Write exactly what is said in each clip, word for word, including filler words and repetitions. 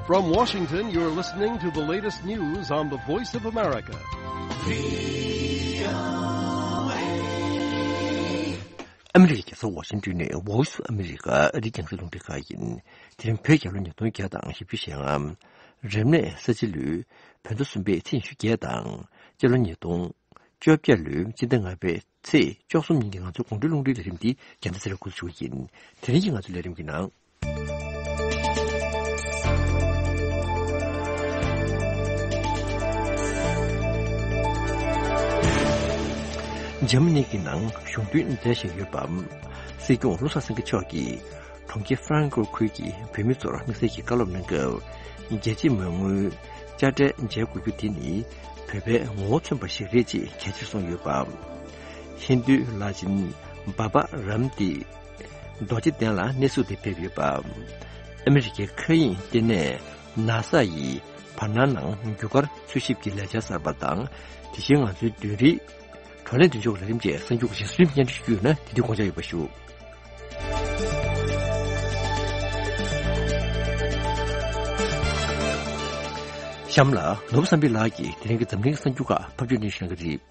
From Washington, you're listening to the latest news on the Voice of America. ཨ་མི་རི་ཀའི་རྒྱལ་ས་ཝ་ཤིང་ཏོན་ནས་Voice of America ཨ་རིའི་རྒྱང་སྲིང་རླུང་འཕྲིན་ཁང་ཡིན། དེ་རིང་བོད་རྒྱལ་ལོ་ཉིས་སྟོང་བརྒྱ་དང་བཞི་བཅུ་ཞེ་ལྔ། རབ་གནས་ས་བྱི་ལོའི་བོད་ཟླ་གསུམ་པའི་ཚེས་ཉི་ཤུ་བརྒྱད་དང་། སྤྱི་ལོ་ཉིས་སྟོང་བཅོ་བརྒྱད་ལོའི་སྤྱི་ཟླ་ལྔ་པའི་ཚེས་བཅུ་གསུམ་ཉིན་གྱི་ང་ཚོའི་དགོང་དྲོའི་རླུང་འཕྲིན་ལས་རིམ་འདི་རྒྱང་བསྒྲགས་ཚེ་རབ་འགོ་འཛུགས་ཡིན། དེ་རིང་གི་ང་ཚོའི་ལས་རིམ་གྱི་ནང་། འཇར་མ་ནི་གི་ནང་གཞུང་དོན་མཛད་བཞིན་ཡོད་པ། སྲིད་སྐྱོང་བློ་བཟང་སེང་གེ་མཆོག་གིས་གྲོང་ཁྱེར་ཧྥ་རན་ཀོ་ཁུལ་གྱི་བོད་མི་ཚོར་དམིགས་བསལ་གྱི་བཀའ་སློབ་གནང་སྐབས། རྒྱལ་སྤྱིའི་མོས་ངོའི་དཔྱ་ཁྲལ་འཇལ་དགོས་རྒྱུ་དེ་ནི་བོད་པའི་ངོ་བོ་མཚོན་པ་ཞིག་རེད་ཅེས་གལ་ཆེར་གསུངས་ཡོད་པ། ཧིན་རྡུའི་བླ་ཆེན་བྷ་བྷ་རམ་ཏི་རྡོ་རྗེ་གདན་ལ་གནས་བསུ་དེ་ཕེབས་ཡོད་པ། ཨ་མི་རི་ཀའི་མཁའ་དབྱིངས་ལྟེ་གནས་ནཱ་ས་ཡིས་བར་སྣང་ནང་རྒྱུ་སྐར་འཚོལ་ཞིབ་ཀྱི་ལས་འཆར་གསར་པ་དང་། དེ་བཞིན་ང་ཚོའི་བདུན་རིག་བགྲོ་གླེང་མདུན་ལྕོག་ལས་རིམ་བཅས་གསར་འགྱུར་གཞན་སུས་སྙན་སྒྲོན་ཞུ་རྒྱུ་ཡོད་ན་དེ་དུས་དགོངས་འཇགས་ཡོད་པ་ཞུ། གཤམ་ལ་ནོར་བུ་བསམ་འཕེལ་ལགས་ཀྱིས་དེ་རིང་གི་འཛམ་གླིང་གི་གསར་འགྱུར་ཁག་ཕབ་སྒྱུར་གནང་གི་རེད།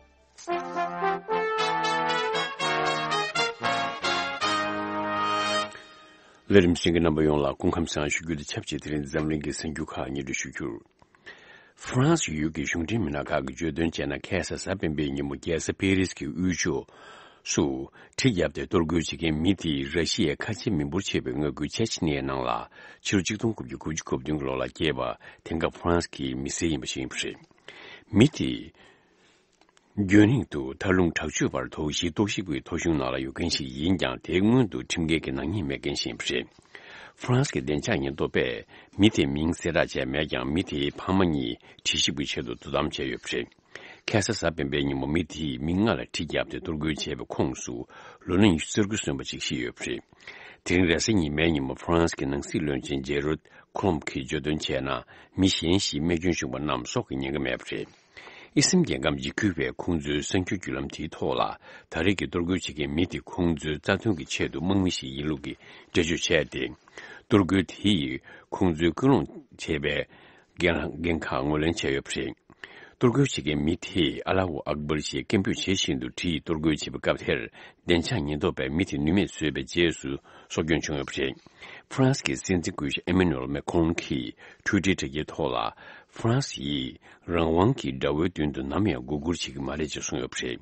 ལས་རིམ་གསན་མཁན་རྣམ་པ་ཡོངས་ལ་སྐུ་ཁམས་བཟང་ཞུ་རྒྱུ་དང་ཆབས་ཅིག་དེ་རིང་འཛམ་གླིང་གི་གསར་འགྱུར་ཁག་སྙན་སྒྲོན་ཞུ་རྒྱུར། ཧྥ་རན་སི་ཡུལ་གྱི་གཞུང་འབྲེལ་མི་སྣ་ཁག་གིས་བརྗོད་དོན་བྱས་ན། ཁ་སང་གཟའ་སྤེན་པའི་ཉིན་མོ་རྒྱལ་ས་པེ་རིས་ཀྱི་དབུས་ཕྱོགས་སུ་གྲི་བརྒྱབ་སྟེ་གཏོར་རྒོལ་བྱེད་མཁན་མི་དེས་ར་ཤི་ཡའི་ཁ་ཆེ་མི་འབོར་ཆེ་བའི་མངའ་ཁུལ་ཆེ་ཆི་ནི་ཡའི་ནང་ལ་ཕྱི་ལོ་ཆིག་སྟོང་དགུ་བརྒྱ་དགུ་བཅུ་གོ་བདུན་གྱི་ལོ་ལ་སྐྱེས་པ་དེང་སྐབས་ཧྥ་རན་སི་གི་མི་སེར་ཡིན་པ་ཞིག་ཡིན་པ་རེད། མི་དེས་རྒྱུན་རིང་དུ་མཐའ་ལུང་དྲག་སྤྱོད་པར་དོགས་གཞི་རྟོག་ཞིབ་ཀྱི་ཐོ་གཞུང་ནང་ལ་ཡོད་མཁན་ཞིག་ཡིན་ཀྱང་། དེའི་སྔོན་དུ་ཁྲིམས་འགལ་གྱི་ནག་ཉེས་མེད་མཁན་ཞིག་ཡིན་པ་རེད། ཧྥ་རན་སི་གི་བདེ་འཇགས་ཉེན་རྟོག་པས་མི་དེའི་མིང་གསལ་བསྒྲགས་བྱས་མེད་ཀྱང་། མི་དེའི་ཕ་མ་གཉིས་དྲི་ཞིབ་ཀྱི་ཆེད་དུ་དོ་དམ་བྱས་ཡོད་པ་རེད། ཁ་སང་གཟའ་སྤེན་པའི་ཉིན་མོ་མི་དེས་མི་ལྔ་ལ་གྲི་བརྒྱབ་སྟེ་གཏོར་རྒོལ་བྱས་པའི་ཁོངས་སུ་ལོ་ན་ཉི་ཤུ་རྩ་དགུ་སོན་པ་ཅིག་ཤི་ཡོད་པ་རེད། དེ་རིང་རེས་གཟའ་ཉི་མའི་ཉིན་མོ་ཧྥ་རན་སི་གི་ནང་སྲིད་བློན་ཆེན་ཇེ་རོད་ཁོ་ལོམ་གྱིས་བརྗོད་དོན་བྱས་ན། མི་གཞན་ཞིག་རྨས་སྐྱོན་བྱུང་བ་རྣམས་སྲོག་གི་ཉེན་ཁ་མེད་པ་རེད། ཨི་སིམ་རྒྱལ་ཁམས་འཇིགས་སྐུལ་བས་ཁོང་ཚོའི་གསར་འགྱུར་བརྒྱུད་ལམ་དེའི་ཐོག་ལ། ད་རེས་ཀྱི་གཏོར་རྒོལ་བྱེད་མཁན་མི་དེ་ཁོང་ཚོའི་རྩ་དོན་གྱི་ཆེད་དུ་དམག་མི་ཞིག་ཡིན་ལུགས་ཀྱི་འགྲེལ་བརྗོད་བྱས་ཏེ། གཏོར་རྒོལ་དེ་ཡིས་ཁོང་ཚོའི་སྐུལ་སློང་བྱས་པའི་འགན་འགན་ཁག་ངོས་ལེན་བྱས་ཡོད་པ་རེད། གཏོར་རྒོལ་བྱེད་མཁན་མི་དེས་ཨ་ལ་ཧུ་ཨག་བར་ཞེས་སྐད་འབོད་བྱེད་བཞིན་དུ་གྲི་ཡིས་གཏོར་རྒོལ་བྱེད་པའི་སྐབས་དེར། བདེ་འཇགས་ཉེན་རྟོག་པས་མི་དེ་ནུས་མེད་བཟོས་པའི་རྗེས་སུ་སྲོག་སྐྱོན་བྱུང་ཡོད་པ་རེད། ཧྥ་རན་སི་གི་སྲིད་འཛིན་སྐུ་ཞབས་ཨེ་མེ་ནུ་ཨེལ་མེ་ཁོ་རོན་གྱིས་ཊུའི་ཊར་དྲ་རྒྱའི་ཐོག་ལ། ཧྥ་རན་སི་ཡིས་རང་དབང་གི་དགྲ་བོའི་མདུན་དུ་ནམ་ཡང་མགོ་སྒུར་བྱེད་ཀྱི་མ་རེད་ཅེས་གསུངས་ཡོད་པ་རེད།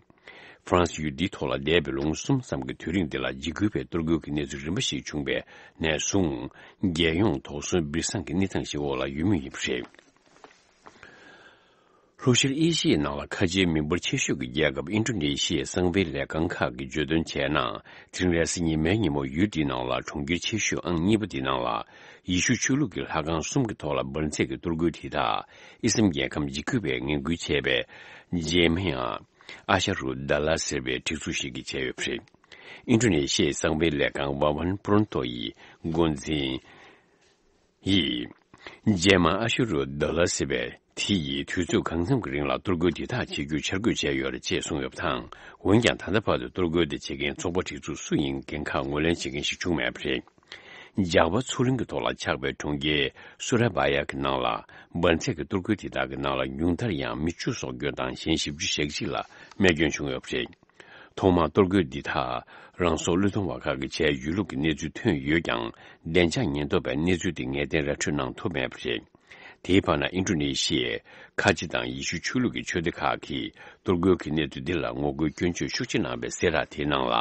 ཧྥ་རན་སི་ཡུལ་འདིའི་ཐོག་ལ་འདས་པའི་ལོ་ངོ་གསུམ་ཙམ་གྱི་དུས་རིང་འདི་ལ་འཇིགས་སྐུལ་བའི་གཏོར་རྒོལ་གྱི་གནས་ཚུལ་རིམ་པ་ཞིག་བྱུང་བའི་ནས་བཟུང་། རྒྱལ་ཡོངས་དོགས་ཟོན་སྦྲེལ་ཟམ་གྱི་གནས་སྟངས་ཤིག་འོག་ལ་ཡོད་མུས་ཡིན་པ་རེད། ལྷོ་ཤར་ཨེ་ཤི་ཡའི་ནང་ལ་ཁ་ཆེའི་མི་འབོར་ཆེ་ཤོས་ཀྱི་རྒྱལ་ཁབ་ཨིན་ཌོ་ནེ་ཤི་ཡའི་གསང་བའི་ལས་ཁང་ཁག་གིས་བརྗོད་དོན་བྱས་ན། དེ་རིང་རེས་གཟའ་ཉི་མའི་ཉིན་མོ་ཡུལ་དེའི་ནང་ལ་གྲོང་ཁྱེར་ཆེ་ཤོས་ཨང་གཉིས་པ་དེའི་ནང་ལ་ཡེ་ཤུ་ཆོས་ལུགས་ཀྱི་ལྷ་ཁང་གསུམ་གྱི་ཐོག་ལ་འབར་འཛེགས་ཀྱི་གཏོར་རྒོལ་དེ་དག་ཨི་སི་ལམ་རྒྱལ་ཁམས་འཇིགས་སྐུལ་བས་ངན་སྐུལ་བྱས་པའི་ཇེ་མ་ཡང་ཨ་ཤ་རུ་དཱ་ལ་ཟེར་བའི་སྒྲིག་འཛུགས་ཤིག་གིས་བྱས་ཡོད་པ་རེད། ཨིན་ཌོ་ནེ་ཤི་ཡའི་གསང་བའི་ལས་ཁང་ཝ་ཝན་པུ་རོན་ཏོ་ཡི་འགོ་འཛིན་ཡིས། རྗེས་མ་ཨ་ཤུ་རུ་དཱ་ལ་ཟེར་བའི་དེ་ཡིས་དུས་ཚོད་གང་འཚམ་གྱི་རིང་ལ་གཏོར་རྒོལ་འདི་དག་བྱེད་རྒྱུ་འཆར་འགོད་བྱས་ཡོད་རེད་ཅེས་གསུངས་ཡོད་པ་དང་། འོན་ཀྱང་ད་ལྟ་བར་དུ་གཏོར་རྒོལ་དེ་བྱེད་མཁན་ཚོགས་པ་སྒྲིག་འཛུགས་སུ་ཡིན་འགན་ཁག་ངོས་ལེན་བྱེད་མཁན་ཞིག་བྱུང་མེད་པ་རེད། ཇཱ་ཝ་མཚོ་གླིང་གི་ཐོག་ལ་ཆགས་པའི་གྲོང་ཁྱེར་སུ་ར་བ་ཡ་གི་ནང་ལ་འབར་འཛེགས་ཀྱི་གཏོར་རྒོལ་དེ་དག་གི་ནང་ལ་ཉུང་མཐར་ཡང་མི་བཅུ་སྲོག་སྐྱོན་དང་གཞན་བཞི་བཅུ་ཞེ་གཅིག་ལ་རྨས་སྐྱོན་བྱུང་ཡོད་པ་རེད། ཐོག་མར་གཏོར་རྒོལ་འདི་དག་རང་སྲོག་བློས་གཏོང་བ་ཁག་གིས་བྱས་ཡོད་ལུགས་ཀྱི་གནས་ཚུལ་ཐོན་ཡོད་ཀྱང་། བདེ་འཇགས་ཉེན་རྟོག་པས་གནས་ཚུལ་དེ་ངེས་གཏན་ར་འཕྲོད་གནང་ཐུབ་མེད་པ་རེད། དེའི་བར་ན་ཨིན་ཌོ་ནེ་ཤི་ཡའི་ཁ་ཆེ་དང་ཡེ་ཤུ་ཆོས་ལུགས་ཀྱི་ཆོས་སྡེ་ཁག་གིས་གཏོར་རྒོལ་གྱི་གནས་ཚུལ་འདི་ལ་ངོ་རྒོལ་སྐྱོན་བརྗོད་ཤུགས་ཆེ་གནང་བའི་གསལ་བསྒྲགས་དེའི་ནང་ལ།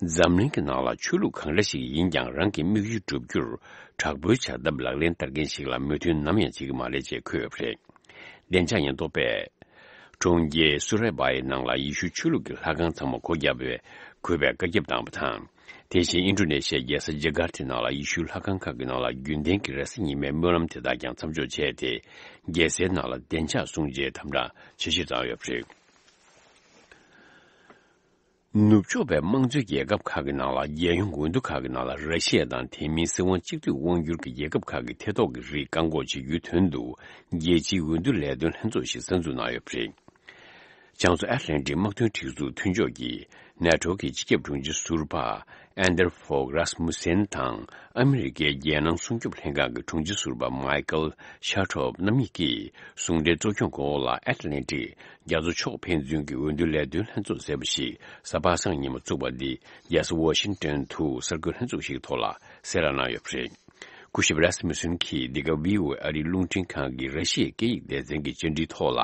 འཛམ་གླིང་གི་ནང་ལ་ཆོས་ལུགས་གང་འདྲ་ཞིག་ཡིན་ཀྱང་། རང་གི་དམིགས་ཡུལ་བསྒྲུབ་རྒྱུར་དྲག་པོའི་བྱ་ཐབས་ལག་ལེན་བསྟར་མཁན་ཞིག་ལ་མོས་མཐུན་ནམ་ཡང་བྱེད་ཀྱི་མ་རེད་ཅེས་འཁོད་ཡོད་པ་རེད། བདེ་འཇགས་ཉེན་རྟོག་པས་གྲོང་ཁྱེར་སུ་རེ་བ་ཡི་ནང་ལ་ཡེ་ཤུ་ཆོས་ལུགས་ཀྱི་ལྷ་ཁང་ཚང་མ་སྒོ་བརྒྱབ་པའི་དགོས་པའི་བཀའ་ཁྱབ་བཏང་བ་དང་། དེ་བཞིན་ཨིན་ཌོ་ནེ་ཤི་ཡའི་རྒྱལ་ས་ཇ་ཀར་ཏའི་ནང་ལ་ཡེ་ཤུའི་ལྷ་ཁང་ཁག་གི་ནང་ལ་རྒྱུན་ལྡན་གྱི་རེས་གཟའ་ཉི་མའི་སྨོན་ལམ་དེ་དག་ཀྱང་མཚམས་འཇོག་བྱས་ཏེ། རྒྱལ་སའི་ནང་ལ་བདེ་འཇགས་སྲུང་བྱའི་དམ་དྲག་བྱེད་གཞིར་བཏང་ཡོད་པ་རེད། ནུབ་ཕྱོགས་པའི་དམངས་གཙོའི་རྒྱལ་ཁབ་ཁག་གི་ནང་ལ་རྒྱལ་ཡོངས་འོས་བསྡུ་ཁག་གི་ནང་ལ་ར་ཤི་ཡ་དང་དེ་མིན་སྲིད་དབང་གཅིག་སྡུད་དབང་སྒྱུར་གྱི་རྒྱལ་ཁབ་ཁག་གི་ཐེ་གཏོགས་ཀྱི་རིགས་བཀག་འགོག་བྱེད་རྒྱུའི་དོན་དུ་རྒྱལ་སྤྱིའི་འོས་བསྡུ་ལས་དོན་ལྷན་ཚོགས་ཤིག་གསར་འཛུགས་གནང་ཡོད་པ་རེད། བྱང་མཚོ་ཨེཊ་ལན་ཊིག་དམག་དོན་སྒྲིག་འཛུགས་མཐུན་ཕྱོགས་ཀྱི་ནེ་ཊོ་གི་སྤྱི་ཁྱབ་དྲུང་ཆེ་ཟུར་པ་ ཨན་དར་ཧྥོག་རཱས་མུ་སེན་དང་ཨ་མི་རི་ཀའི་རྒྱལ་ནང་སྲུང་སྐྱོབ་ལྷན་ཁང་གི་དྲུང་ཆེ་ཟུར་པ་མའི་ཀལ་ཤ་ཁྲོབ་རྣམ་གཉིས་ཀྱིས་ཟུང་འབྲེལ་གཙོ་སྐྱོང་འོག་ལ་ཨེཊ་ལན་ཊིག་རྒྱ་མཚོ་ཕྱོགས་ཕན་ཚུན་གྱི་འོས་བསྡུ་ལས་དོན་ལྷན་ཚོགས་ཟེར་བ་ཞིག་གཟའ་པ་སངས་ཉིན་མོ་བཙུགས་པ་འདི་རྒྱལ་ས་ཝ་ཤིང་ཏོན་དུ་གསར་འགོད་ལྷན་ཚོགས་ཤིག་ཐོག་ལ་གསལ་བསྒྲགས་གནང་ཡོད་པ་རེད། སྐུ་ཞབས་རཱས་མུ་སུན་གྱིས་འདི་ག་བྷི་ཨོ་ཨེ་ཨ་རིའི་རླུང་འཕྲིན་ཁང་གི་ར་ཤི་ཡའི་སྐད་ཡིག་སྡེ་ཚན་གྱི་བཅར་འདྲིའི་ཐོག་ལ།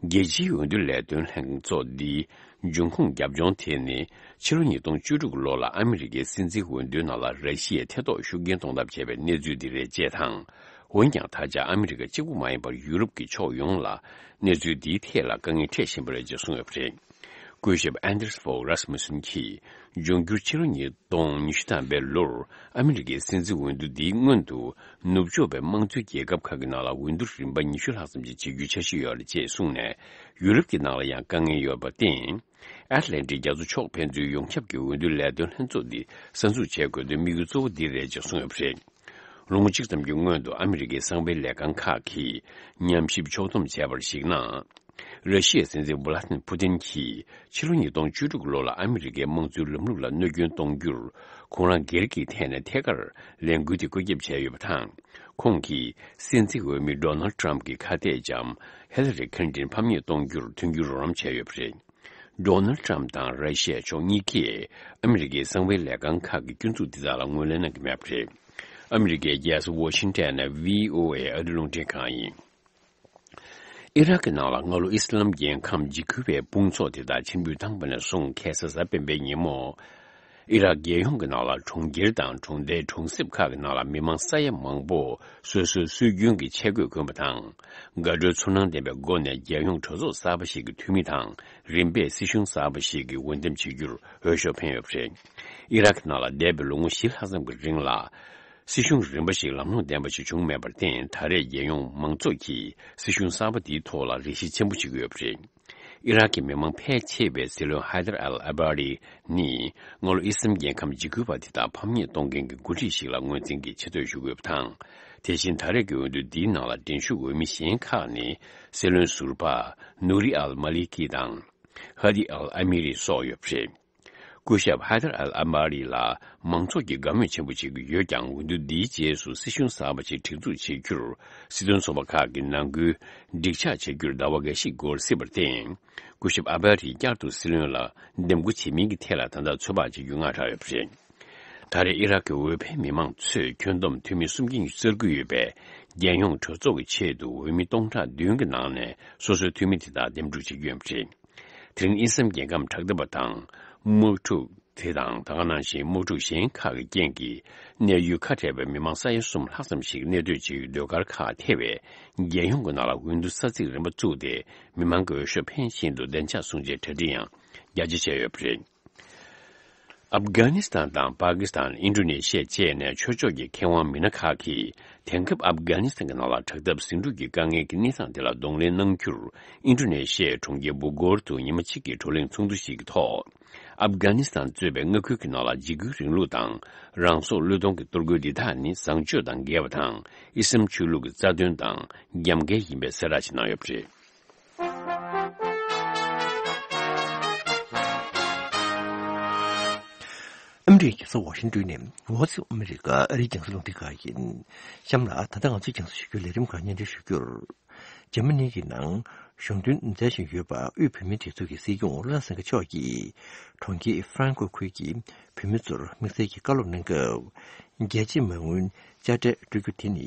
རྒྱལ་སྤྱིའི་འོས་བསྡུ་ལས་དོན་ལྷན་ཚོགས་འདིའི་འབྱུང་ཁུངས་རྒྱབ་ལྗོངས་དེ་ནི་ཕྱི་ལོ་ཉིས་སྟོང་བཅུ་དྲུག་ལོ་ལ་ཨ་མི་རི་ཀའི་སྲིད་འཛིན་འོས་བསྡུའི་ནང་ལ་ར་ཤི་ཡས་ཐེ་གཏོགས་ཤུགས་རྐྱེན་གཏོང་ཐབས་བྱས་པའི་གནས་ཚུལ་འདི་རེད་ཅེས་དང་། འོན་ཀྱང་ད་ཆ་ཨ་མི་རི་ཀ་གཅིག་པུ་མ་ཡིན་པར་ཡུ་རོབ་ཀྱི་ཕྱོགས་ཡོངས་ལ་གནས་ཚུལ་འདིའི་ཐད་ལ་དཀའ་ངལ་འཕྲད་བཞིན་པ་རེད་ཅེས་གསུངས་ཡོད་པ་རེད། སྐུ་ཞབས་ཨན་དར་ཧྥོག་རཱས་མུ་སུན་གྱིས་འབྱུང་འགྱུར་ཕྱི་ལོ་ཉིས་སྟོང་ཉི་ཤུ་ཐམ་པའི་ལོར་ཨ་མི་རི་ཀའི་སྲིད་འཛིན་འོས་བསྡུ་འདིའི་སྔོན་དུ་ནུབ་ཕྱོགས་པའི་དམངས་གཙོའི་རྒྱལ་ཁབ་ཁག་གི་ནང་ལ་འོས་བསྡུ་རིམ་པ་ཉི་ཤུ་ལྷག་ཙམ་ཞིག་བྱེད་རྒྱུའི་འཆར་གཞི་ཡོད་རེད་ཅེས་གསུངས་ནས། ཡུ་རོབ་ཀྱི་ནང་ལ་ཡང་དཀའ་ངལ་ཡོད་པར་བརྟེན། ཨེཊ་ལན་ཊིག་རྒྱ་མཚོ་ཕྱོགས་ཕན་ཚུན་ཡོངས་ཁྱབ་ཀྱི་འོས་བསྡུ་ལས་དོན་ལྷན་ཚོགས་འདི་གསར་འཛུགས་བྱེད་དགོས་དོན་དམིགས་ཡུལ་གཙོ་བོ་འདི་རེད་ཅེས་གསུངས་ཡོད་པ་རེད། ལོ་ངོ་གཅིག་ཙམ་གྱི་སྔོན་དུ་ཨ་མི་རི་ཀའི་གསང་བའི་ལས་ཁང་ཁག་གིས་ཉམས་ཞིབ་ཕྱོགས་བསྡོམས་བྱས་པར་གཞིགས་ན། ར་ཤི་ཡའི་སྲིད་འཛིན་ཝུ་ལ་ཏི་མིར་ཕུ་ཏིན་གྱིས་ཕྱི་ལོ་ཉིས་སྟོང་བཅུ་དྲུག་ལོ་ལ་ཨ་མི་རི་ཀའི་དམངས་གཙོའི་ལམ་ལུགས་ལ་གནོད་སྐྱོན་གཏོང་རྒྱུར་ཁོང་རང་སྒེར་གྱི་ཐད་ནས་ཐད་ཀར་ལས་འགུལ་དེ་བཀོད་ཁྱབ་བྱས་ཡོད་པ་དང་། ཁོང་གིས་སྲིད་འཛིན་འོས་མི་ཌོ་ནལ་ཏྲམ་གྱི་ཁ་གཏད་ཅམ་ཧེ་ལ་རི་ཁིན་ཏིན་ཕམ་ཉེས་གཏོང་རྒྱུར་མཐུན་འགྱུར་རོགས་རམ་བྱས་ཡོད་པ་རེད། ཌོ་ནལ་ཏྲམ་དང་ར་ཤི་ཡ་ཕྱོགས་གཉིས་ཀས་ཨ་མི་རི་ཀའི་གསང་བའི་ལས་ཁང་ཁག་གི་སྐྱོན་འཛུགས་འདི་དག་ལ་ངོས་ལེན་གནང་གི་མེད་པ་རེད། ཨ་མི་རི་ཀའི་རྒྱལ་ས་ཝ་ཤིང་ཏན་ནས་བྷི་ཨོ་ཨེ་ཨ་རི་རླུང་འཕྲིན་ཁང་ཡིན། ཨི་རག་གི་ནང་ལ་སྔ་ལོ་ཨི་སི་ལམ་རྒྱལ་ཁམས་འཇིགས་སྐུལ་བའི་དཔུང་ཚོགས་དེ་དག་ཕྱིར་འབུད་བཏང་པ་ནས་བཟུང་ཁ་སང་གཟའ་སྤེན་པའི་ཉིན་མོ། ཨི་རག་རྒྱལ་ཡོངས་ཀྱི་ནང་ལ་གྲོང་ཁྱེར་དང་གྲོང་རྡལ་གྲོང་གསེབ་ཁག་གི་ནང་ལ་མི་མང་ས་ཡ་མང་པོ་སོ་སོའི་སྲོལ་རྒྱུན་གྱི་ཆས་གོས་གོན་པ་དང་། དགའ་སྤྲོའི་ཚོར་སྣང་ལྡན་པའི་སྒོ་ནས་རྒྱལ་ཡོངས་གྲོས་ཚོགས་གསར་པ་ཞིག་གི་འཐུས་མི་དང་རིམ་པས་སྲིད་གཞུང་གསར་པ་ཞིག་གི་འོས་འདེམས་བྱེད་རྒྱུར་འོས་ཤོག་འཕེན་ཡོད་པ་རེད། ཨི་རག་གི་ནང་ལ་འདས་པའི་ལོ་ངོ་བཞི་ལྷག་ཙམ་གྱི་རིང་ལ། སྲིད་གཞུང་རིམ་པ་ཞིག་ལམ་ལྷོང་ལྡན་པ་ཞིག་བྱུང་མེད་པར་བརྟེན། ད་རེས་རྒྱལ་ཡོངས་མང་ཚོགས་ཀྱིས་སྲིད་གཞུང་གསར་པ་འདིའི་ཐོག་ལ་རེ་ཞིག་ཆེན་པོ་བྱེད་ཀྱི་ཡོད་པ་རེད། ཨི་རག་གི་མི་མང་ཕལ་ཆེ་བས་སྲིད་བློན་ཧའི་དར་ཨལ་ཨ་བྷ་རི་ནི་སྔ་ལོ་ཨི་སི་ལམ་རྒྱལ་ཁམས་འཇིགས་སྐུལ་བ་དེ་དག་ཕམ་ཉེས་གཏོང་མཁན་གྱི་འགོ་ཁྲིད་ཞིག་ལ་ངོས་འཛིན་གྱིས་ཆེ་བསྟོད་ཞུ་དགོས་པ་དང་། དེ་བཞིན་ད་རེས་ཀྱི་འོས་བསྡུ་འདིའི་ནང་ལ་འགྲན་ཞུགས་འོས་མི་གཞན་ཁག་ནི་སྲིད་བློན་ཟུར་པ་ནུ་རི་ཨལ་མ་ལི་ཀི་དང་། ཧ་དི་ཨལ་ཨ་མི་རི་སོགས་ཡོད་པ་རེད། སྐུ་ཞབས་ཧའི་དར་ཨལ་ཨ་མ་རི་ལ་མང་ཚོགས་ཀྱིས་དགའ་མོས་ཆེན་པོ་བྱེད་ཀྱི་ཡོད་ཀྱང་། འོས་བསྡུ་འདིའི་རྗེས་སུ་སྲིད་གཞུང་གསར་པ་ཞིག་སྒྲིག་འཛུགས་བྱེད་རྒྱུར་སྲིད་དོན་ཚོགས་པ་ཁག་གི་ནང་ཁུལ་འགྲིག་ཆགས་བྱེད་རྒྱུར་ཟླ་བ་འགའ་ཞིག་འགོར་སྲིད་པར་བརྟེན། སྐུ་ཞབས་ཨ་བྷ་རིས་བསྐྱར་དུ་སྲིད་བློན་ལ་འདེམས་བསྐོ་བྱེད་མིན་གྱི་ཐད་ལ་ད་ལྟ་ཚོད་དཔག་བྱེད་རྒྱུ་སྔ་དྲགས་ཡོད་པ་རེད། ད་རེས་ཨི་རག་གི་འོས་འཕེན་མི་མང་ཚོས་ཁྱོན་བསྡོམས་འཐུས་མི་སུམ་བརྒྱ་ཉི་ཤུ་རྩ་དགུ་ཡོད་པའི་རྒྱལ་ཡོངས་གྲོས་ཚོགས་ཀྱི་ཆེད་དུ་འོས་མི་སྟོང་ཕྲག་བདུན་གྱི་ནང་ནས་སོ་སོའི་འཐུས་མི་དེ་དག་འདེམས་སྒྲུག་བྱེད་ཀྱི་ཡོད་པ་རེད། དེ་རིང་ཨི་སི་ལམ་རྒྱལ་ཁམས་དྲག་འཐབ་པ་དང་། དམག་འཁྲུག་དེ་དང་ད་ག་ནང་བཞིན་དམག་འཁྲུག་གཞན་ཁག་གི་རྐྱེན་གྱིས་གནས་ཡུལ་ཁ་བྲལ་བའི་མི་མང་ས་ཡ་གསུམ་ལྷག་ཙམ་ཞིག་གནས་སྡོད་བྱེད་ཡུལ་ཟློས་གར་ཁག་ཐེ་བའི་རྒྱལ་ཡོངས་ཀྱི་ནང་ལ་འོས་བསྡུ་ས་ཚིགས་རིམ་པ་བཙུགས་ཏེ་མི་མང་གི་འོས་ཤོག་འཕེན་བཞིན་དུ་བདེ་འཇགས་སྲུང་བྱའི་གྲ་སྒྲིག་ཡང་རྒྱ་ཆེ་བྱས་ཡོད་པ་རེད། ཨབ་གྷ་ནི་སི་ཐན་དང་པ་ཀི་སི་ཐན། ཨིན་ཌོ་ནེ་ཤི་ཡ་བཅས་ནས་ཆོས་ཕྱོགས་ཀྱི་མཁས་དབང་མི་སྣ་ཁག་གིས་དེང་སྐབས་ཨབ་གྷ་ནི་སི་ཐན་གྱི་ནང་ལ་དྲག་འཐབ་ཟིང་འཁྲུག་གི་དཀའ་ངལ་གྱི་གནས་སྟངས་དེ་ལ་གདོང་ལེན་གནང་རྒྱུར། ཨིན་ཌོ་ནེ་ཤི་ཡའི་གྲོང་ཁྱེར་བྷོ་གོར་དུ་ཉི་མ་གཅིག་གི་བགྲོ་གླེང་ཚོགས་འདུ་ཞིག་གི་ཐོག་ཨབ་གྷ་ནི་སི་ཐན་གཙོས་པའི་མངའ་ཁུལ་གྱི་ནང་ལ་འཇིགས་སྐུལ་རིང་ལུགས་དང་། རང་སྲོག་བློས་གཏོང་གི་གཏོར་རྒོལ་འདི་དག་ནི་བཟང་སྤྱོད་དང་འགལ་བ་དང་། ཨི་སི་ལམ་ཆོས་ལུགས་ཀྱི་རྩ་དོན་དང་རྒྱབ་འགལ་ཡིན་པའི་གསལ་བསྒྲགས་ཤིག་གནང་ཡོད་པ་རེད། ཨ་མི་རི་ཀའི་རྒྱལ་ས་ཝ་ཤིང་ཏོན་ནས་Voice of America ཨ་རིའི་རྒྱང་སྲིང་རླུང་འཕྲིན་ཁང་ཡིན། གཤམ་ལ་ད་ལྟ་ང་ཚོའི་རྒྱང་སྲིང་ཞུ་རྒྱུའི་ལས་རིམ་ཁག་སྙན་སྒྲོན་ཞུ་རྒྱུར། འཇར་མ་ནི་གི་ནང་གཞུང་དོན་མཛད་བཞིན་ཡོད་པ་དབུས་བོད་མིའི་སྒྲིག་འཛུགས་ཀྱི་སྲིད་སྐྱོང་བློ་བཟང་སེང་གེ་མཆོག་གིས་གྲོང་ཁྱེར་ཧྥ་རན་ཀོ་ཁུལ་གྱི་བོད་མི་ཚོར་དམིགས་བསལ་གྱི་བཀའ་སློབ་གནང་སྐབས། རྒྱལ་སྤྱིའི་མ་དངུལ་དཔྱ་ཁྲལ་སྤྲོད་རྒྱུ་དེ་ནི་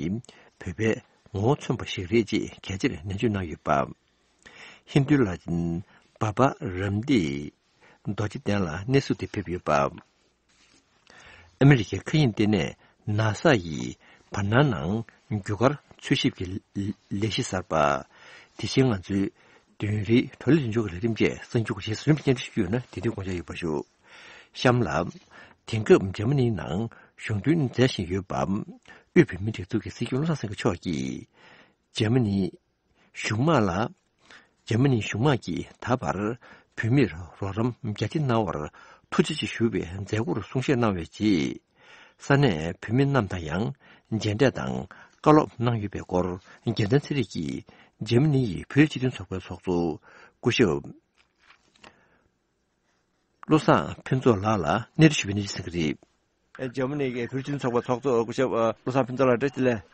བོད་པའི་ངོ་བོ་མཚོན་པ་ཞིག་རེད་ཅེས་གལ་ཆེར་ནན་བརྗོད་གནང་ཡོད་པ། ཧིན་རྡུ་བླ་ཆེན་བྷ་བྷ་རམ་དེ་རྡོ་རྗེ་གདན་ལ་གནས་ཚུལ་དེ་ཕེབས་ཡོད་པ། ཨ་མི་རི་ཀའི་མཁའ་དབྱིངས་ལྟེ་གནས་ནཱ་ས་ཡིས་བར་སྣང་ནང་རྒྱུ་སྐར་འཚོལ་ཞིབ་ཀྱི་ལས་གཞི་གསར་པ། དེ་བཞིན་ང་ཚོའི་བདུན་རེའི་བགྲོ་གླེང་འཛིན་སྐྱོང་གི་ལས་རིམ་བཅས་གསར་འགྱུར་གྱི་རྗེས་སུ་རིམ་པ་སྙན་སྒྲོན་ཞུ་རྒྱུ་ཡོད་ན་དེ་དུས་དགོངས་འཇགས་ཡོད་པ་ཞུ། གཤམ་ལ། དེང་སྐབས་འཇར་མ་ནིའི་ནང་གཞུང་དོན་མཛད་བཞིན་ཡོད་པ། དབུས་བོད་མིའི་སྒྲིག་འཛུགས་ཀྱི་སྲིད་སྐྱོང་བློ་བཟང་སེང་གེ་མཆོག་གིས། འཇར་མ་ནི། གཞུང་དམག་ལ། འཇར་མ་ནིའི་གཞུང་དམག་གིས་ད་བར་བོད་མིར་རོགས་རམ་རྒྱ་ཆེ་གནང་བར་ཐུགས་རྗེ་ཆེ་ཞུ་བའི་མཛད་སྒོར་གསུང་བཤད་གནང་བའི་རྗེས། ས་གནས་བོད་མི་རྣམས་དང་ཡང་མཇལ་འཕྲད་དང་བཀའ་སློབ་གནང་ཡོད་པའི་སྐོར། རྒྱལ་མཚན་ཚེ་རིང་གིས་འཇར་མ་ནི་ཡི་བོད་སྤྱི་མཐུན་ཚོགས་པའི་ཚོགས་གཙོ་སྐུ་ཞབས། བློ་བཟང་ཕུན་ཚོགས་ལགས་ལ་གནས་རི་ཞུ་བའི་གནས་ཚུལ་གསན་གྱི་རེད། ཨེ། འཇར་མ་ནི་གི་བོད་རིགས་སྤྱི་མཐུན་ཚོགས་པ་ཚོགས་གཙོ་སྐུ་ཞབས་ཨ་བློ་བཟང་ཕུན་ཚོགས་ལགས་བཀྲ་ཤིས་བདེ་ལེགས།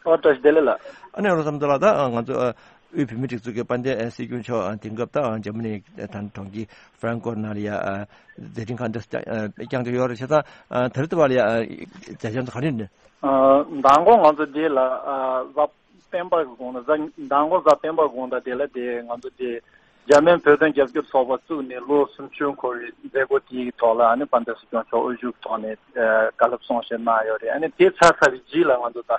ཨོ། བཀྲ་ཤིས་བདེ་ལེགས་ལགས། ཨ་ནི་བློ་བཟང་ཕུན་ཚོགས་ལགས། ད་ཨ་ང་ཚོ་ཨ་དབུས་བོད་མིའི་སྒྲིག་འཛུགས་ཀྱི་དཔལ་ལྡན་ཨ་སྲིད་སྐྱོང་མཆོག་ཨ་དེང་སྐབས་ད་ཨ་འཇར་མ་ནི་ད་གྲོང་ཁྱེར་ཧྥ་རན་ཀོར་ནང་ལ་ཡ་ཨ་མཛད་འཕྲིན་གང་འདྲ་བསྐྱངས་བསྐྱངས་བསྡད་ཡོད་རེད། བྱས་ཙང་ཨ་ད་རེས་ད་བར་ལ་ཡ་ཨ་མཛད་འཆར་ཚོ་ག་རེ་ཡིན། ཨ་མདང་དགོང་ང་ཚོ་འདི་ལ་ཨ་གཟའ་སྤེན་པ་གི་དགོང་དག་གཟའ་མདང་དགོང་གཟའ་སྤེན་པ་གི་དགོང་དག་དེ་ལ་དེ་ང་ཚོ་དེ་འཇར་མན་བོད་དོན་རྒྱབ་སྐྱོར་ཚོགས་པ་བཙུགས་ནས་ལོ་སུམ་ཅུ་འཁོར་བའི་མཛད་སྒོ་དེའི་ཐོག་ལ་ཨ་ནི་དཔལ་ལྡན་སྲིད་སྐྱོང་མཆོག་དབུ་བཞུགས་ཐོག་ནས་ཨ་བཀའ་སློབ་གསུང་བཤད་གནང་ཡོད་རེད། ཨ་ནི་དེ་ཚར་ཚར་བའི་རྗེས་ལ་ང་ཚོ་ད་ཨ་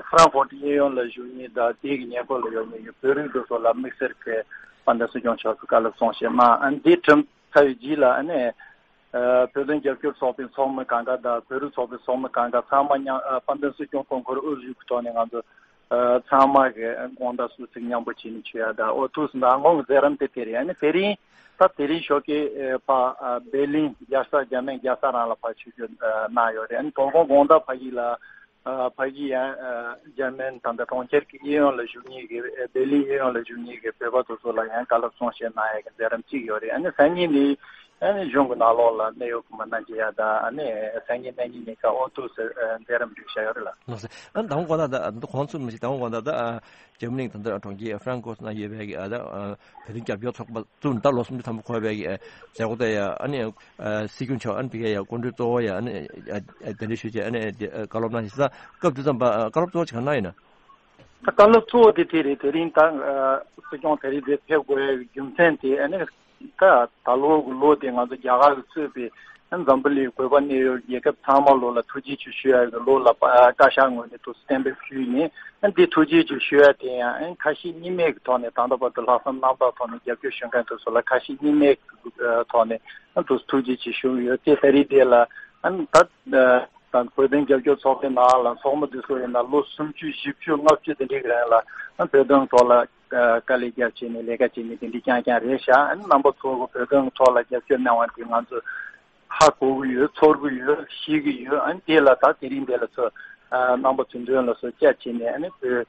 ཧྥ་རན་ཧྥོར་དབྱིན་གཡོན་ལ་བཞུགས་མཁན་དང་དེ་གི་ཉེ་འཁོར་ལ་ཡོད་མཁན་གྱི་བོད་རིགས་དེ་ཚོ་ལ་དམིགས་བསལ་གྱི་དཔལ་ལྡན་སྲིད་སྐྱོང་མཆོག་གིས་བཀའ་སློབ་གསུང་བཤད་གནང་། ཨ་ནི་དེ་གྲུབ་ཚར་བའི་རྗེས་ལ་ཨ་ནི། ཨ་བོད་དོན་རྒྱབ་སྐྱོར་ཚོགས་པའི་ཚོགས་མི་གང་ག་དང་བོད་རིགས་ཚོགས་པའི་ཚོགས་མི་གང་ག་ཚང་མ་མཉམ་ཨ་དཔལ་ལྡན་སྲིད་སྐྱོང་སྐུ་འཁོར་དབུ་བཞུགས་ཀྱི་ཐོག་ནས་ང་ཚོ་ཨ་ཚང་མ་གི་དགོང་དག་གསོལ་ཚིགས་མཉམ་པོ་བྱས་ནས་མཆོད་ཡ་དང་། ཨོ་ཐུགས་སུ་མདང་དགོང་གི་མཛད་རིམ་དེ་དེ་རེད། ཨ་ནི་དེ་རིང་ད་དེ་རིང་ཞོགས་ཀས་ཨ་ཕ་ཨ་བེར་ལིན་རྒྱལ་ས་འཇར་མན་རྒྱལ་ས་རང་ལ་ཕར་ཆིབས་བསྒྱུར་ཨ་གནང་ཡོད་རེད། ཨ་ནི་དོ་དགོང་དགོང་དག་ཕ་གི་ལ་ཨ་ཕ་གི་ཡང་ཨ་འཇར་མན་ད་ལྟ་གྲོང་ཁྱེར་གྱི་གཡས་གཡོན་ལ་བཞུགས་མཁན་གྱི་ཨ་བེར་ལིན་གཡས་གཡོན་ལ་བཞུགས་མཁན་གྱི་བོད་པ་དེ་ཚོ་ལ་ཡང་བཀའ་སློབ་གསུང་བཤད་གནང་ཡ་གི་མཛད་རིམ་གཅིག་ཡོད་རེད། ཨ་ནི་སང་ཉིན་ནི། ཨ་ནི་གཞུང་གི་ནང་ལོགས་ལ་གནད་ཡོད་ཁུངས་མ་གནང་རྒྱུ་ཡ་དང་། ཨ་ནི་སང་ཉིན་གནངས་ཉིན་ཉིན་ཀ་ཨོ་ཐུགས་སུ་ཨ་མཛད་རིམ་སྒྲིག་བཞག་ཡོད་རེད་ལགས། ལགས་སོ། ཨ་ནི་དང་པོ་དགོང་དག་ད་ཁོང་ཚོ་མི་ཞིག་དང་པོ་དགོང་དག་ད་ཨ་འཇར་མ་ནི་ད་ལྟ་གྲོང་ཁྱེར་ཧྥ་རན་ཀོར་ནང་ཡོད་པའི་གི་ཨ་ད་ཨ་བོད་དོན་རྒྱབ་སྐྱོར་ཚོགས་པ་བཙུགས་ནས་ད་ལོ་སུམ་ཅུ་ཐམ་པ་འཁོར་བའི་གི་ཨ་མཛད་སྒོ་དེ་ཡ་ཨ་ནི་ཨ་སྲིད་སྐྱོང་མཆོག་ཨ་ནི་ཕ་གི་ཡ་སྐུ་མགྲོན་གཙོ་བོ་ཡ་ཨ་ནི་ཨ་ཨ་གདན་འདྲེན་ཞུས་བྱས་ཨ་ནི་ཨ་བཀའ་སློབ་གནང་ཞིང་། སྐབས་དེ་ཙམ་པ་ཨ་བཀའ་སློབ་གཙོ་བོ་ཅིག་གང་གནང་ཡིན་ན། ད་བཀའ་སློབ་གཙོ་བོ་དེ་དེ་རེད། དེ་རིང་ད་ཨ་སྲིད་སྐྱོང་དེ་རིང་འདིར་ཕེབས་དགོས་ཡ་གི་རྒྱུ་མཚན་དེ་ཨ་ནི། ད་ད་ལོ་གི་ལོ་དེ་ང་ཚོ་རྒྱ་གར་གྱིས་གཙོས་པའི་འཛམ་བུ་གླིང་བོད་པ་གནས་ཡོད་རྒྱལ་ཁབ་ཚང་མ་ལོ་ལ་ཐུགས་རྗེ་ཆེ་ཞུ་ཡ་གི་ལོ་ལ་བཀའ་ཤག་ངོས་ནས་ཐུགས་སུ་གཏན་འབེབས་ཞུས་ནས། འདི་ཐུགས་རྗེ་ཆེ་ཞུ་ཡ་དེ་ཡང་ཁ་ཞེ་གཉིས་མེད་ཀྱི་ཐོག་ནས་ད་ལྟ་བར་དུ་ལྷག་བསམ་རྣམ་དག་ཐོག་ནས་རྒྱབ་སྐྱོར་ཞུ་མཁན་དེ་ཚོ་ལ་ཁ་ཞེ་གཉིས་མེད་ཀྱི་ཐོག་ནས་ཐུགས་ཐུགས་རྗེ་ཆེ་ཞུ་གི་ཡོད། དེ་ད་རེས་དེ་ལ་ད། དང་བོད་དོན་རྒྱབ་སྐྱོར་ཚོགས་པའི་ནང་ལ་ཚོགས་མི་དེ་ཚོ་ཡིན་ན་ལོ་སུམ་ཅུ་བཞི་བཅུ་ལྔ་བཅུ་དེ་འདྲའི་རིང་ལ་བོད་དོན་ཐོག་ལ་དཀའ་ལས་རྒྱབ་བྱས་ནས་ལས་ཀ་བྱས་ནས་དེ་འདྲའི་རྐྱང་རྐྱང་རེད་ཤག་ཨ་ནི་རྣམ་པ་ཚོ་གི་བོད་དོན་ཐོག་ལ་རྒྱབ་སྐྱོར་གནང་བ་དེ་ང་ཚོས་ཧ་གོ་གི་ཡོད། ཚོར་གི་ཡོད། ཤེས་ཀྱི་ཡོད། ཨ་ནི་དེ་ལ་ད་དེ་རིང་འདི་ལ་ཚོ་རྣམ་པ་ཚོའི་མདུན་ལ་ཚོ་བཅར་བྱས་ནས་ཨ་ནི་བོད།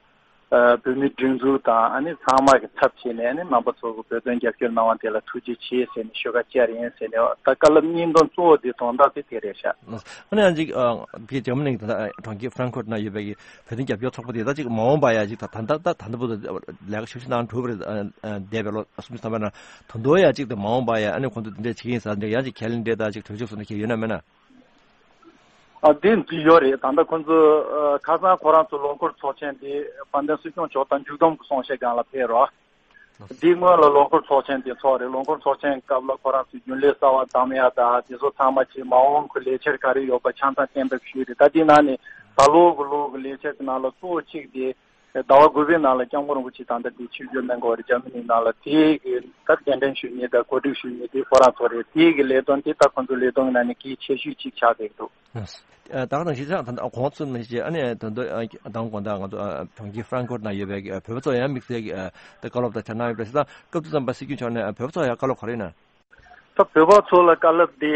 ཨ་བོད་མིའི་སྒྲིག་འཛུགས་དང་ཨ་ནི་ཚང་མ་གི་ཚབ་བྱས་ནས་ཨ་ནི་རྣམ་པ་ཚོ་གི་བོད་དོན་རྒྱབ་སྐྱོར་གནང་བ་དེ་ལ་ཐུགས་རྗེ་ཆེ་ཟེར་ནས་ཞུ་ཁ་བཅར་ཡིན་ཟེར་ནས། ད་བཀའ་སློབ་སྙིང་དོན་གཙོ་བོ་དེ་དོན་དག་དེ་དེ་རེད་ཤག་ཨ་ནི་ཨ་ཅིག་ཨ་གི་འཇར་མ་ནི་ད་ལྟ་གྲོང་ཁྱེར་ཧྥ་རན་ཁུར་ན་ཡོད་པའི་གི་བོད་དོན་རྒྱབ་སྐྱོར་ཚོགས་པ་དེ་ད་ཅིག་མ་འོངས་པ་ཡ་ཅིག་ད་ད་ད་ད་ལྟ་བར་དུ་ལས་ཀ་ཤུགས་ཆེ་གནང་གྲུབ་པ་རེད། ཨ་འདས་པའི་ལོ་སུམ་ཅུ་ཐམ་པ་ན་ད་དུང་ཡ་ཅིག་ད་མ་འོངས་པ་ཡ་ཨ་ནི་ཁོང་ཚོ་དེ་འདྲས་བྱེད་ཀྱི་ཡིན་ཟེར་འདྲ་ཡ་ཅིག་ཁས་ལེན་འདྲ་ད་ཅིག་གྲོས་ཆོད་སོགས་འདྲ་ཁྱེད་ཡོད་ན་མེད་ན། ཨ་དེ་འདི་ཡོད་རེད། ད་ལྟ་ཁོང་ཚོ་ཨ་ཁ་སང་ཁོ་རང་ཚོ་ལོ་འཁོར་ཚོགས་ཆེན་དེ་དཔལ་ལྡན་སྲིད་སྐྱོང་མཆོག་དང་མཇུག་བསྡོམས་ཀྱི་གསུང་བཤད་སྒང་ལ་ཕེབས་རོགས། དེའི་སྔོན་ལ་ལོ་འཁོར་ཚོགས་ཆེན་དེ་ཚོགས་རེད། ལོ་འཁོར་ཚོགས་ཆེན་སྐབས་ལ་ཁོ་རང་ཚོས་རྒྱུན་ལས་གསར་བ་བདམས་ཡ་དང་དེ་ཚོ་ཚང་མ་བྱས། མ་འོངས་ཀྱི་ལས་འཆར་ག་རེ་ཡོད་པ་ཆ་ཚང་གཏན་འབེབས་ཞུས་རེད། ད་དེའི་ནང་ནས་ད་ལོ་གི་ལོ་གི་ལས་འཆར་གྱི་ནང་ལ་གཙོ་བོ་གཅིག་དེ། ཟླ་བ་དགུ་པའི་ནང་ལ་སྐྱབས་མགོན་རིན་པོ་ཆེ་ད་ལྟ་འདི་ཆིབས་བསྒྱུར་གནང་གི་ཡོད་རེད། འཇར་མ་ནི་ནང་ལ། དེའི་གི་ད་གདན་འདྲེན་ཞུ་མཁན་དང་གོ་སྒྲིག་ཞུ་མཁན་དེ་ཁོ་རང་ཚོ་རེད། དེའི་གི་ལས་དོན་དེ་ད་ཁོང་ཚོའི་ལས་དོན་གྱི་ནང་ནས་གལ་ཆེ་ཤོས་གཅིག་ཆགས་བསྡད་འདུག་ད་ག་དང་ཞིག་ད་ལྟ་གོང་ཚུད་མི་ཤེས། ཨ་ནི་ད་དུང་ཨ་དང་དགོང་དག་ང་ཚོ་ཨ་གྲོང་ཁྱེར་ཧྥ་རན་ཀོར་ན་ཡོད་པའི་ཨ་བོད་པ་ཚོ་ཡང་དམིགས་བསལ་གྱི་ཨ་ད་བཀའ་སློབ་དང་བྱ་གནང་ཡོད་པ་རེད། ད་སྐབས་དེ་ཙམ་པ་སྲིད་སྐྱོང་མཆོག་ནས་ཨ་བོད་པ་ཚོ་ཡང་བཀའ་སློབ་ག་རེ་གནང་། ད་བོད་པ་ཚོ་ལ་བཀའ་སློབ་དེ།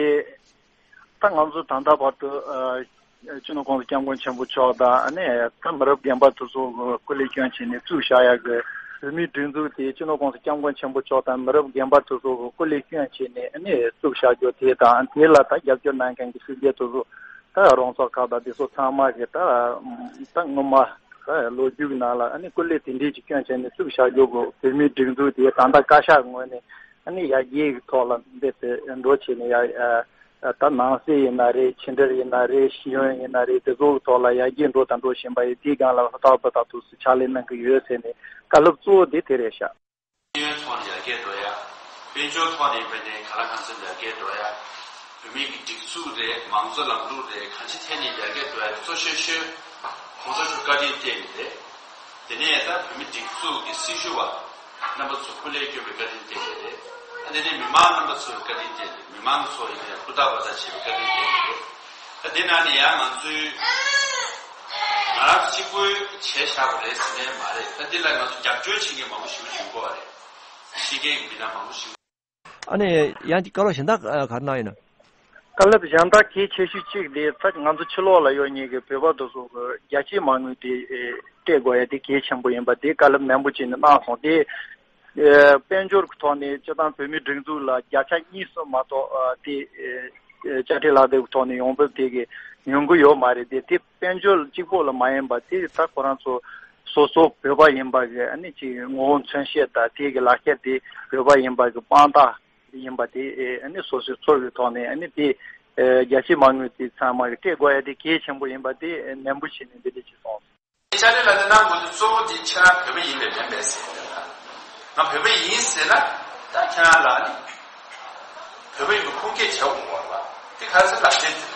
ད་ང་ཚོ་ད་ལྟ་བར་དུ་ཨ་སྤྱི་ནོར་༸གོང་ས་༸སྐྱབས་མགོན་ཆེན་པོ་མཆོག་དང་། ཨ་ནི་ད་མི་རབས་རྒན་པ་དེ་ཚོ་སྐུ་ལས་བསྐྱོན་བྱས་ནས་བཙུགས་བཞག་ཡག་གི་བོད་མིའི་སྒྲིག་འཛུགས་དེ་སྤྱི་ནོར་༸གོང་ས་༸སྐྱབས་མགོན་ཆེན་པོ་མཆོག་དང་མི་རབས་རྒན་པ་དེ་ཚོ་སྐུ་ལས་བསྐྱོན་བྱས་ནས་ཨ་ནི་བཙུགས་བཞག་རྒྱུ་དེ་དང་། དེ་ལ་ད་རྒྱབ་སྐྱོར་གནང་མཁན་གྱི་སྲིད་འཛིན་དེ་ཚོ་ད་རོང་ཚོགས་ཁག་དང་དེ་ཚོ་ཚང་མ་གི་ད་ད་སྔོན་མ་ད་ལོ་རྒྱུས་ཀྱི་ནང་ལ་ཨ་ནི་སྐུ་ལས་དེ་འདྲས་ཀྱི་བསྐྱོན་བྱས་ནས་བཙུགས་བཞག་རྒྱུ་གི་བོད་མིའི་སྒྲིག་འཛུགས་དེ་ད་ལྟ་བཀའ་ཤག་ངོས་ནས་ཨ་ནི་ཡར་རྒྱས་ཀྱི་ཐོག་ལ་འདི་ཚེ་འགྲོ་བྱས་ནས་ཡ། ད་ནང་སྲིད་ཡིན་ན་རེད། ཕྱི་འབྲེལ་ཡིན་ན་རེད། ཤེས་ཡོན་ཡིན་ན་རེད། དེ་ཚོའི་ཐོག་ལ་ཡར་རྒྱས་འགྲོ་དང་འགྲོ་བཞིན་པ་ཡིན། དེའི་སྒང་ལ་ཧུར་ཐག་འབད་ཐག་ཏུ་ཕྱག་ལས་གནང་གི་ཡོད་ཟེར་ནས་བཀའ་སློབ་གཙོ་བོ་དེ་དེ་རེད་ཤག་ཤེས་ཡོན་ཐོག་ནས་ཡར་རྒྱས་འགྲོ་ཡ། དཔལ་འབྱོར་ཐོག་ནས་དཔེར་ན་ག་ལ་གང་འཚམ་ཡར་རྒྱས་འགྲོ་ཡ། བོད་མི་གི་སྒྲིག་འཛུགས་རེད། མང་གཙོ་ལམ་ལུགས་རེད། གང་ཅི་ཐད་ནས་ཡར་རྒྱས་འགྲོ་ཡ་གཙོ་ཤོས་ཤོས་གོང་ས་མཆོག་བཀའ་དྲིན་བརྟེན་ནས་རེད། དེ་ནས་ད་བོད་མི་སྒྲིག་འཛུགས་ཀྱི་སྲི་ཞུ་བ་རྣམ་པ་ཚོ་སྐུ་ལས་བསྐྱོན་པའི་བཀའ་དྲིན་བརྟེན་ནས་རེད། ཨ་དེ་ནས་མི་མང་རྣམ་པ་ཚོའི་བཀའ་དྲིན་བརྟེན་ནས། མི་མང་ཚོ་ཡིན་ན་ཡང་ཧུར་ཐག་པ་ཚ་བྱེད་པའི་བཀའ་དྲིན་བརྟེན་ནས་རེད། ད་དེ་ནང་ནས་ཡང་ང་ཚོའི་ང་རང་གཅིག་པུས་བྱས་བཞག་པ་རེད་ཟེར་ནས་མ་རེད། ད་དེ་ལ་ང་ཚོ་རྒྱབ་སྐྱོར་བྱེད་མཁན་མང་པོ་ཞིག་ཡོང་གི་ཡོད་རེད། ཕྱི་རྒྱལ་གྱི་མི་སྣ་མང་པོ་ཞིག་ཨ་ནི་ཡང་ཅིག་བཀའ་སློབ་གཞན་དག་ག་རེ་གནང་ཡོད་ན། བཀའ་སློབ་གཞན་དག་གལ་ཆེ་ཤོས་གཅིག་དེ་ད་ང་ཚོ་ཕྱི་ལོགས་ལ་ཡོད་མཁན་གྱི་བོད་པ་དེ་ཚོ་གི་རྒྱལ་གཅེས་མ་དངུལ་དེ་སྤྲད་དགོས་ཡ་དེ་གལ་ཆེན་པོ་ཡིན་པ་དེ་བཀའ་སློབ་ནན་པོ་བྱས་ནས་གནང་སོང་། དེ་ ཨེ། དཔལ་འབྱོར་གྱི་ཐོག་ནས་སྤྱིར་བཏང་བོད་མིའི་སྒྲིག་འཛུགས་ལ་བརྒྱ་ཆ་གཉིས་གསུམ་མ་གཏོགས་ཨ་དེ་ཨེ་དཔྱ་ཁྲལ་ལག་དེབ་ཀྱི་ཐོག་ནས་ཡོང་འབབ་དེ་གི་ཉུང་གི་ཡོད་མ་རེད་དེ། དེ་དཔལ་འབྱོར་གཅིག་པོ་ལ་མ་ཡིན་པ་དེ་ད་ཁོ་རང་ཚོ་སོ་སོ་བོད་པ་ཡིན་པ་གི་ཨ་ནི་ཅིག་ངོ་བོ་མཚོན་བྱེད་དང་དེ་གི་ལག་ཁྱེར་དེ་བོད་པ་ཡིན་པ་གི་དཔང་རྟགས་ཡིན་པ་དེ་ཨ་ནི་སོ་སོའི་ཚོར་བའི་ཐོག་ནས་ཨ་ནི་དེ་ཨེ་རྒྱ་ཆེའི་མ་དངུལ་དེ་ཚང་མ་གི་སྤྲད་དགོས་ཡ་དེ་གལ་ཆེན་པོ་ཡིན་པ་དེ་ནན་པོ་བྱས་ནས་འདི་འདྲ་ཅིག་གསུངས་སོང་། དཔྱ་ཁྲལ་ལག་དེབ་གནང་དགོས་དུས་གཙོ་བོ་དེ་ཁྱེད་རང་བོད་པ་ཡིན་པས་མིན་པས་ཟེར་ཡ་དེ་ལ། ང་བོད་པ་ཡིན་ཟེར་ན་ད་ཁྱེད་རང་ལ་ནི་བོད་པ་ཡིན་པའི་ཁུངས་སྐྱེལ་བྱ་དགོས་པ་རེད་པ། དེ་ག་ཚོད་ལག་ཁྱེར་དེ།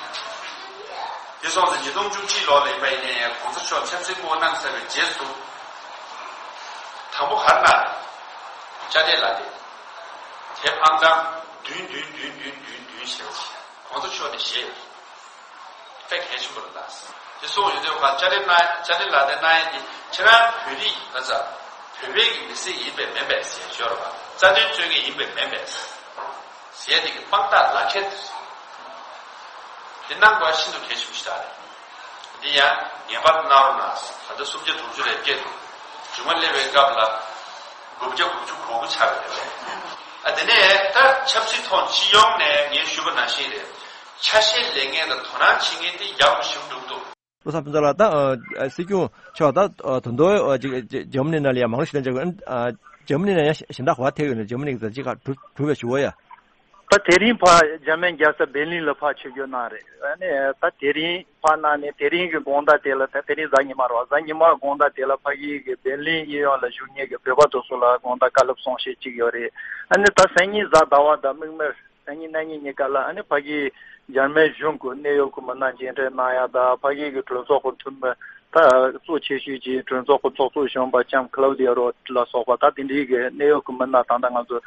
དེ་སོང་ཙང་ཉིས་སྟོང་བཅུ་གཅིག་ལོ་ལ་ཡིན་པ་ཡིན་ནའི་གོང་ས་མཆོག་ཆབ་སྲིད་སྐུ་གནང་ཚར་བའི་རྗེས་སུ། དང་པོ་ག་རེ་གནང་། དཔྱ་ཁྲལ་ལག་དེབ། དེ་ཕར་འགྲངས་བདུན་བདུན་བདུན་བདུན་བདུན་བདུན་ཞེས་པ་ཞིག་གོང་ས་མཆོག་ནས་བཞེས་ཡོད། དཔེ་གལ་ཆེན་པོ་རེད་ད། དེ་སོང་ཡོད་དུས་ཁ་དཔྱ་ཁྲལ་གནང་དཔྱ་ཁྲལ་ལག་དེབ་གནང་ཡས་དེ་ཁྱེད་རང་བོད་རིགས་ཡིན་ན་ཚ་བོད་པའི་གི་མི་སེར་ཡིན་པས་མིན་པས་ཟེར་ཞོར་བ་རྩ་དོན་རྩོད་མཁན་ཡིན་པས་མིན་པས་ཟེར་དེ་གི་དཔང་རྟགས་ལག་ཁྱེར་དེ་རེད། དེ་གནང་དགོས་ཤིན་ཏུ་གལ་ཆེན་པོ་ཞིག་རེད། འདི་ཡང་ངེས་པར་དུ་གནང་རོགས་གནང་། ད་ལྟ་སུམ་བརྒྱ་དྲུག་ཅུ་རེ་བརྒྱད་འདུག་མཇུག་མ་སླེབས་པའི་སྐབས་ལ་དགུ་བརྒྱ་དགུ་བཅུ་གོ་དགུ་ཆགས་པ་རེད། ཨ་དེ་ནས་ད་ཆབ་སྲིད་ཐོག་སྤྱི་ཡོངས་ནས་ངས་ཞུས་པ་ནང་བཞིན་རེད། ཆ་ཤས་ལེན་མཁན་དང་དོ་སྣང་བྱེད་མཁན་དེ་ཡག་པོ་ཞིག་འགྲུབ་འདུག་བློ་བཟང་ཕུན་ཚོགས་ལགས། ད་ཨ་སྲིད་སྐྱོང་མཆོག་ད་ཨ་ད་དུང་ཨ་ཅིག་ཇར་མ་ནི་ནང་ལ་ཡང་མང་ཞིག་ལ་འཇགས་དགོས། ཨ་ཇར་མ་ནི་ནང་ཡང་གཞན་དག་ག་པར་ཐེག་ཡོད་ན། ཇར་མ་ནི་གི་ད་ཅིག་ཁ་གྲུབ་གྲུབ་པའི་ཞུ་བ་ཡ། ད་དེ་རིང་ཕར་འཇར་མན་རྒྱལ་ས་བེར་ལིན་ལ་ཕར་ཆིབས་བསྒྱུར་གནང་རེད། ཨ་ནི་ད་དེ་རིང་ཕར་གནང་ནས་དེ་རིང་གི་དགོང་དག་དེ་ལ་ད་དེ་རིང་གཟའ་ཉི་མ་རེད་པ། གཟའ་ཉི་མ་དགོང་དག་དེ་ལ་ཕ་གི་གི་བེར་ལིན་གཡས་གཡོན་ལ་བཞུགས་མཁན་གི་བོད་པ་དེ་ཚོ་ལ་དགོང་དག་བཀའ་སློབ་གསུང་བཤད་ཅིག་ཡོད་རེད། ཨ་ནི་ད་སང་ཉིན་གཟའ་ཟླ་བ་དང་མིག་དམར་སང་ཉིན་གནངས་ཉིན་གཉིས་ཀ་ལ་ཨ་ནི་ཕ་གི་འཇར་མན་གཞུང་གི་གནད་ཡོད་གི་མི་སྣ་མཇལ་འཕྲད་གནང་ཡ་དང་། ཕ་གི་གི་གྲོས་ཚོགས་ཀྱི་འཐུས་མི་ད་གཙོ་ཆེ་ཤོས་ཀྱི་གྲོས་ཚོགས་ཀྱི་ཚོགས་གཙོ་གཞོན་པ་ལྕམ་ཁ་ལའུ་དི་ཡ་རོ་ལ་སོགས་པ་ད་དེ་འདྲའི་གི་གནད་ཡོད་གི་མི་སྣ། ད་ལྟ་ང་ཚོ་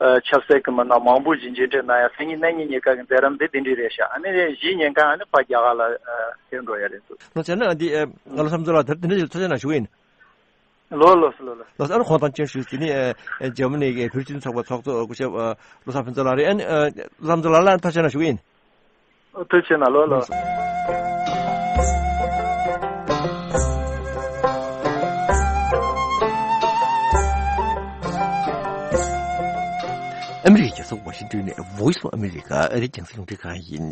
ཨ་ཆབ་སྲིད་གི་མི་སྣ་མང་པོ་ཞིག་མཇལ་འཕྲད་གནང་ཡ་སང་ཉིན་གནངས་ཉིན་གཉིས་ཀ་གི་མཛད་རིམ་དེ་དེ་འདྲའི་རེད་ཤག་ཨ་ནི་རེད། གཞིས་ཉིན་གང་ཨ་ནི་ཕར་རྒྱ་གར་ལ་ཨ་ཕེབས་འགྲོ་ཡ་རེད་འདུག་ལོ་བྱས་ན་འདི་ཨ་ང་བློ་བཟང་ཕུན་ཚོགས་ལགས་དེར་དེ་འདྲ་ཞིག་ཐུགས་རྗེ་གནང་ཞུ་གི་ཡིན། ལོ་ལོ་སི་ལོ་ལོ། ལོ་སི་ཨ་ནི་ཁོང་དང་བཅར་ཞུས་ཟིན་ནི་ཨ་ཨ་འཇར་མ་ནི་གི་བོད་སྤྱི་མཐུན་ཚོགས་པའི་ཚོགས་གཙོ་སྐུ་ཞབས་ཨ་བློ་བཟང་ཕུན་ཚོགས་ལགས་རེད། ཨ་ནི་ཨ་བློ་བཟང་ཕུན་ཚོགས་ལགས་ལ་ཐུགས་རྗེ་གནང་ཞུ་གི་ཡིན། ཐུགས་རྗེ་གནང་། ལོ་ལོ། ཨ་མི་རི་ཀའི་རྒྱལ་ས་ཝ་ཤིང་ཏོན་ནས་Voice of America ཨ་རིའི་རྒྱང་སྲིང་རླུང་འཕྲིན་ཁང་ཡིན།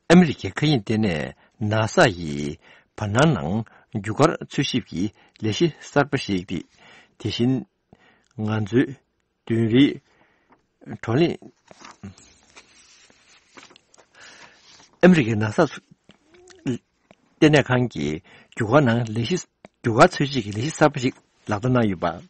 ཨ་མི་རི་ཀའི་མཁའ་དབྱིངས་ལྟེ་གནས་ནཱ་ས་ཡིས་བར་སྣང་ནང་རྒྱུ་སྐར་འཚོལ་ཞིབ་ཀྱི་ལས་གཞི་གསར་པ་ཞིག་སྟེ། དེ་བཞིན་ང་ཚོའི་མདུན་རིའི་བགྲོ་གླེང་ཨ་མི་རི་ཀའི་ནཱ་ས་ལྟེ་གནས་ཁང་གིས་རྒྱུ་སྐར་ནང་ལས་གཞི་རྒྱུ་སྐར་འཚོལ་ཞིབ་ཀྱི་ལས་གཞི་གསར་པ་ཞིག་ལག་བསྟར་གནང་ཡོད་པ།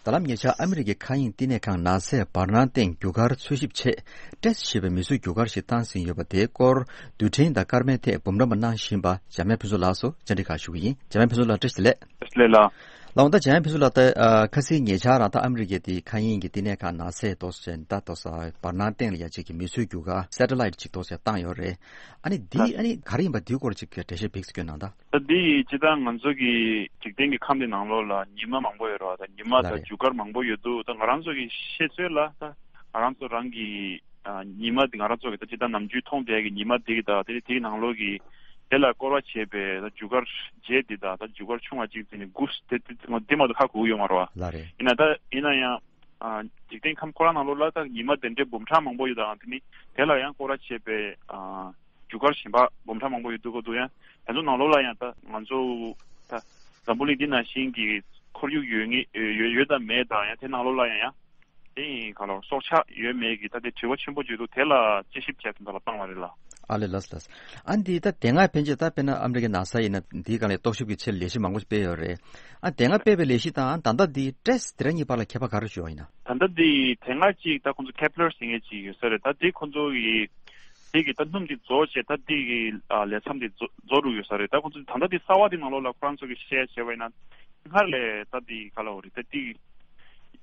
ད་ལམ་ཉེ་ཆར་ཨ་མི་རི་ཀའི་མཁའ་དབྱིངས་བསྟི་གནས་ཁང་ནཱ་སའི་བར་སྣང་སྟེང་རྒྱུ་སྐར་འཚོལ་ཞིབ་ཆེད་ཊེ་སི་ཊི་ཞེས་པའི་མིང་གཟུགས་རྒྱུ་སྐར་ཞིག་བཏང་ཟིན་ཡོད་པ་དེའི་སྐོར་རྡུལ་ཕྲན་དང་སྐར་མའི་ཐད་འབུམ་རམས་པ་གནང་བཞིན་པ་འཇམ་དབྱངས་ཕུན་ཚོགས་ལགས་སུ་བཅར་འདྲི་ཁག་ཞུ་གི་ཡིན། འཇམ་དབྱངས་ཕུན་ཚོགས་ལགས་བཀྲ་ཤིས་བདེ་ལེགས། བཀྲ་ཤིས་བདེ་ལེགས་ལགས། ལགས་འོང་ད་འཇམ་དབྱངས་ཕུན་ཚོགས་ལགས་ད་ཨ་ཁ་སང་ཉེ་ཆར་རང་ད་ཨ་མི་རི་ཀའི་དེ་མཁའ་དབྱིངས་ཀྱི་བསྟི་གནས་ཁང་ནཱ་སའི་ཏོག་ཙམ་ད་ཏོག་ཙམ་བར་སྣང་སྟེང་ལ་ཡ་གཅིག་གི་མིང་གཟུགས་རྒྱུ་སྐར་སེ་ཊ་ལའིཊ་གཅིག་ཏོག་ཙམ་བཏང་ཡོད་རེད། ཨ་ནི་འདི་ཨ་ནི་ག་རེ་ཡིན་པ་འདིའི་སྐོར་གཅིག་གི་འགྲེལ་བཤད་ཕེབས་སུ་སྐྱོན་གནང་ད། ད་འདི་ཡི་སྤྱིར་བཏང་ང་ཚོ་གི་འཇིག་རྟེན་གྱི་ཁམས་འདི་ནང་ལོགས་ལ་ཉི་མ་མང་པོ་ཡོད་རེད་བ། ད་ཉི་མ་ལ་རེད་དང་རེད། རྒྱུ་སྐར་མང་པོ་ཡོད་འདུག་ད་ང་རང་ཚོ་གི་ཤེས་ཚོད་ལ་ད་ང་རང་ཚོ་རང་གི་ཨ་ཉི་མ་འདི་ང་རང་ཚོ་གི་ད་སྤྱིར་བཏང་ནམ་རྒྱུན་མཐོང་བསྡད་ཀྱི་ཉི་མ་འདི་གི་ད་དེ་དེའི་ནང་ལོགས་ཀྱི་དེ་ལ་སྐོར་བ་བྱས་པའི་ད་རྒྱུ་སྐར་རྗེས་འདི་ད་ད་རྒྱུ་སྐར་ཆུང་བ་གཅིག་འཛིན་ནས་དགུ་དེ་དེ་དེ་མ་གཏོགས་ཧ་གོ་གི་ཡོད་མ་རེད་བ། ལགས་རེད། ཡིན་ན་ད་ཡིན་ན་ཡང་ཨ་འཇིག་རྟེན་ཁམས་ཁོ་རང་ནང་ལོགས་ལ་ད་ཉི་མ་དེ་འདྲའི་འབུམ་ཕྲག་མང་པོ་ཡོད་དང་དེ་ནི་དེ་ལ་ཡང་སྐོར་བ་བྱས་པའི་ཨ། རྒྱུ་སྐར་གཞན་པ་འབུམ་ཕྲག་མང་པོ་ཡོད་འདུག་གོ་འདུག་ཡང་དེ་ཚོ་ནང་ལོགས་ལ་ཡང་ད་ང་ཚོ་ད་འཛམ་བུ་གླིང་འདི་ནང་བཞིན་གྱི་ཁོར་ཡུག་ཡོད་ངེས་ཡོད་ཡོད་དང་མེད་དང་ཡང་དེ་ནང་ལོགས་ལ་ཡང་ཡང་དེ་ཡིན་ག་ལ་སྲོག་ཆགས་ཡོད་མེད་ཀྱི་ད་དེ་དྲི་བ་ཆེན་པོ་བརྗོད་འདུག་དེ་ལ་དཔྱད་ཞིབ་བྱས་ཙང་ད་ལ་བཏང་བ་རེད་ལ། ཨ་ལེ་ལགས་ལགས། ཨ་འདི་ད་དེ་སྔ་ཕན་ཆད་ད་དཔེར་ན་ཨ་མི་རི་ཀའི་ན་ས་ཡིན་ན་འདིའི་སྒང་ལ་རྟོག་ཞིབ་ཀྱི་ཆེད་ལས་གཞི་མང་པོ་ཞིག་སྤེལ་ཡོད་རེད། ཨ་དེ་སྔ་སྤེལ་བའི་ལས་གཞི་དང་ད་ལྟ་འདི་ཊེ་སི་ཊི་དེ་རང་གཉིས་བར་ལ་ཁྱད་པར་ག་རེ་ཡོད་ཡིན་ན། ད་ལྟ་འདི་དེ་སྔ་ཅིག་ད་ཁོང་ཚོ་ཁེ་པི་ལར་ཟེར་མཁན་ཅིག་ཡོད་ས་རེད། ད་དེ་ཁོང་ཚོ་གི་དེ་གི་ད་སྣུམ་དེ་རྫོགས་བྱས་ད་དེ་གི་ཨ་ལས་མཚམས་དེ་རྫོགས་རྫོགས་འགྲོ་ཡོད་ས་རེད། ད་ཁོང་ཚོ་ད་ལྟ་དེ་གསར་བ་དེ་ནང་ལོགས་ལ་ཁོ་རང་ཚོ་གི་བཤད་བྱས་པ་ཡིན་ན་སྔར་ལས་ད་དེ་ག་ལ་འོ་རེད། ད་དེ་གི་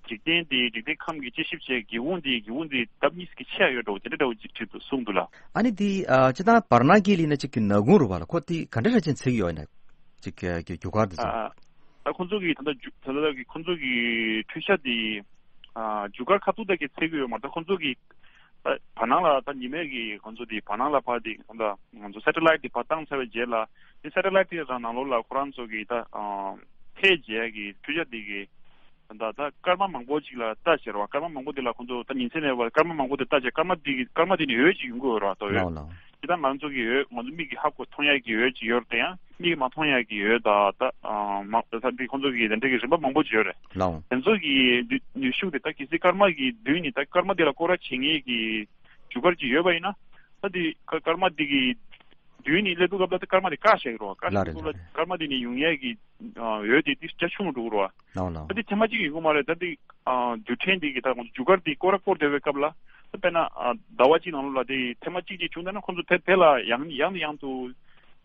འཇིག་རྟེན་དེ་འཇིག་རྟེན་ཁམས་ཀྱི་དཔྱད་ཞིབ་བྱས་སྒེའུ་ཁུང་དེ་སྒེའུ་ཁུང་དེ་ལྡབ་གཉིས་ཀྱི་ཆེ་ཡ་ཡོད་འགྲོ་དེ་འདྲ་འདྲ་བོ་ཅིག་བྲིས་འདུག་གསུངས་འདུག་ལ། ཨ་ནི་དེ་ཨ་སྤྱིར་བཏང་བར་སྣང་གི་ལི་ན་ཅིག་གི་ནག་ཁུང་རུ་བ་ལ་ཁོ་དེ་ག་འདྲ་ར་ཅན་ཚིག་ཡོད་ན་ཅིག་གི་རྒྱུ་སྐར་དེ་ཚོ། ཨ་ད་ཁོང་ཚོ་གི་ད་ལྟ་རྒྱུ་ད་ལྟ་གི་ཁོང་ཚོ་གི་འཕྲུལ་ཆ་དེ་ཨ་རྒྱུ་སྐར་ཁ་ཐུག་ད་གི་ཚིག་ཡོད་མ་རེད། ད་ཁོང་ཚོ་གི་ ད་བར་སྣང་ལ་ད་ཉི་མའི་གི་ཁོང་ཚོ་དེ་བར་སྣང་ལ་ཕར་དེ་ད་ང་ཚོ་སེ་ཊི་ལའིཊ་དེ་ཕར་བཏང་ཚར་བའི་རྗེས་ལ་དེ་སེ་ཊི་ལའིཊ་དེ་རང་ནང་ལོགས་ལ་ཁོ་རང་ཚོ་གི་ད་ཨ་ཐལ་རྗེས་ཀྱི་འཕྲུལ་ཆས་དེ་གི་ད་ད་སྐར་མ་མང་པོ་ཅིག་ལ་ལྟ་བྱས་ར་བ། སྐར་མ་མང་པོ་དེ་ལ་ཁོང་ཚོ་ད་ཉིན་མཚན་མེད་པར་སྐར་མ་མང་པོ་དེ་ལྟ་བྱས། སྐར་མ་དེ་གི་སྐར་མ་དེ་ནི་འོད་ཅིག་ཡོང་གི་ཡོད་ར་བ། ད་འོད་ལའོ་ལའོ། དེ་ད་ང་ཚོ་གི་འོད་ང་ཚོ་མིག་གིས་ཧ་གོ་མཐོང་ཡག་གི་འོད་ཅིག་ཡོད་རེད་དེ། ཡང་མིག་གིས་མ་མཐོང་ཡག་གི་འོད་ད་ད་ཨ་མ་ད་འདི་ཁོང་ཚོ་གི་དེ་འདྲ་གི་རིམ་པ་མང་པོ་ཅིག་ཡོད་རེད། ལའོ། དེ་ཚོ་གི་ནུས་ཤུགས་དེ་ད་གལ་སྲིད་སྐར་མ་གི་མདུན་ནས་ད་སྐར་མ་དེ་ལ་སྐོར་ར་བྱེད་མཁན་གྱི་རྒྱུ་སྐར་ཅིག་ཡོད་པ་ཡིན་ན། ད་དེ་སྐར་མ་དེ་གི་མདུན་ནས་སླེབས་དུས་སྐབས་ལ་ད་སྐར་མ་དེ་བཀག་བཞག་གི་རེད་བ། བཀག་ལ་བཞག་རེད་དུས་སྐབས་ལ་ལ་རེད། སྐར་མ་དེ་ནས་ཡོང་ཡས་ཀྱི་ཨ་འོད་དེ་དེ་རྒྱ་ཆུང་འགྲོ་གི་རེད་བ། ལའོ་ལའོ། ད་དེ་ཐེངས་མ་གཅིག་ཡོང་གི་མ་རེད། ད་དེ་ཨ་རྡུལ་ཕྲན་དེ་གི་ད་ཁོང་ཚོ་རྒྱུ་སྐར་དེ་སྐོར་ར་སྐོར་བསྡད་པའི་སྐབས་ལ་ད་དཔེར་ན་ཨ་ཟླ་བ་གཅིག་ནང་ལོགས་ལ་དེ་ཐེངས་མ་གཅིག་གཅིག་བྱུང་བསྡད་ན་ཁོང་ཚོ་དེ་དེ་ལ་ཡང་ཡང་དུ་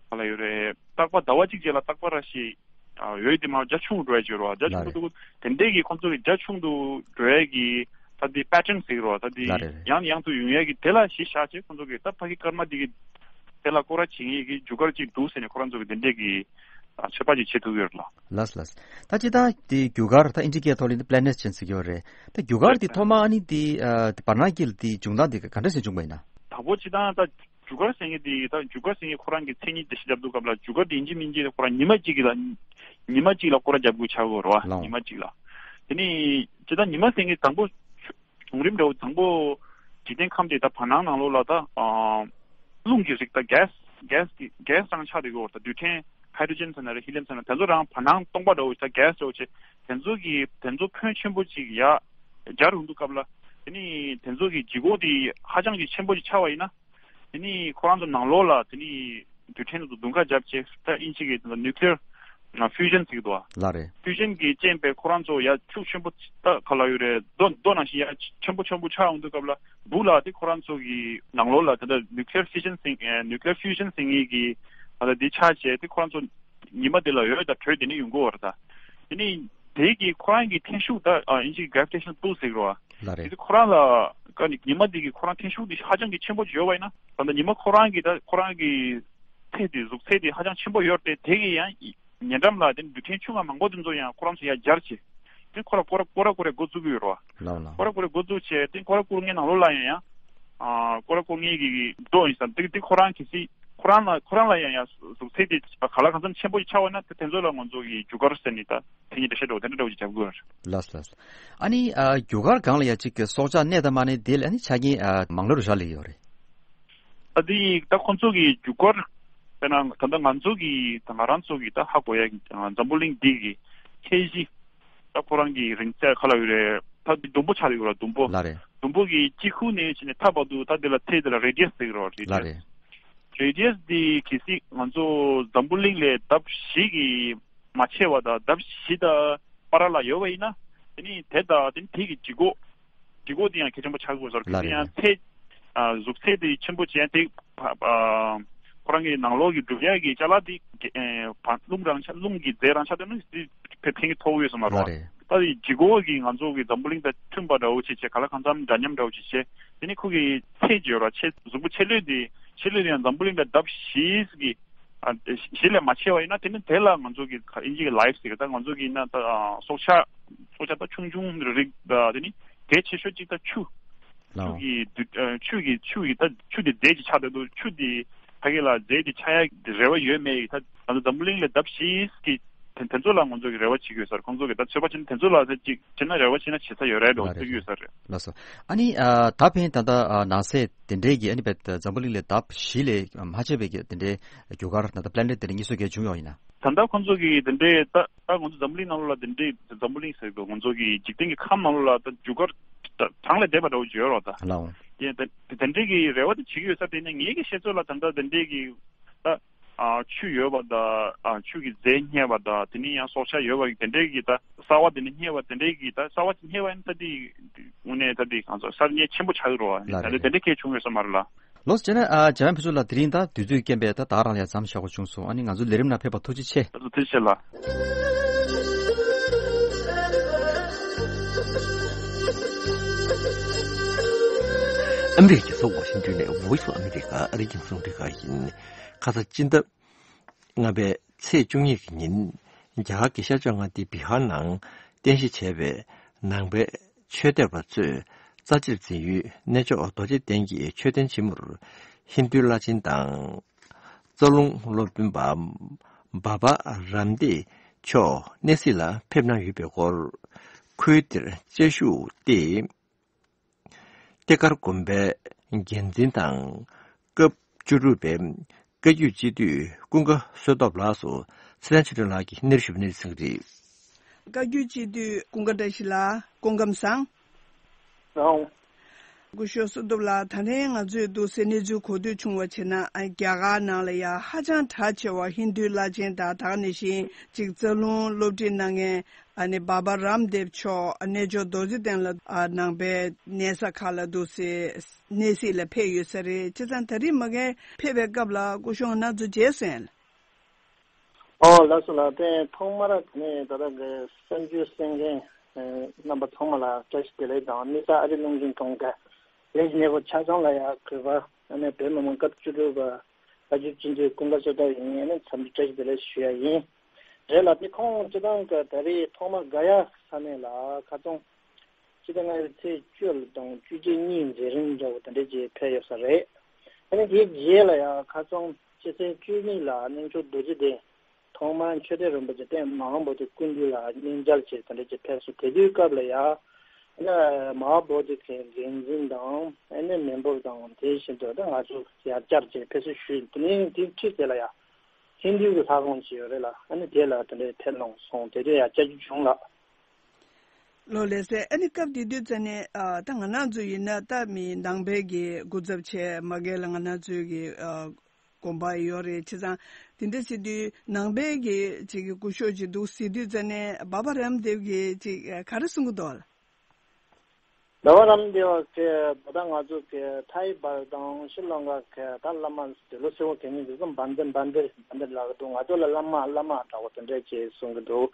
ག་ལ་ཡོད་རེད། རྟག་པར་ཟླ་བ་གཅིག་རྗེས་ལ་རྟག་པར་ར་ཞིག་ཨ་འོད་དེ་མར་རྒྱ་ཆུང་འགྲོ་ཡ་ཅིག་ཡོད་རེད་བ། རྒྱ་ཆུང་ལ་དུ་རེད། དེ་འདྲས་ཀྱི་ཁོང་ཚོ་གི་རྒྱ་ཆུང་དུ་འགྲོ་ཡ་གི་ད་དེ་པེ་ཊརན་ཟེར་གི་རེད་བ། ད་དེ་ལ་རེད་རེད། ཡང་ནས་ཡང་དུ་ཡོང་ཡ་གི་དེ་ལ་གཞི་བཞག་བྱས་ཁོང་ཚོ་གི་ད་ཕ་གི་སྐར་མ་དེ་གི་དེ་ལ་སྐོར་ར་བྱེད་མཁན་གྱི་རྒྱུ་སྐར་ཅིག་འདུག་ཟེར་ནས་ཁོ་རང་ཚོ་གི་དེ་འདྲས་ཀྱི་ཨ་ཚོད་དཔག་ཅིག་བྱེད་ཐུབ་ཀྱི་ཡོད་རེད་ལ། ལགས་ལགས། ད་སྤྱིར་བཏང་དེ་རྒྱུ་སྐར་ད་ཨིན་ཇི་སྐད་ཐོག་ལ་ནི་པི་ལེ་ནེཊ་ཅན་ཟེར་གྱི་ཡོད་རེད། ད་རྒྱུ་སྐར་དེ་ཐོག་མ་ཨ་ནི་དེ་ཨ་དེ་བར་སྣང་དཀྱིལ་དེ་བྱུང་སྟངས་དེ་ག་འདྲ་ཞིག་བྱུང་བ་ཡིན་ན། དང་པོ་སྤྱིར་བཏང་ད་རྒྱུ་སྐར་ཟེར་མཁན་དེ་ད་རྒྱུ་སྐར་ཟེར་མཁན་ཁོ་རང་གི་མཚན་ཉིད་དེ་ཞིབ་ལྟ་དུས་སྐབས་ལ་རྒྱུ་སྐར་དེ་ཡིན་གཅིག་མིན་གཅིག་ཁོ་རང་ཉི་མ་གཅིག་གི་ལ་ཉི་མ་གཅིག་ལ་སྐོར་ར་རྒྱབ་དགོས་ཆགས་ཀྱི་ཡོད་རེད་བ། ལའོ། ཉི་མ་གཅིག་ལ། དེ་ནི་སྤྱིར་བཏང་ཉི་མ་ཟེར་མཁན་དང་པོ་བྱུང་རིམ་འདྲ་བོ་དང་པོ་འཇིག་རྟེན་ཁམས་དེ་ད་བར་སྣང་ནང་ལོགས་ལ་ད་ཨ་རླུང་གི་རིགས་ད་གེ་སི་གེ་སི་གི་གེ་སི་རང་ཆགས་བསྡད་ཀྱི་ཡོད་རེད། ད་རྡུལ་ཕྲན་ཧའི་ཌྲོ་ཇེན་ཟེར་ན་རེད། ཧི་ལི་ཡམ་ཟེར་ན་དེ་ཚོ་རང་བར་སྣང་སྟོང་པ་འདྲ་བོ་ཞིག་ད་གེ་སི་འདྲ་བོ་ཅིག་དེ་ཚོ་གི་དེ་ཚོ་ཕོན་ཆེན་པོ་ཅིག་ཡར་སྦྱར་ཡོང་དུས་སྐབས་ལ་དེ་ནི་དེ་ཚོ་གི་ལྗིད་ཁོག་དེ་ཧ་ཅང་གི་ཆེན་པོ་ཅིག་ཆགས་པ་ཡིན་ན། དེ་ནི་ཁོ་རང་ཚོ་ནང་ལོགས་ལ་དེ་ནི་རྡུལ་ཕྲན་ཚོ་དུ་དུང་ཁ་བརྒྱབ་བྱས། ད་ཨིན་ཇི་གི་ནིའུ་ཀི་ལི་ཡར་ཕིའུ་ཞན་ཟེར་གི་འདུག་བ། ལགས་རེད། ཕིའུ་ཞན་གྱི་རྐྱེན་པས་ཁོ་རང་ཚོ་ཡར་ཤུགས་ཆེན་པོ་ད་ག་ལ་ཡོད་རེད། རྡོ་རྡོ་ནང་བཞིན་ཡར་ཆེན་པོ་ཆེན་པོ་ཆགས་ཡོང་དུས་སྐབས་ལ་སྦུག་ལ་དེ་ཁོ་རང་ཚོ་གི་ནང་ལོགས་ལ་ད་ལྟ་ནིའུ་ཀི་ལི་ཡར་ཕིའུ་ཞན་ཟེར་ནིའུ་ཀི་ལི་ཡར་ཕིའུ་ཞན་ཟེར་མཁན་གྱི་ད་ལྟ་འདི་ཆགས་བྱས་དེ་ཁོ་རང་ཚོ་ཉི་མ་དེ་ལ་འོད་དང་དྲོད་དེ་ནི་ཡོང་གི་ཡོད་རེད། ད་དེ་ནི་དེ་གི་ཁོ་རང་གི་འཐེན་ཤུགས་ད་ཨ་ཨིན་ཇི་གི་གྷ་རེ་བི་ཊེ་ཤན་པུལ་ཟེར་གི་རེད་བ། ལགས་རེད། དེ་ཁོ་རང་ལ་ཀ་ནི་ཉི་མ་འདི་གི་ཁོ་རང་འཐེན་ཤུགས་འདི་ཧ་ཅང་གི་ཆེན་པོ་ཅིག་ཡོད་པ་ཡིན་ན། ད་ལྟ་ཉི་མ་ཁོ་རང་གི་ད་ཁོ་རང་གི་ཚད་དེ་གཟུགས་ཚད་དེ་ཧ་ཅང་ཆེན་པོ་ཡོད་རེད། དེ་གི་ཡང་ཉེ་འགྲམ་ལ་དེ་རྡུལ་ཕྲན་ཆུང་བ་མང་པོ་དེ་ཚོ་ཡང་ཁོ་རང་ཚོ་ཡར་སྦྱར་བྱས། དེ་ཁོ་ར་སྐོར་ར་སྐོར་ར་སྐོར་ར་འགོ་བཙུགས་ཀྱི་ཡོད་རེད་བ། ལགས་ལགས། སྐོར་ར་སྐོར་ར་འགོ་བཙུགས་བྱས་དེ་སྐོར་ར་སྐོར་མཁན་ནང་ལོགས་ལ་ཡང་ཡང་ཨ་སྐོར་ར་སྐོར་མཁན་གྱི་རྡོ་ཡིན་ཙང་དེ་དེ་ཁོ་རང་གི་སི་ཁོ་རང་ལ་ཁོ་རང་ལ་ཡང་ཡང་གཟུགས་ཚད་དེ་ག་ལ་གང་འཚམ་ཆེན་པོ་ཞིག་ཆགས་པ་ན་དེ་དེ་ཚོ་ལ་ང་ཚོ་གི་རྒྱུ་སྐར་ཟེར་ནི་ད། དེ་ཉིད་འགྲེལ་བཤད་འདྲ་བོ་དེ་འདྲ་འདྲ་བོ་ཅིག་རྒྱབ་དགོས་རེད། ལགས་ལགས། ཨ་ནི་ཨ་རྒྱུ་སྐར་སྒང་ལ་ཡ་གཅིག་གི་སྲོག་ཆགས་གནས་དང་མ་གནས་དེ་ལ་ཨ་ནི་ཆ་རྐྱེན་ཨ་མང་ལོས་རག་ལས་ཡོད་རེད། ཨ་དེ་ད་ཁོང་ཚོ་གི་རྒྱུ་སྐར་དཔེར་ན་ད་ལྟ་ང་ཚོ་གི་ད་ང་རང་ཚོ་གི་ད་ཧ་གོ་ཡ་གི་འཛམ་བུ་གླིང་འདི་གི་ཁྱད་གཞི་ད་ཁོ་རང་གི་རིང་ཚད་ག་ལ་ཡོད་རེད། ད་འདི་ཟླུམ་པོ་ཆགས་ཡོད་རེད། ཟླུམ་པོ། ལགས་རེད། ཟླུམ་པོ་གི་དཀྱིལ་ཁུག་ནས་བྱས་ནས་མཐའ་བར་དུ་ད་འདི་ལ་ཚད་འདི་ལ་རེ་ཌི་ཡས་ཟེར་གི་རེད་བ། རེ་ཌི་ཡས། ལགས་རེད། རེ་ཌི་ཡས་འདི་གལ་སྲིད་ང་ཚོ་འཛམ་བུ་གླིང་ལས་ལྡབ་བཞི་གི་མ་ཆེ་བ་དང་ལྡབ་བཞི་དང་བར་ལ་ཡོད་པ་ཡིན་ན། དེ་ནི་དེ་དང་དེ་ནི་དེ་གི་ལྗིད་ཁོག་ལྗིད་ཁོག་དེ་ཡང་གལ་ཆེན་པོ་ཆགས་དགོས་ཟེར། ལགས་རེད། དེ་ཡང་ཚད་ཨ་གཟུགས་ཚད་དེ་ཆེན་པོ་བྱས་དེ་ཕ་ཨ་ཁོ་རང་གི་ནང་ལོགས་ཀྱི་འགྲུལ་ཡག་གི་ཅ་ལག་དེ་ཨེ་ཕ་རླུང་རང་ཆ་རླུང་གི་རྫས་རང་ཆ་དེ་ནི་དེ་ཕན་ཕན་གྱི་ཐོགས་ཡོད་ས་མ་རེད། ལགས་རེད། ད་དེ་ལྗིད་ཁོག་གི་ང་ཚོ་གི་འཛམ་བུ་གླིང་དང་མཐུན་པ་འདྲ་བོ་ཅིག་བྱས། ག་ལ་གང་འཚམ་འདྲ་མཉམ་འདྲ་བོ་ཅིག་བྱས། དེ་ནི་ཁོ་གི་ཚད་ཅིག་ཡོད་ར། ཆེ་གཟུགས་པོ་ཆེ་ལོས་དེ་ཆེ་ལོས་དེ་ཡང་འཛམ་བུ་གླིང་དང་ལྡབ་བཞི་གི་ཨ་བཞི་ལས་མ་ཆེ་བ་ཡིན་ན་དེ་ནི་དེ་ལ་ང་ཚོ་གི་ཨིན་ཇི་གི་ལའིབ་ཟེར་གི་ད་ང་ཚོ་གི་ཡིན་ན་ད་ཨ་སྲོག་ཆགས་སྲོག་ཆགས་ད་ཆུང་ཆུང་རིགས་ད་དེ་ནི་གལ་ཆེ་ཤོས་གཅིག་ད་ཆུ། ཆུ་ལའོ། གི་དུ་ཨ་ཆུ་གི་ཆུ་གི་ད་ཆུ་དེ་རྫས་ཅིག་ཆགས་བསྡད་འདུག་ཆུ་དེ་ཕ་གི་ལ་རྫས་དེ་ཆགས་ཡ་རེ་བ་ཡོད་མེད་ཡིན་ད། ང་ཚོ་འཛམ་བུ་གླིང་ལས་ལྡབ་བཞི་གི་དེ་དེ་ཚོ་ལ་ང་ཚོ་གི་རེ་བ་བྱེད་ཀྱི་ཡོད་ས་རེད། ཁོང་ཚོ་གི་ད་ཚོད་དཔག་བྱས་ན་དེ་ཚོ་ལ་ད་ཅིག་བྱས་ན་རེ་བ་བྱས་ན་བྱེད་ས་ཡོད་རེད་འགྲོ་ལགས་རེད། ཚོད་ཀྱི་ཡོད་ས་རེད། ལགས་སོ། ཨ་ནི་ཨ་ད་ཕན་ད་ལྟ་ཨ་ནང་གསེས་དེ་འདྲའི་གི་ཨ་ནི་བེད་འཛམ་བུ་གླིང་ལས་ལྡབ་བཞི་ལས་མ་ཆེ་བའི་གི་དེ་འདྲའི་རྒྱུ་སྐར་ད་ལྟ་པི་ལེ་ནེཊ་དེ་འདྲ་གཉིས་སུ་གལ་བྱུང་ཡོད་ཡིན་ན། ད་ལྟ་ཁོང་ཚོ་གི་དེ་འདྲའི་ད་ད་ང་ཚོ་འཛམ་བུ་གླིང་ནང་ལོགས་ལ་དེ་འདྲའི་འཛམ་བུ་གླིང་ཟེར་གི་འདུག་ང་ཚོ་གི་འཇིག་རྟེན་གྱི་ཁམས་ནང་ལོགས་ལ་ད་རྒྱུ་སྐར་ད་གྲངས་ལས་འདས་པ་འདྲ་བོ་ཅིག་ཡོད་རེད་ད། ལའོ། དེ་དེ་དེ་འདྲའི་གི་རེ་བ་དེ་བྱེད་ཀྱི་ཡོད་ས་དེ་ནི་ངེད་ཀྱི་ཤེས་ཚོད་ལ་ད་ལྟ་དེ་འདྲའི་གི་ད་ཨ་ཆུ་ཡོད་པ་དང་ཨ་ཆུ་གི་རྫས་རྙེད་པ་དང་དེ་ནས་ཡང་སྲོག་ཆགས་ཡོད་པ་གི་དེ་འདྲའི་གི་ད་གསར་བ་དེ་འདྲ་རྙེད་པ་དེ་འདྲའི་གི་ད་གསར་བ་ཅིག་རྙེད་པ་ཡིན་ན་ད་དེ་དངོས་གནས་ད་དེ་གང་ཟག་གསར་རྙེད་ཆེན་པོ་ཆགས་ཀྱི་རེད་བ། ལགས་ད་ལྟ་རེད། དེ་འདྲའི་གལ་བྱུང་ཡོད་ས་མ་རེད་ལ། ལགས་སོ། བྱས་ན་ཨ་འཇམ་དབྱངས་ཕུན་ཚོགས་ལགས་དེ་རིང་ད་དུས་ཚོད་རྐྱེན་པས་ད་ད་རང་ལ་ཡ་མཚམས་བཞག་དགོས་བྱུང་སོང་། ཨ་ནི་ང་ཚོ་ལས་རིམ་ནང་ཕེབས་པ་ཐུགས་རྗེ་ཆེ། ཐུགས་རྗེ་ཆེ་ལ། ཨ་མི་རི་ཀའི་རྒྱལ་ས་ཝ་ཤིང་ཏོན་ནས་Voice of America ཨ་རིའི་རྒྱང་སྲིང་རླུང་འཕྲིན་ཁང་ཡིན། ཁ་ས་སྤྱི་ཟླ་ལྔ་པའི་ཚེས་བཅུ་གཉིས་ཀྱི་ཉིན། རྒྱ་གར་གྱི་ཤར་ཕྱོགས་མངའ་སྡེ་བི་ཧར་ནང་རྟེན་གཞི་བྱས་པའི་ནང་པའི་ཆོས་དད་པ་ཚོས་ རྩ་ཆེར་འཛིན་ཡུལ་གནས་མཆོག་རྡོ་རྗེ་གདན་གྱི་མཆོད་རྟེན་ཆེན་མོར་ཧིན་རྡུའི་བླ་ཆེན་དང་། རྩ་རླུང་སློབ་དཔོན་པ་བྷ་བྷ་རམ་དེབ་མཆོག་གནས་གཟིགས་ལ་ཕེབས་གནང་ཡོད་པའི་སྐོར། ཁུལ་དེར་བཅའ་བཞུགས་ཏེ། ཏེ་ཀར་དགོན་པའི་འགན་འཛིན་དང་སྐབས་བཅུ་དྲུག་པའི་བཀའ་བརྒྱུད་སྤྱི་འཐུས་ཀུན་དགའ་བསོད་སྟོབས་ལགས་སུ་ཚེ་བརྟན་ཆོས་སྒྲོན་ལགས་ཀྱིས་སྣེ་རུ་ཞུ་བའི་གནས་ཚུལ་རེད། བཀའ་བརྒྱུད་སྤྱི་འཐུས་ཀུན་དགའ་བཀྲ་ཤིས་ལགས་སྐུ་ཁམས་བཟང་། ལགས། སྐུ་ཞབས་བསོད་སྟོབས་ལགས། ད་ཐེངས་ང་ཚོས་འདུག་སེ་གནས་ཚུལ་གོ་ཐོས་བྱུང་བ་བྱས་ན། ཨ། རྒྱ་གར་ནང་ལ་ཡ་ཧ་ཅང་གྲགས་ཆེ་བ་ཧིན་རྡུའི་བླ་ཆེན་དང་། ད་ག་ནང་བཞིན་ཅིག་རྩ་རླུང་སློབ་ཁྲིད་གནང་མཁན། ཨ་ནི་བྷ་བྷ་རམ་དེབ་མཆོག་གནས་མཆོག་རྡོ་རྗེ་གདན་ལ། ཨ། ནང་པའི་གནས་ས་ཁག་ལ་འདུག་སེ་གནས་གཟིགས་ལ་ཕེབས་ཡོད་ས་རེད། བྱས་ཙང་ད་རེས་མ་གི་ཕེབས་པའི་སྐབས་ལ་སྐུ་གཞོགས་ང་ཚོ་མཇལ་སོང་ཡ། ཨོ་ལགས་སོ་ལགས། དེ་ཐོག་མར་དེ་ནས་ད་ལྟ་གི་གསར་འགྱུར་གསན་མཁན་རྣམ་པ་ཚང་མ་ལ་བཀྲ་ཤིས་བདེ་ལེགས་དང་། དམིགས་བསལ་ཨ་རིའི་རླུང་འཕྲིན་ཁང་གི་ལས་ཀྱི་གནས་བབ་ཆ་ཚང་ལ་ཡ་གུས་པ། ཨ་ནི་བོད་མི་མང་སྐབས་བཅུ་དྲུག་པ་བཀའ་བརྒྱུད་སྤྱི་འཐུས་ཀུན་དགའ་བསོད་སྟོབས་ཡིན། ཨ་ནི་འཚམས་འདྲི་བཀྲ་ཤིས་བདེ་ལེགས་ཞུ་ཡ་ཡིན། རེད་ལགས། དེ་ཁོང་སྤྱི་བཏང་གི་ད་རེས་ཐོག་མ་ག་ཡ་ས་གནས་ལ་ཁ་སང་ཕྱི་ཟླ་ལྔ་པའི་ཚེས་བཅུ་དང་བཅུ་གཅིག་གཉིས་མཛད་རིམ་འདྲ་བོ་དེ་འདྲ་ཅིག་ཕེབས་ཡོད་ས་རེད། ཨ་ནི་དེའི་རྗེས་ལ་ཡང་ཁ་སང་ཕྱི་ཚེས་བཅུ་གཉིས་ལ་གནས་མཆོག་རྡོ་རྗེ་གདན་ཐོག་མར་མཆོད་རྟེན་རིན་པོ་ཆེ་ཏེ་མ་ཧཱ་བོ་དྷི་སྐུ་མདུན་ལ་གནས་མཇལ་བྱས་དེ་འདྲ་ཅིག་ཕེབས་སོང་། དེ་དུས་སྐབས་ལ་ཡང་། ཨ་ནི་མ་ཧཱ་བོ་དྷི་གི་འགན་འཛིན་དང་། ཨ་ནི་མི་འབོར་དང་། དེ་བཞིན་དུ་ད་ང་ཚོ་ཡར་བཅར་བྱས་ཕེབས་བསུ་ཞུས། དེ་ནས་དེའི་ཁྲིད་དེ་ལ་ཡང་ཧིན་རྡུའི་གི་ལྷ་ཁང་ཅིག་ཡོད་རེད་ལ། ཨ་ནི་དེ་ལ་དེ་འདྲའི་ཕེབས་གནང་སོང་། དེ་དུས་ཡང་བཅར་རྒྱུ་བྱུང་ལགས། ལགས་སོ་ལགས་སོ། ཨ་ནི་སྐབས་དེ་དུས་ཙ་ནས། ཨ། ད་ང་རང་ཚོ་ཡིན་ན་ད་མི་ནང་པའི་གི་སྐུ་ཚབ་བྱས་མ་གི་ལ་ང་རང་ཚོའི་གི། ཨ། དགོན་པ་ཡོད་རེད། བྱས་ཙང་དེ་འདྲ་ཟེར་དུས་ནང་པའི་གི་ཅིག་གི་སྐུ་ཞབས་ཅིག་འདུག་ཟེར་དུས་ཙ་ནས་བྷ་བྷ་རམ་དེབ་གི་ཅིག་ག་རེ་གསུང་གི་འདུག་ལགས། བྷ་བྷ་རམ་དེབ་གི་ད་ལྟ་ང་ཚོ་གི་ཐའི་བར་དང་ཤྲི་ལང་ཀ་གི་ད་བླ་མ་དེ་ལོ་སེ་བོ་གི་མིང་དེ་ཚོ་བན་དེ་བན་དེ་བན་དེ་ལབ་ཀྱི་འདུག། ང་ཚོ་ལ་བླ་མ་བླ་མ་འདྲ་བོ་དེ་འདྲ་ཅིག་གསུང་གི་འདུག།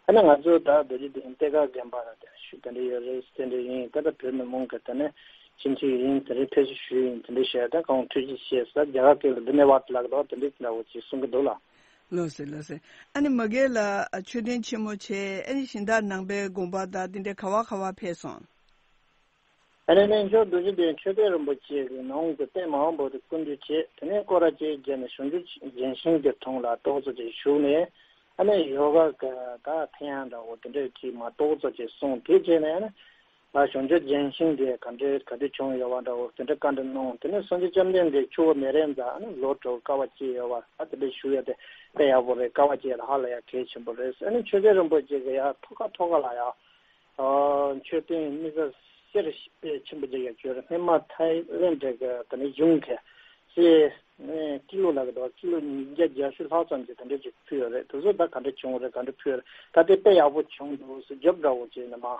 ཨ་ནི་ང་ཚོ་ད་རྡོ་རྗེ་གདན་གཏེར་ཁ་དགོན་པ་ལ་དེ་ཞུ་དེ་འདྲ་ཡོད་རེད། དེ་འདྲ་ཡིན། ད་ལྟ་བོད་མི་མང་གི་དེ་ནས་སྤྱི་འཐུས་ཡིན། དེ་འདྲའི་ཕེབས་བསུ་ཞུས་ཡིན། དེ་འདྲའི་བཤད། ད་གང་ཐུགས་རྗེ་ཆེ་ཟེར་རྒྱ་གར་སྐད་ལ་དྷ་ནི་ཝཱད་ལབ་ཀྱི་འདུག། དེ་འདྲའི་འདྲ་བོ་ཅིག་གསུང་གི་འདུག་ལགས། ལགས་སོ་ལགས་སོ། ཨ་ནི་མ་གི་ལ་མཆོད་རྟེན་ཆེན་མོ་བྱས། ཨ་ནི་གཞན་དག་ནང་པའི་དགོན་པ་དང་དེ་འདྲའི་ག་བ་ག་བ་ཕེབས་སོང་། ཨ་ནི་གནས་མཆོག་རྡོ་རྗེ་གདན་མཆོད་རྟེན་རིན་པོ་ཆེ་གི་ནང་གི་ཏེ་མ་ཧཱ་བོ་དྷི་སྐུ་མདུན་བྱས། དེ་ནས་སྐོར་ར་བཅས་བརྒྱབ་ནས་བྱང་ཆུབ་ལྗོན་ཤིང་གི་དྲུང་ལ་ཏོག་ཙམ་ཅིག་བཞུགས་ནས། ཨ་ནི་ཡོ་ག་གི་ད་ཕན་ཡག་འདྲ་བོ་དེ་འདྲ་ཅིག་མར་ཏོག་ཙམ་ཅིག་གསུངས། དེ་བྱས་ནས་ཨ་ནི་ད་བྱང་ཆུབ་ལྗོན་ཤིང་དེ་ག་འདྲ་ག་དུས་བྱུང་ཡོད་པ་འདྲ་བོ་དེ་འདྲ་བཀའ་འདྲི་གནང་། དེ་ནས་སངས་རྒྱས་བཅོམ་ལྡན་འདས་ཆུ་བོ་མེ་རི་ཡ་མཛད། ཨ་ནི་ལོ་དྲུག་དཀའ་བ་སྤྱད་ཡོད་པ། ཨ་དེ་འདྲ་ཞུ་ཡ་དེ་དཔེ་ཡག་པོ་རེད། དཀའ་བ་སྤྱད་ཡ་ལ་ཧ་ལས་ཡ་གལ་ཆེན་པོ་རེད། ཨ་ནི་མཆོད་རྟེན་རིན་པོ་ཆེ་གི་ཡ་ཐོག་ཁ་ཐོག་ཁ་ལ་ཡ། ཨ། མཆོད་རྟེན་དམིགས་བསལ་གསེར་དཔེ་ཆེན་པོ་ཅིག་ཡོད་རེད། སྔོན་མ་ཐའི་ལེན་ཌི་གི་དེ་ནས་གཞུང་གི་གསེར་ཀི་ལོ་ལབ་ཀྱི་འདུག། ཀི་ལོ་ཉིས་བརྒྱ་བརྒྱད་ཅུ་ལྷག་ཙམ་ཅིག་དེ་འདྲ་ཅིག་ཕུལ་ཡོད་རེད། དེ་ཚོ་ད་ག་འདྲ་བྱུང་རེད། ག་འདྲ་ཕུལ་ཡོད་རེད། ད་དེ་དཔེ་ཡག་པོ་བྱུང་འདུག་ཟེར་རྒྱབ་འདྲ་བོ་བྱས་ནས་མར་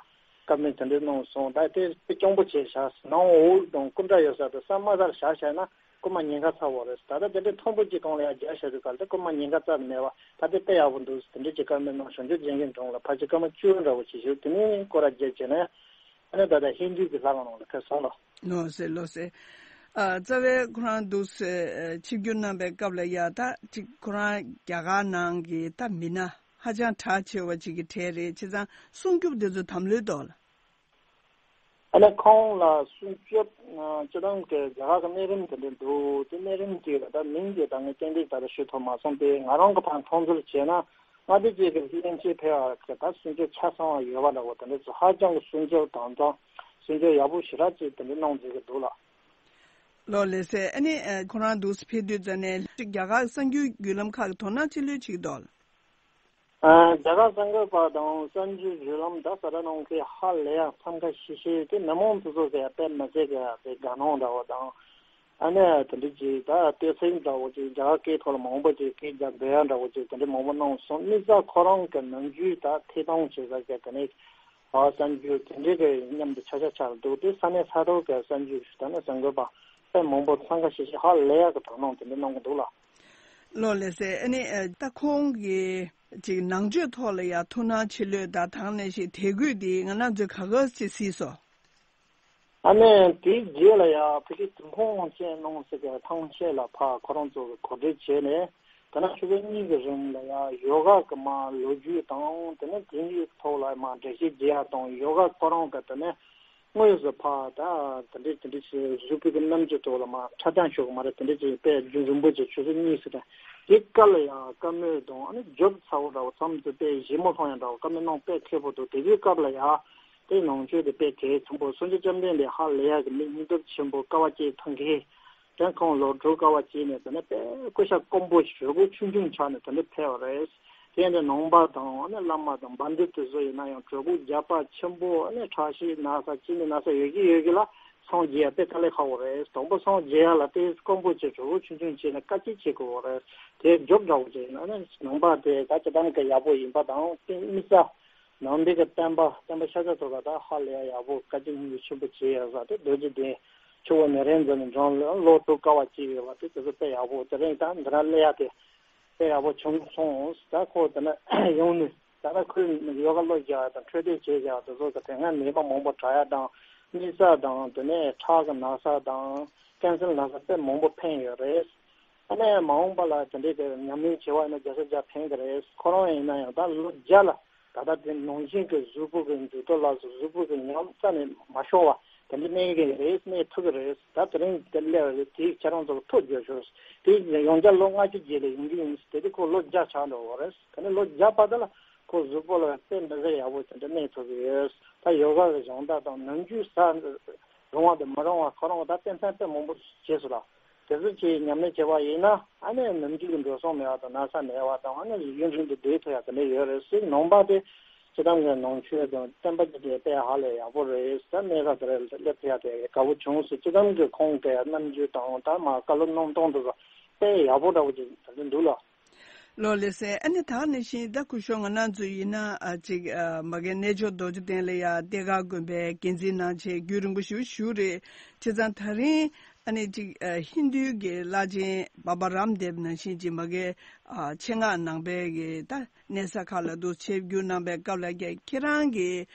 བཀའ་མོལ་དེ་འདྲ་གནང་སོང་། ད་དེ་དཔེ་སྐྱོ་པོ་བྱས་བཞག། ནང་འོག་དང་སྐུ་འདྲ་ཡོད་ས་དེ་ས་དམའ་སར་བཞག་བཞག་ན། རྐུ་མ་ཉེན་ཁ་ཚ་བོ་རེད། ད་ལྟ་དེ་འདྲའི་མཐོན་པོ་ཅིག་སྒང་ལ་ཡང་རྒྱག་བཞག་དུས་ག་ལ་དེ་རྐུ་མ་ཉེན་ཁ་རྩ་ནས་མེད་པ། ད་དེ་དཔེ་ཡག་པོ་འདུག། དེ་འདྲའི་ཅིག་བཀའ་མོལ་གནང་། བྱང་ཆུབ་ལྗོན་ཤིང་དྲུང་ལ་ཕལ་ཆེར་སྐར་མ་བཅུ་འདྲ་བོ་ཅིག་བཞུགས། དེ་ནས་སྐོར་ར་བརྒྱབ་བྱས་ནས། ཨ་ནི་ད་ལྟ་ཧིན་རྡུའི་གི་ལྷ་ཁང་ནང་ལ་ཕེབས་སོང་ལགས། ལགས་སོ་ལགས་སོ། ཨ། རྩ་བའི་ཁོ་རང་འདུག་སེ་ཆིབས་བསྒྱུར་གནང་པའི་སྐབས་ལ་ཡ་ད་ཅིག་ཁོ་རང་རྒྱ་གར་ནང་གི་ད་མི་སྣ་ཧ་ཅང་གྲགས་ཆེ་བ་ཅིག་གི་གྲས་རེད། བྱས་ཙང་སྲུང་སྐྱོབ་དེ་ཚོ་དམ་ལུས་ཐོག་ལ། ཨ་ནི་ཁོང་ལ་སྲུང་སྐྱོབ། ཨ། སྤྱིར་བཏང་གི་རྒྱ་གར་གྱི་གནས་རིམ་དེ་འདྲ་འདུག། དེ་གནས་རིམ་དེ་ལ་ད་མིང་དེ་ད་ངས་ཏན་ཏིག་ད་ལྟ་ཤོད་ཐུབ་མ་སོང་སྟེ། ང་རང་གི་ཕར་མཐོང་ཚུལ་བྱས་ན། མངའ་སྡེ་བཅས་ཀྱི་སླེབས་མཁན་ཕེབས་པ་གི་ད་སྲུང་སྐྱོབ་ཆ་ཚང་བ་ཡོད་པ་འདྲ་བོ་དེ་འདྲ་ཚོ་ཧ་ཅང་གི་སྲུང་སྐྱོབ་དམ་གཙང་། སྲུང་སྐྱོབ་ཡག་པོ་ཞེ་དྲག་ཅིག་དེ་འདྲ་གནང་བསྡད་ཀྱི་འདུག་ལགས། ལགས་ལགས་སོ། ཨ་ནི་ཁོ་རང་འདུག་སེ་ཕེབས་དུས་ཙ་ནས་རྒྱ་གར་གསར་འགྱུར་བརྒྱུད་ལམ་ཁག་གི་དོ་སྣང་ཆེ་ལོས་བྱེད་ཀྱི་འདུག་ལགས། ཨ། རྒྱ་གར་གསར་འགོད་པ་དང་གསར་འགྱུར་བརྒྱུད་ལམ་ད་གསར་གཏོད་གནང་མཁན་ཧ་ལས་ཡ་འཚང་ཁ་ཤིག་ཤིག་དེ་མི་མང་ཚོ་ཚོ་གི་དཔེ་མི་སྲིད་གི་དེ་དགའ་སྣང་འདྲ་བོ་དང་། ཨ་ནི་དེ་འདྲ་ཅིག་ད་བསྟོད་ཚིག་འདྲ་བོ་ཅིག་རྒྱ་གར་སྐད་ཐོག་ལ་མང་པོ་ཅིག་སྐད་རྒྱག་འབུལ་ཡ་འདྲ་བོ་ཅིག་དེ་འདྲ་མང་པོ་གནང་སོང་། དམིགས་བསལ་ཁོ་རང་གི་ནམ་རྒྱུན་ད་ཐད་གཏོང་བྱེད་ས་གི་དེ་ནས་ཨ་གསར་འགྱུར་དེ་འདྲའི་གི་མཉམ་དུ་ཆ་ཆ་ཆགས་འདུག། དེ་ས་གནས་ས་ཐོག་གི་གསར་འགྱུར་ད་ནི་གསར་འགོད་པ་དཔེ་མང་པོ་འཚང་ཁ་ཤིག་ཤིག་ཧ་ལས་ཡ་གི་དོ་སྣང་དེ་འདྲ་གནང་གི་འདུག་ལགས། ལགས་ལགས་སོ། ཨ་ནི་ཨ་ད་ཁོང་གི་ཅིག་ནང་ཆོས་ཐོག་ལ་ཡ་ཐུགས་སྣང་ཆེ་ལོས་དང་། ད་ག་ནང་བཞིན་དད་གུས་དེ་ང་རང་ཚོས་ག་ག་ཅིག་གཟིགས་སོང་། ཨ་ནི་དེའི་རྗེས་ལ་ཡ་ཕ་གི་ཐུན་མོང་དབང་ཆེན་གནང་ས་གི་ཐང་ཆེན་ལ་ཕར་ཁོ་རང་ཚོ་གི་གོ་སྒྲིག་བྱས་ནས། ད་ནང་ཆུ་ཚོད་གཉིས་ཀྱི་རིང་ལ་ཡ་ཡོ་ག་གི་མར་ལོ་རྒྱུས་དང་། དེ་ནས་དེའི་ཐོག་ལ་མར་འགྲེལ་བཤད་རྒྱག་ཡ་དང་། ཡོ་ག་ཁོ་རང་གི་དེ་ནས་ དངོས་སུ་ཕར་ད་དེ་འདྲའི་དེ་འདྲའི་ཞིག་གཟུགས་པོའི་གི་རྣམ་འགྱུར་ཐོག་ལ་མར་འཁྲབ་སྟོན་ཞུ་གི་མ་རེད། དེ་འདྲའི་ཅིག་དཔེ་རྒྱུན་རིང་པོ་ཅིག་ཆུ་ཚོད་གཉིས་ཙམ་དང་དེ་སྐབས་ལ་ཡང་བཀའ་མོལ་དང་ཨ་ནི་རྒྱོབ་ཚ་བོ་འདྲ་བོ་བསམ་ཚུལ་དཔེ་ཞིབ་མོ་ལྷོང་ཡང་འདྲ་བོ་བཀའ་མོལ་གནང་དཔེ་མཁས་པོ་འདུག་དེ་དུས་སྐབས་ལ་ཡང་དེ་ནང་ཆོས་དེ་དཔེ་གལ་ཆེན་པོ། སངས་རྒྱས་བཅོམ་ལྡན་འདས་ཧ་ལས་ཡག་གི་མི་སྙིང་སྟོབས་ཆེན་པོ་དཀའ་བ་སྤྱད་ཐུབ་མཁན། དེ་ཁོང་ལོ་དྲུག་དཀའ་བ་སྤྱད་ནས་དེ་ནས་དཔེ་སྐུ་ཤ་སྐམ་པོ་གྲོད་ཁོག་ཆུང་ཆུང་ཆགས་ནས་དེ་འདྲ་ཕེབས་པ་རེད། དེ་ཡང་དེ་ནང་པ་དང་ཨ་ནི་བླ་མ་དང་བན་དེ་དེ་ཚོ་ཡིན་ན་ཡང་གྲོད་ཁོག་རྒྱགས་པ་ཆེན་པོ། ཨ་ནི་ཁྲག་ཤེད་ན་ཚ་ཅི་ནས་ན་ཚ་ཡོད་ཀྱི་ཡོད་ཀྱི་ལ་སངས་རྒྱས་ཡ་དཔེ་དཀའ་ལས་ཁག་པོ་རེད། དང་པོ་སངས་རྒྱས་ཡ་ལ་དེ་སྐམ་པོ་བྱས་གྲོད་ཁོག་ཆུང་ཆུང་བྱས་ནས་དཀའ་སྤྱད་བྱེད་དགོས་པ་རེད། དེ་རྒྱོབ་འདྲ་བོ་བྱས་ན་ཨ་ནི་ནང་པ་དེ་ད་སྤྱིར་བཏང་གི་ཡག་པོ་ཡིན་པ་དང་དེ་དམིགས་བསལ་ནང་པའི་གི་བསྟན་པ་བསྟན་པ་ཤཱཀྱ་ཐུབ་པ་ད་ཧ་ལས་ཡ་ཡག་པོ་བཀའ་དྲིན་སྙིང་རྗེ་ཆེན་པོ་བྱས་ཡ་ཟ་དེ་རྡོ་རྗེ་གདན་ཆུ་བོ་མེ་རི་འཛིན་ནས་འགྲོ་ལོ་དྲུག་དཀའ་བ་སྤྱད་ཡོད་པ་དེ་དེ་ཚོ་དཔེ་ཡག་པོ། དེ་རིང་ད་འདི་ར་སླེབས་ཡ་དེ་དཔེ་ཡག་པོ་བྱུང་སོང་། ད་ཁོ་དེ་ན་ཡོང་ནས་ད་ལྟ་ཁོས་ཡོ་ག་བློ་རྒྱག་ཡ་དང་འཕྲོད་བསྟེན་བྱེད་རྒྱག་དེ་ཚོ་གི་དེ་སྔ་ནད་པ་མང་པོ་དྲག་ཡ་དང་དམིགས་བསལ་དང་དེ་ནས་ཁྲག་གི་ན་ཚ་དང་ཀན་སར་ན་ཚ་དཔེ་མང་པོ་ཕན་ཡོད་རེད། ཨ་ནི་མ་འོངས་པ་ལ་དེ་འདྲའི་དེ་ཉམས་ལེན་བྱེད་པ་ཡིན་ན་བརྒྱ་ཆ་བརྒྱ་ཕན་གི་རེད། ཁོ་རང་ཡིན་ན་ཡང་ད་ལོ་བརྒྱ་ལ་ད་ལྟ་དེ་ནང་བཞིན་གྱི་གཟུགས་པོ་གི་འགྱུར་ལྡོག་ལ་སོགས་གཟུགས་པོ་གི་ཉམས་རྩ་ནས་མ་ཤོར་བ་དེ་འདྲ་གནས་ཀྱི་རེད། གནས་ཐུབ་ཀྱི་རེད། ད་དེ་རིང་དེ་སླེབས་རེད། དེ་ཁྱེད་རང་ཚོ་ལ་ཐུགས་རྗེ་ཆེ། དེ་ཡང་བསྐྱར་ལོ་ལྔ་བཅུ་རྗེས་ལ་ཡོང་གི་ཡིན། དེ་དུས་ཁོ་ལོ་བརྒྱ་ཆགས་འགྲོ་བ་རེད། དེ་ནས་ལོ་བརྒྱ་བར་དུ་ལ་ཁོ་གཟུགས་པོ་ལ་དཔེ་མི་སྲིད་ཡག་པོ་དེ་འདྲ་གནས་ཐུབ་ཀྱི་ཡོད། ད་ཡོ་ག་གི་སྦྱོང་བརྡར་དང་ནམ་རྒྱུན་ཟ་རུང་བ་དང་མི་རུང་བ་ཁོ་རང་ད་ཏན་ཏན་དཔེ་མང་པོ་བྱས་སོང་ལ། དེ་ཚོ་ཅིག་ཉམས་ལེན་བྱས་པ་ཡིན་ན་ཨ་ནི་ནམ་རྒྱུན་གྱི་འགྲོ་སོང་མེད་པ་དང་ན་ཚ་མེད་པ་དང་ཨ་ནི་ཡུན་རིང་དུ་སྡོད་ཐུབ་ཡ་དེ་འདྲ་ཡོད་རེད་ཟེར། ནང་པ་དེ་སྤྱིར་བཏང་གི་ནང་ཆོས་དང་བསྟན་པ་དེ་དཔེ་ཧ་ལས་ཡག་པོ་རེད་ཟེར། གནས་ས་དེ་རེད་སླེབས་ཐུབ་ཡ་དེ་དགའ་པོ་བྱུང་ཟེར། སྤྱིར་བཏང་གི་ཁོང་གི་རྣམ་འགྱུར་དང་ད་མ་བཀའ་སློབ་གནང་སྟངས་དེ་ཚོ་དཔེ་ཡག་པོ་འདྲ་པོ་ཅིག་ད་དུང་འདུག་ལ། ལོ་ལེགས་སེ། ཨ་ནི་ད་ནི་བཞིན་ད་སྐུ་ཞབས་ང་རང་ཚོ་ཡིན་ན་ཨ་ཅིག་ཨ་མ་གི་གནས་མཆོག་རྡོ་རྗེ་གདན་ལ་ཡ་གཏེར་ཁ་དགོན་པའི་འགན་འཛིན་གནང་བྱས་རྒྱུན་རིང་པོ་ཞིག་བཞུགས་རེད། བྱས་ཙང་ད་རིང་ཨ་ནི་ཅིག་ཨ་ཧིན་རྡུའི་གི་བླ་ཆེན་བྷ་བྷ་རམ་དེབ་ནང་བཞིན་ཅིག་མ་གི་ཨ་ཆེད་མངགས་ནང་པའི་གི་ད་གནས་ས་ཁག་ལ་འདུག་བྱེད་རྒྱུ་གནང་པའི་སྐབས་ལ་ཀྱང་ཁྱེད་རང་གི་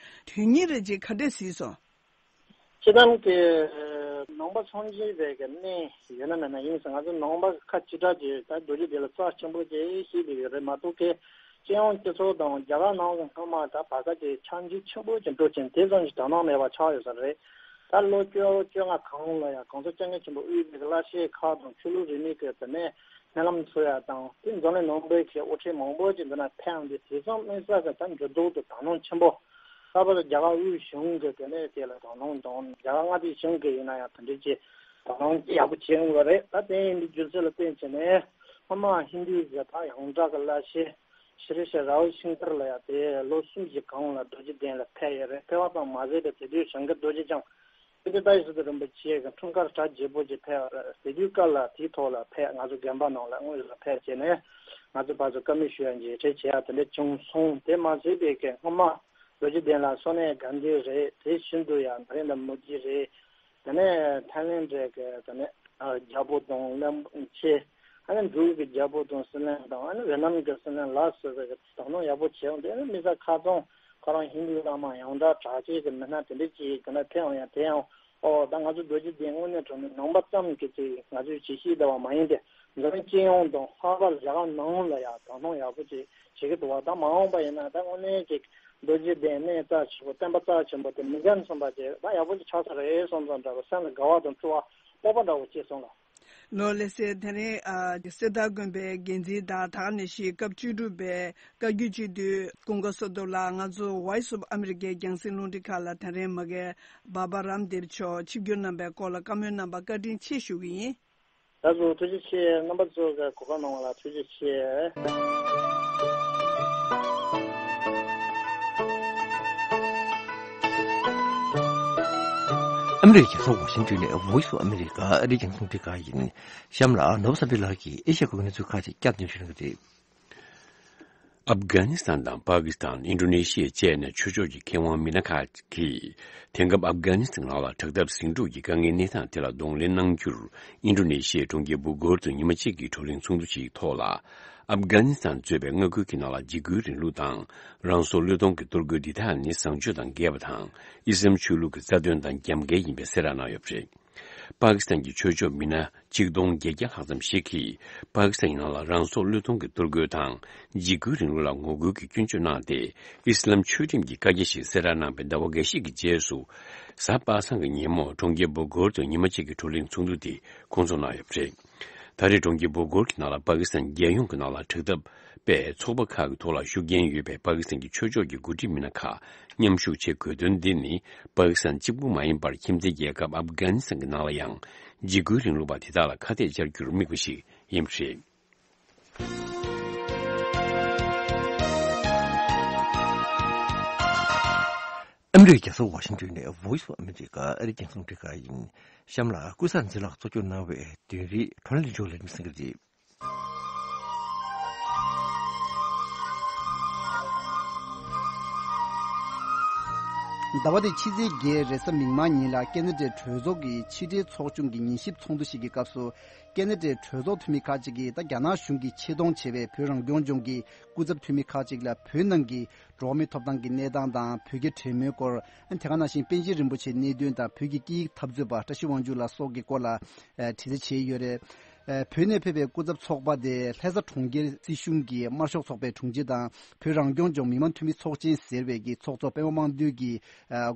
དོན་སྙིང་རེ་ཅིག་ག་འདྲས་གཟིགས་སོང་། སྤྱིར་བཏང་གི་ནང་པ་སངས་རྒྱས་པའི་གི་གནས་ཡོད་ན་མེད་ན་ཡིན་ཟེར། ང་ཚོ་ནང་པ་ཁ་ཅིག་གྲགས་ཀྱི་ད་རྡོ་རྗེ་གདན་ལ་རྩ་ཆེན་པོ་ཅིག་བྱེད་ཀྱི་ཡོད་རེད་མ་གཏོགས་ཀི་སྤྱི་ཡོངས་སྤྱི་ཚོགས་དང་རྒྱ་གར་ནང་གི་སྔོན་མ་ད་བར་སྐབས་ཀྱི་ཆགས་འཇིག་ཆེན་པོ་ཅིག་འགྲོ་ཅིང་དེ་ཙམ་ཞིག་དོ་སྣང་མེད་པ་ཆགས་ཡོད་ས་རེད། ད་ལོ་བཅོ་བཅོ་ལྔ་གོང་ལ་ཡང་གོང་ས་སྐྱབས་མགོན་ཆེན་པོ་དབུས་པའི་གི་བླ་ཆེན་ཁག་དང་ཆོས་ལུགས་རིས་མེད་ཀྱི་དེ་ནས་སྨོན་ལམ་འཚོགས་ཡ་དང་དེ་འཛམ་གླིང་ནང་པའི་གི་དབུ་ཁྲིད་མང་པོ་ཅིག་འདི་ན་ཕེབས་འདི་དེ་ཙམ་དམིགས་བསལ་གྱི་ད་འགྱུར་ལྡོག་དང་དོ་སྣང་ཆེན་པོ། ད་བར་རྒྱ་གར་དབུས་གཞུང་གི་དེ་ནས་དེ་ལ་དོ་སྣང་དང་རྒྱ་གར་མངའ་སྡེ་གཞུང་གི་ཡིན་ན་ཡང་དེ་འདྲ་ཅིག་དོ་སྣང་ཡག་པོ་བྱེད་ཡོང་གི་རེད། ད་དེ་ཡིན་དུས་རྒྱུ་མཚན་ལ་བརྟེན་བྱས་ནས་སྔོན་མ་ཧིན་རྡུའི་གི་ད་ཡོངས་གྲགས་ཀྱི་བླ་ཆེན་ཤྲི་ཤྲི་རཱ་ཧུ་ཤང་ཀར་ལ་ཡང་དེ་ལོ་གསུམ་གྱི་གོང་ལ་རྡོ་རྗེ་གདན་ལ་ཕེབས་ཡོད་རེད། ཕེབས་པ་ཙམ་མ་ཟད་པའི་དེ་དུས་བྱང་གི་རྡོ་རྗེ་འཆང་ཀིརྟི་ཏ་ཡེ་སཱ་ཏི་རིན་པོ་ཆེ་གི་འཁྲུངས་སྐར་གྲ་རྒྱས་པོ་ཅིག་ཕེབས་པ་རེད། དེ་དུས་སྐབས་ལ་དེའི་ཐོག་ལ་ཕེབས་ང་ཚོ་དགོན་པ་ནང་ལ་དངོས་སུ་ཕེབས་བྱས་ནས་ང་ཚོ་ཕར་ཚུར་བཀའ་མོལ་ཞུ་ཡ་མཇལ་འཕྲད་བྱེད་ཡ་དེ་འདྲ་བྱུང་སོང་། དེ་མ་ཟད་པའི་གི་སྔོན་མ་རྡོ་རྗེ་གདན་ལ་སོང་ནས་གྷན་དྷི་རེད། དེ་བཞིན་དུ་ཡང་ན་རེན་དྲ་མོ་དི་རེད། དེ་ནས་ཐའི་ལེན་ཌི་གི་དེ་ནས་རྒྱལ་པོ་དང་བློན་ཆེན། ཨ་ནི་འབྲུག་གི་རྒྱལ་པོ་དང་སྲིད་བློན་དང་ཨ་ནི་ཝེ་ནམ་གྱི་སྲིད་བློན་ལ་སོགས་པའི་དོ་སྣང་ཡག་པོ་བྱས་ཡོང་དུས་ཨ་ནི་དམིགས་བསལ་ཁ་རྩང་ཁོ་རང་ཧིན་རྡུ་བླ་མ་ཡོངས་གྲགས་གྲགས་ཅན་གྱི་མི་སྣ་དེ་འདྲ་ཅིག་དེ་ན་ཕེབས་ཡོང་ཡ་དེ་ཡང་ཨོ་ད་ང་ཚོ་རྡོ་རྗེ་གདན་དངོས་གནས་དྲང་གནས་ནང་པ་ཙམ་གྱི་ཅིག་ང་ཚོས་བྱེད་ཤེས་བསྡད་པ་མ་ཡིན་ཏེ་འཛམ་གླིང་སྤྱི་ཡོངས་དང་ལྷག་པར་རྒྱ་གར་ནང་ལ་ཡང་དོ་སྣང་ཡག་པོ་ཅིག་བྱེད་ཀྱི་འདུག་བ། ད་མ་འོངས་པ་ཡིན་ན་ད་དངོས་གནས་ཅིག་རྡོ་རྗེ་གདན་གནས་རྩ་ཆེན་པོ་བསྟན་པ་རྩ་ཆེན་པོ་དེ་མི་འགལ་མཚུངས་པ་ཅིག་ད་ཡག་པོ་ཅིག་ཆགས་ས་རེད་བསམ་བསམ་འདྲ་བོ་སེམས་ལ་དགའ་བ་དང་སྤྲོ་བ་སྤོབས་པ་འདྲ་བོ་སྐྱེས་སོང་ལ། ལོ་ལེགས་སེ། དེ་རིང་ཨ་གསེར་རྟ་དགོན་པའི་འགན་འཛིན་དང་ད་ག་ནང་བཞིན་སྐབས་བཅུ་དྲུག་པའི་བཀའ་བརྒྱུད་སྤྱི་འཐུས་ཀུན་དགའ་བསོད་སྟོབས་ལགས་ང་ཚོ་Voice of America་རྒྱང་སྲིང་རླུང་འཕྲིན་ཁང་ལ་དེ་རིང་མ་གི་བྷ་བྷ་རམ་དེབ་མཆོག་ཆིབས་བསྒྱུར་གནང་པའི་སྐོར་ལ་བཀའ་མོལ་གནང་པ་བཀའ་དྲིན་ཆེ་ཞུ་གི་ཡིན། ད་གཟོད་ཐུགས་རྗེ་ཆེ། རྣམ་པ་ཚོ་གི་གོ་སྐབས་གནང་བ་ལ་ཐུགས་རྗེ་ཆེ། ཨ་མི་རི་ཀའི་རྒྱལ་ས་ཝ་ཤིང་ཏོན་ནས་Voice of America་ཨ་རིའི་རྒྱང་སྲིང་རླུང་འཕྲིན་ཁང་ཡིན། གཤམ་ལ་ནོར་བུ་བསམ་འཕེལ་ལགས་ཀྱིས་ཨེ་ཤ་ཡའི་གནས་ཚུལ་ཁག་ཅིག་བསྐྱར་ཟློས་ཞུ་གནང་གི་རེད། ཨབ་གྷ་ནི་སི་ཐན་དང་པ་ཀི་སི་ཐན། ཨིན་ཌོ་ནེ་ཤི་ཡ་བཅས་ནས་ཆོས་ཕྱོགས་ཀྱི་མཁས་དབང་མི་སྣ་ཁག་གིས་དེང་སྐབས་ཨབ་གྷ་ནི་སི་ཐན་ནང་ལ་དྲག་འཐབ་ཟིང་འཁྲུག་གི་དཀའ་ངལ་གནས་སྟངས་དེ་ལ་གདོང་ལེན་གནང་རྒྱུར་ཨིན་ཌོ་ནེ་ཤི་ཡའི་གྲོང་ཁྱེར་བྷུ་གོར་དུ་ཉི་མ་གཅིག་གི་བགྲོ་གླེང་ཚོགས་འདུ་ཞིག་ཐོག་ལ། ཨབ་གྷ་ནི་སི་ཐན་གཙོས་པའི་མངའ་ཁུལ་གྱི་ནང་ལ་འཇིགས་སྐུལ་རིང་ལུགས་དང་རང་སྲོག་བློས་གཏོང་གི་གཏོར་རྒོལ་འདི་དག་ནི་བཟང་སྤྱོད་དང་འགལ་བ་དང་ཨི་སི་ལམ་ཆོས་ལུགས་ཀྱི་རྩ་དོན་དང་རྒྱབ་འགལ་ཡིན་པའི་གསལ་བསྒྲགས་གནང་ཡོད་པ་རེད། པ་ཀི་སི་ཐན་གྱི་ཆོས་ཕྱོགས་མི་སྣ་ཆིག་སྟོང་བརྒྱད་བརྒྱ་ལྷག་ཙམ་ཞིག་གིས་པ་ཀི་སི་ཐན་ནང་ལ་རང་སྲོག་བློས་གཏོང་གི་གཏོར་རྒོལ་དང་འཇིགས་སྐུལ་རིང་ལུགས་ལ་ངོ་རྒོལ་གྱི་སྐྱོན་བརྗོད་གནང་སྟེ། ཨི་སི་ལམ་ཆོས་ཁྲིམས་ཀྱི་བཀའ་རྒྱ་ཞིག་གསལ་བསྒྲགས་གནང་པའི་ཟླ་བ་འགའ་ཤས་ཀྱི་རྗེས་སུ། གཟའ་པ་སངས་ཀྱི་ཉིན་མོར་གྲོང་ཁྱེར་སྦུག་གུར་དུ་ཉི་མ་གཅིག་གི་བགྲོ་གླེང་ཚོགས་འདུ་དེ་སྐོང་ཚོགས་གནང་ཡོད་པ་རེད། ད་རེས་གྲོང་ཁྱེར་སྦུག་གུར་གྱི་ནང་ལ་པ་ཀི་སི་ཐན་རྒྱལ་ཡོངས་ཀྱི་ནང་ལ་དྲག་འཐབ་པའི་ཚོགས་པ་ཁག་གི་ཐོག་ལ་ཤུགས་རྐྱེན་ཡོད་པའི་པ་ཀི་སི་ཐན་གྱི་ཆོས་ཕྱོགས་ཀྱི་འགོ་ཁྲིད་མི་སྣ་ཁག་མཉམ་ཞུགས་བྱེད་དགོས་དོན་འདི་ནི། པ་ཀི་སི་ཐན་གཅིག་པུ་མ་ཡིན་པར། ཁྱིམ་མཚེས་རྒྱལ་ཁབ་ཨབ་གྷ་ནི་སི་ཐན་གྱི་ནང་ལ་ཡང་འཇིགས་སྐུལ་རིང་ལུགས་པ་དེ་དག་ལ་ཁ་གཏད་བཅར་རྒྱུར་དམིགས་པ་ཞིག་ཡིན་པ་རེད། ཨ་མི་རི་ཀའི་རྒྱལ་ས་ཝ་ཤིང་ཏོན་ནས་Voice of America ཨ་རིའི་རྒྱང་སྲིང་རླུང་འཕྲིན་ཁང་ཡིན། གཤམ་ལ་ཀུན་བཟང་འཛིན་ལགས་གཙོ་སྐྱོང་གནང་བའི་བདུན་རེའི་གྲོས་ལས་འབྱོར་ལ་མི་སེང་གི་རེད། ཟླ་བ་འདིའི་ཕྱི་ཚེས་བརྒྱད་རེས་གཟའ་མིག་དམར་ཉིན་ལ་ཀེ་ན་ཌའི་གྲོས་ཚོགས་ཀྱི་ཕྱི་དྲིལ་ཚོགས་ཆུང་གི་ཉན་ཞིབ་ཚོགས་འདུ་ཞིག་གི་སྐབས་སུ། ཀེ་ན་ཌའི་གྲོས་ཚོགས་འཐུས་མི་ཁག་ཅིག་གིས་ད་རྒྱ་ནག་གཞུང་གིས་ཆེད་གཏོང་བྱས་པའི་བོད་རང་སྐྱོང་ལྗོངས་ཀྱི་སྐུ་ཚབ་འཐུས་མི་ཁག་ཅིག་ལ་བོད་ནང་གི་འགྲོ་བ་མིའི་ཐོབ་ཐང་གི་གནས་སྟངས་དང་། བོད་རྒྱ་འབྲེལ་མོལ་སྐོར། དེ་ག་ནང་བཞིན་པཎ་ཆེན་རིན་པོ་ཆེའི་གནད་དོན་དང་། བོད་ཀྱི་སྐད་ཡིག་འཐབ་རྩོད་པ་བཀྲ་ཤིས་དབང་ཕྱུག་ལགས་སོགས་ཀྱི་སྐོར་ལ་དྲི་རྩད་བྱས་ཡོད་རེད། བོད་ནས་ཕེབས་པའི་སྐུ་ཚབ་ཚོགས་པ་དེ་ལྷ་ས་གྲོང་ཁྱེར་སྲིད་གཞུང་གི་དམར་ཤོག་ཚོགས་པའི་དྲུང་ཆེ་དང་། བོད་རང་སྐྱོང་ལྗོངས་མི་དམངས་འཐུས་མི་ཚོགས་ཆེན་ཟེར་བའི་གི་ཚོགས་གཙོ་སྤེན་པ་དམངས་འདུས་ཀྱིས་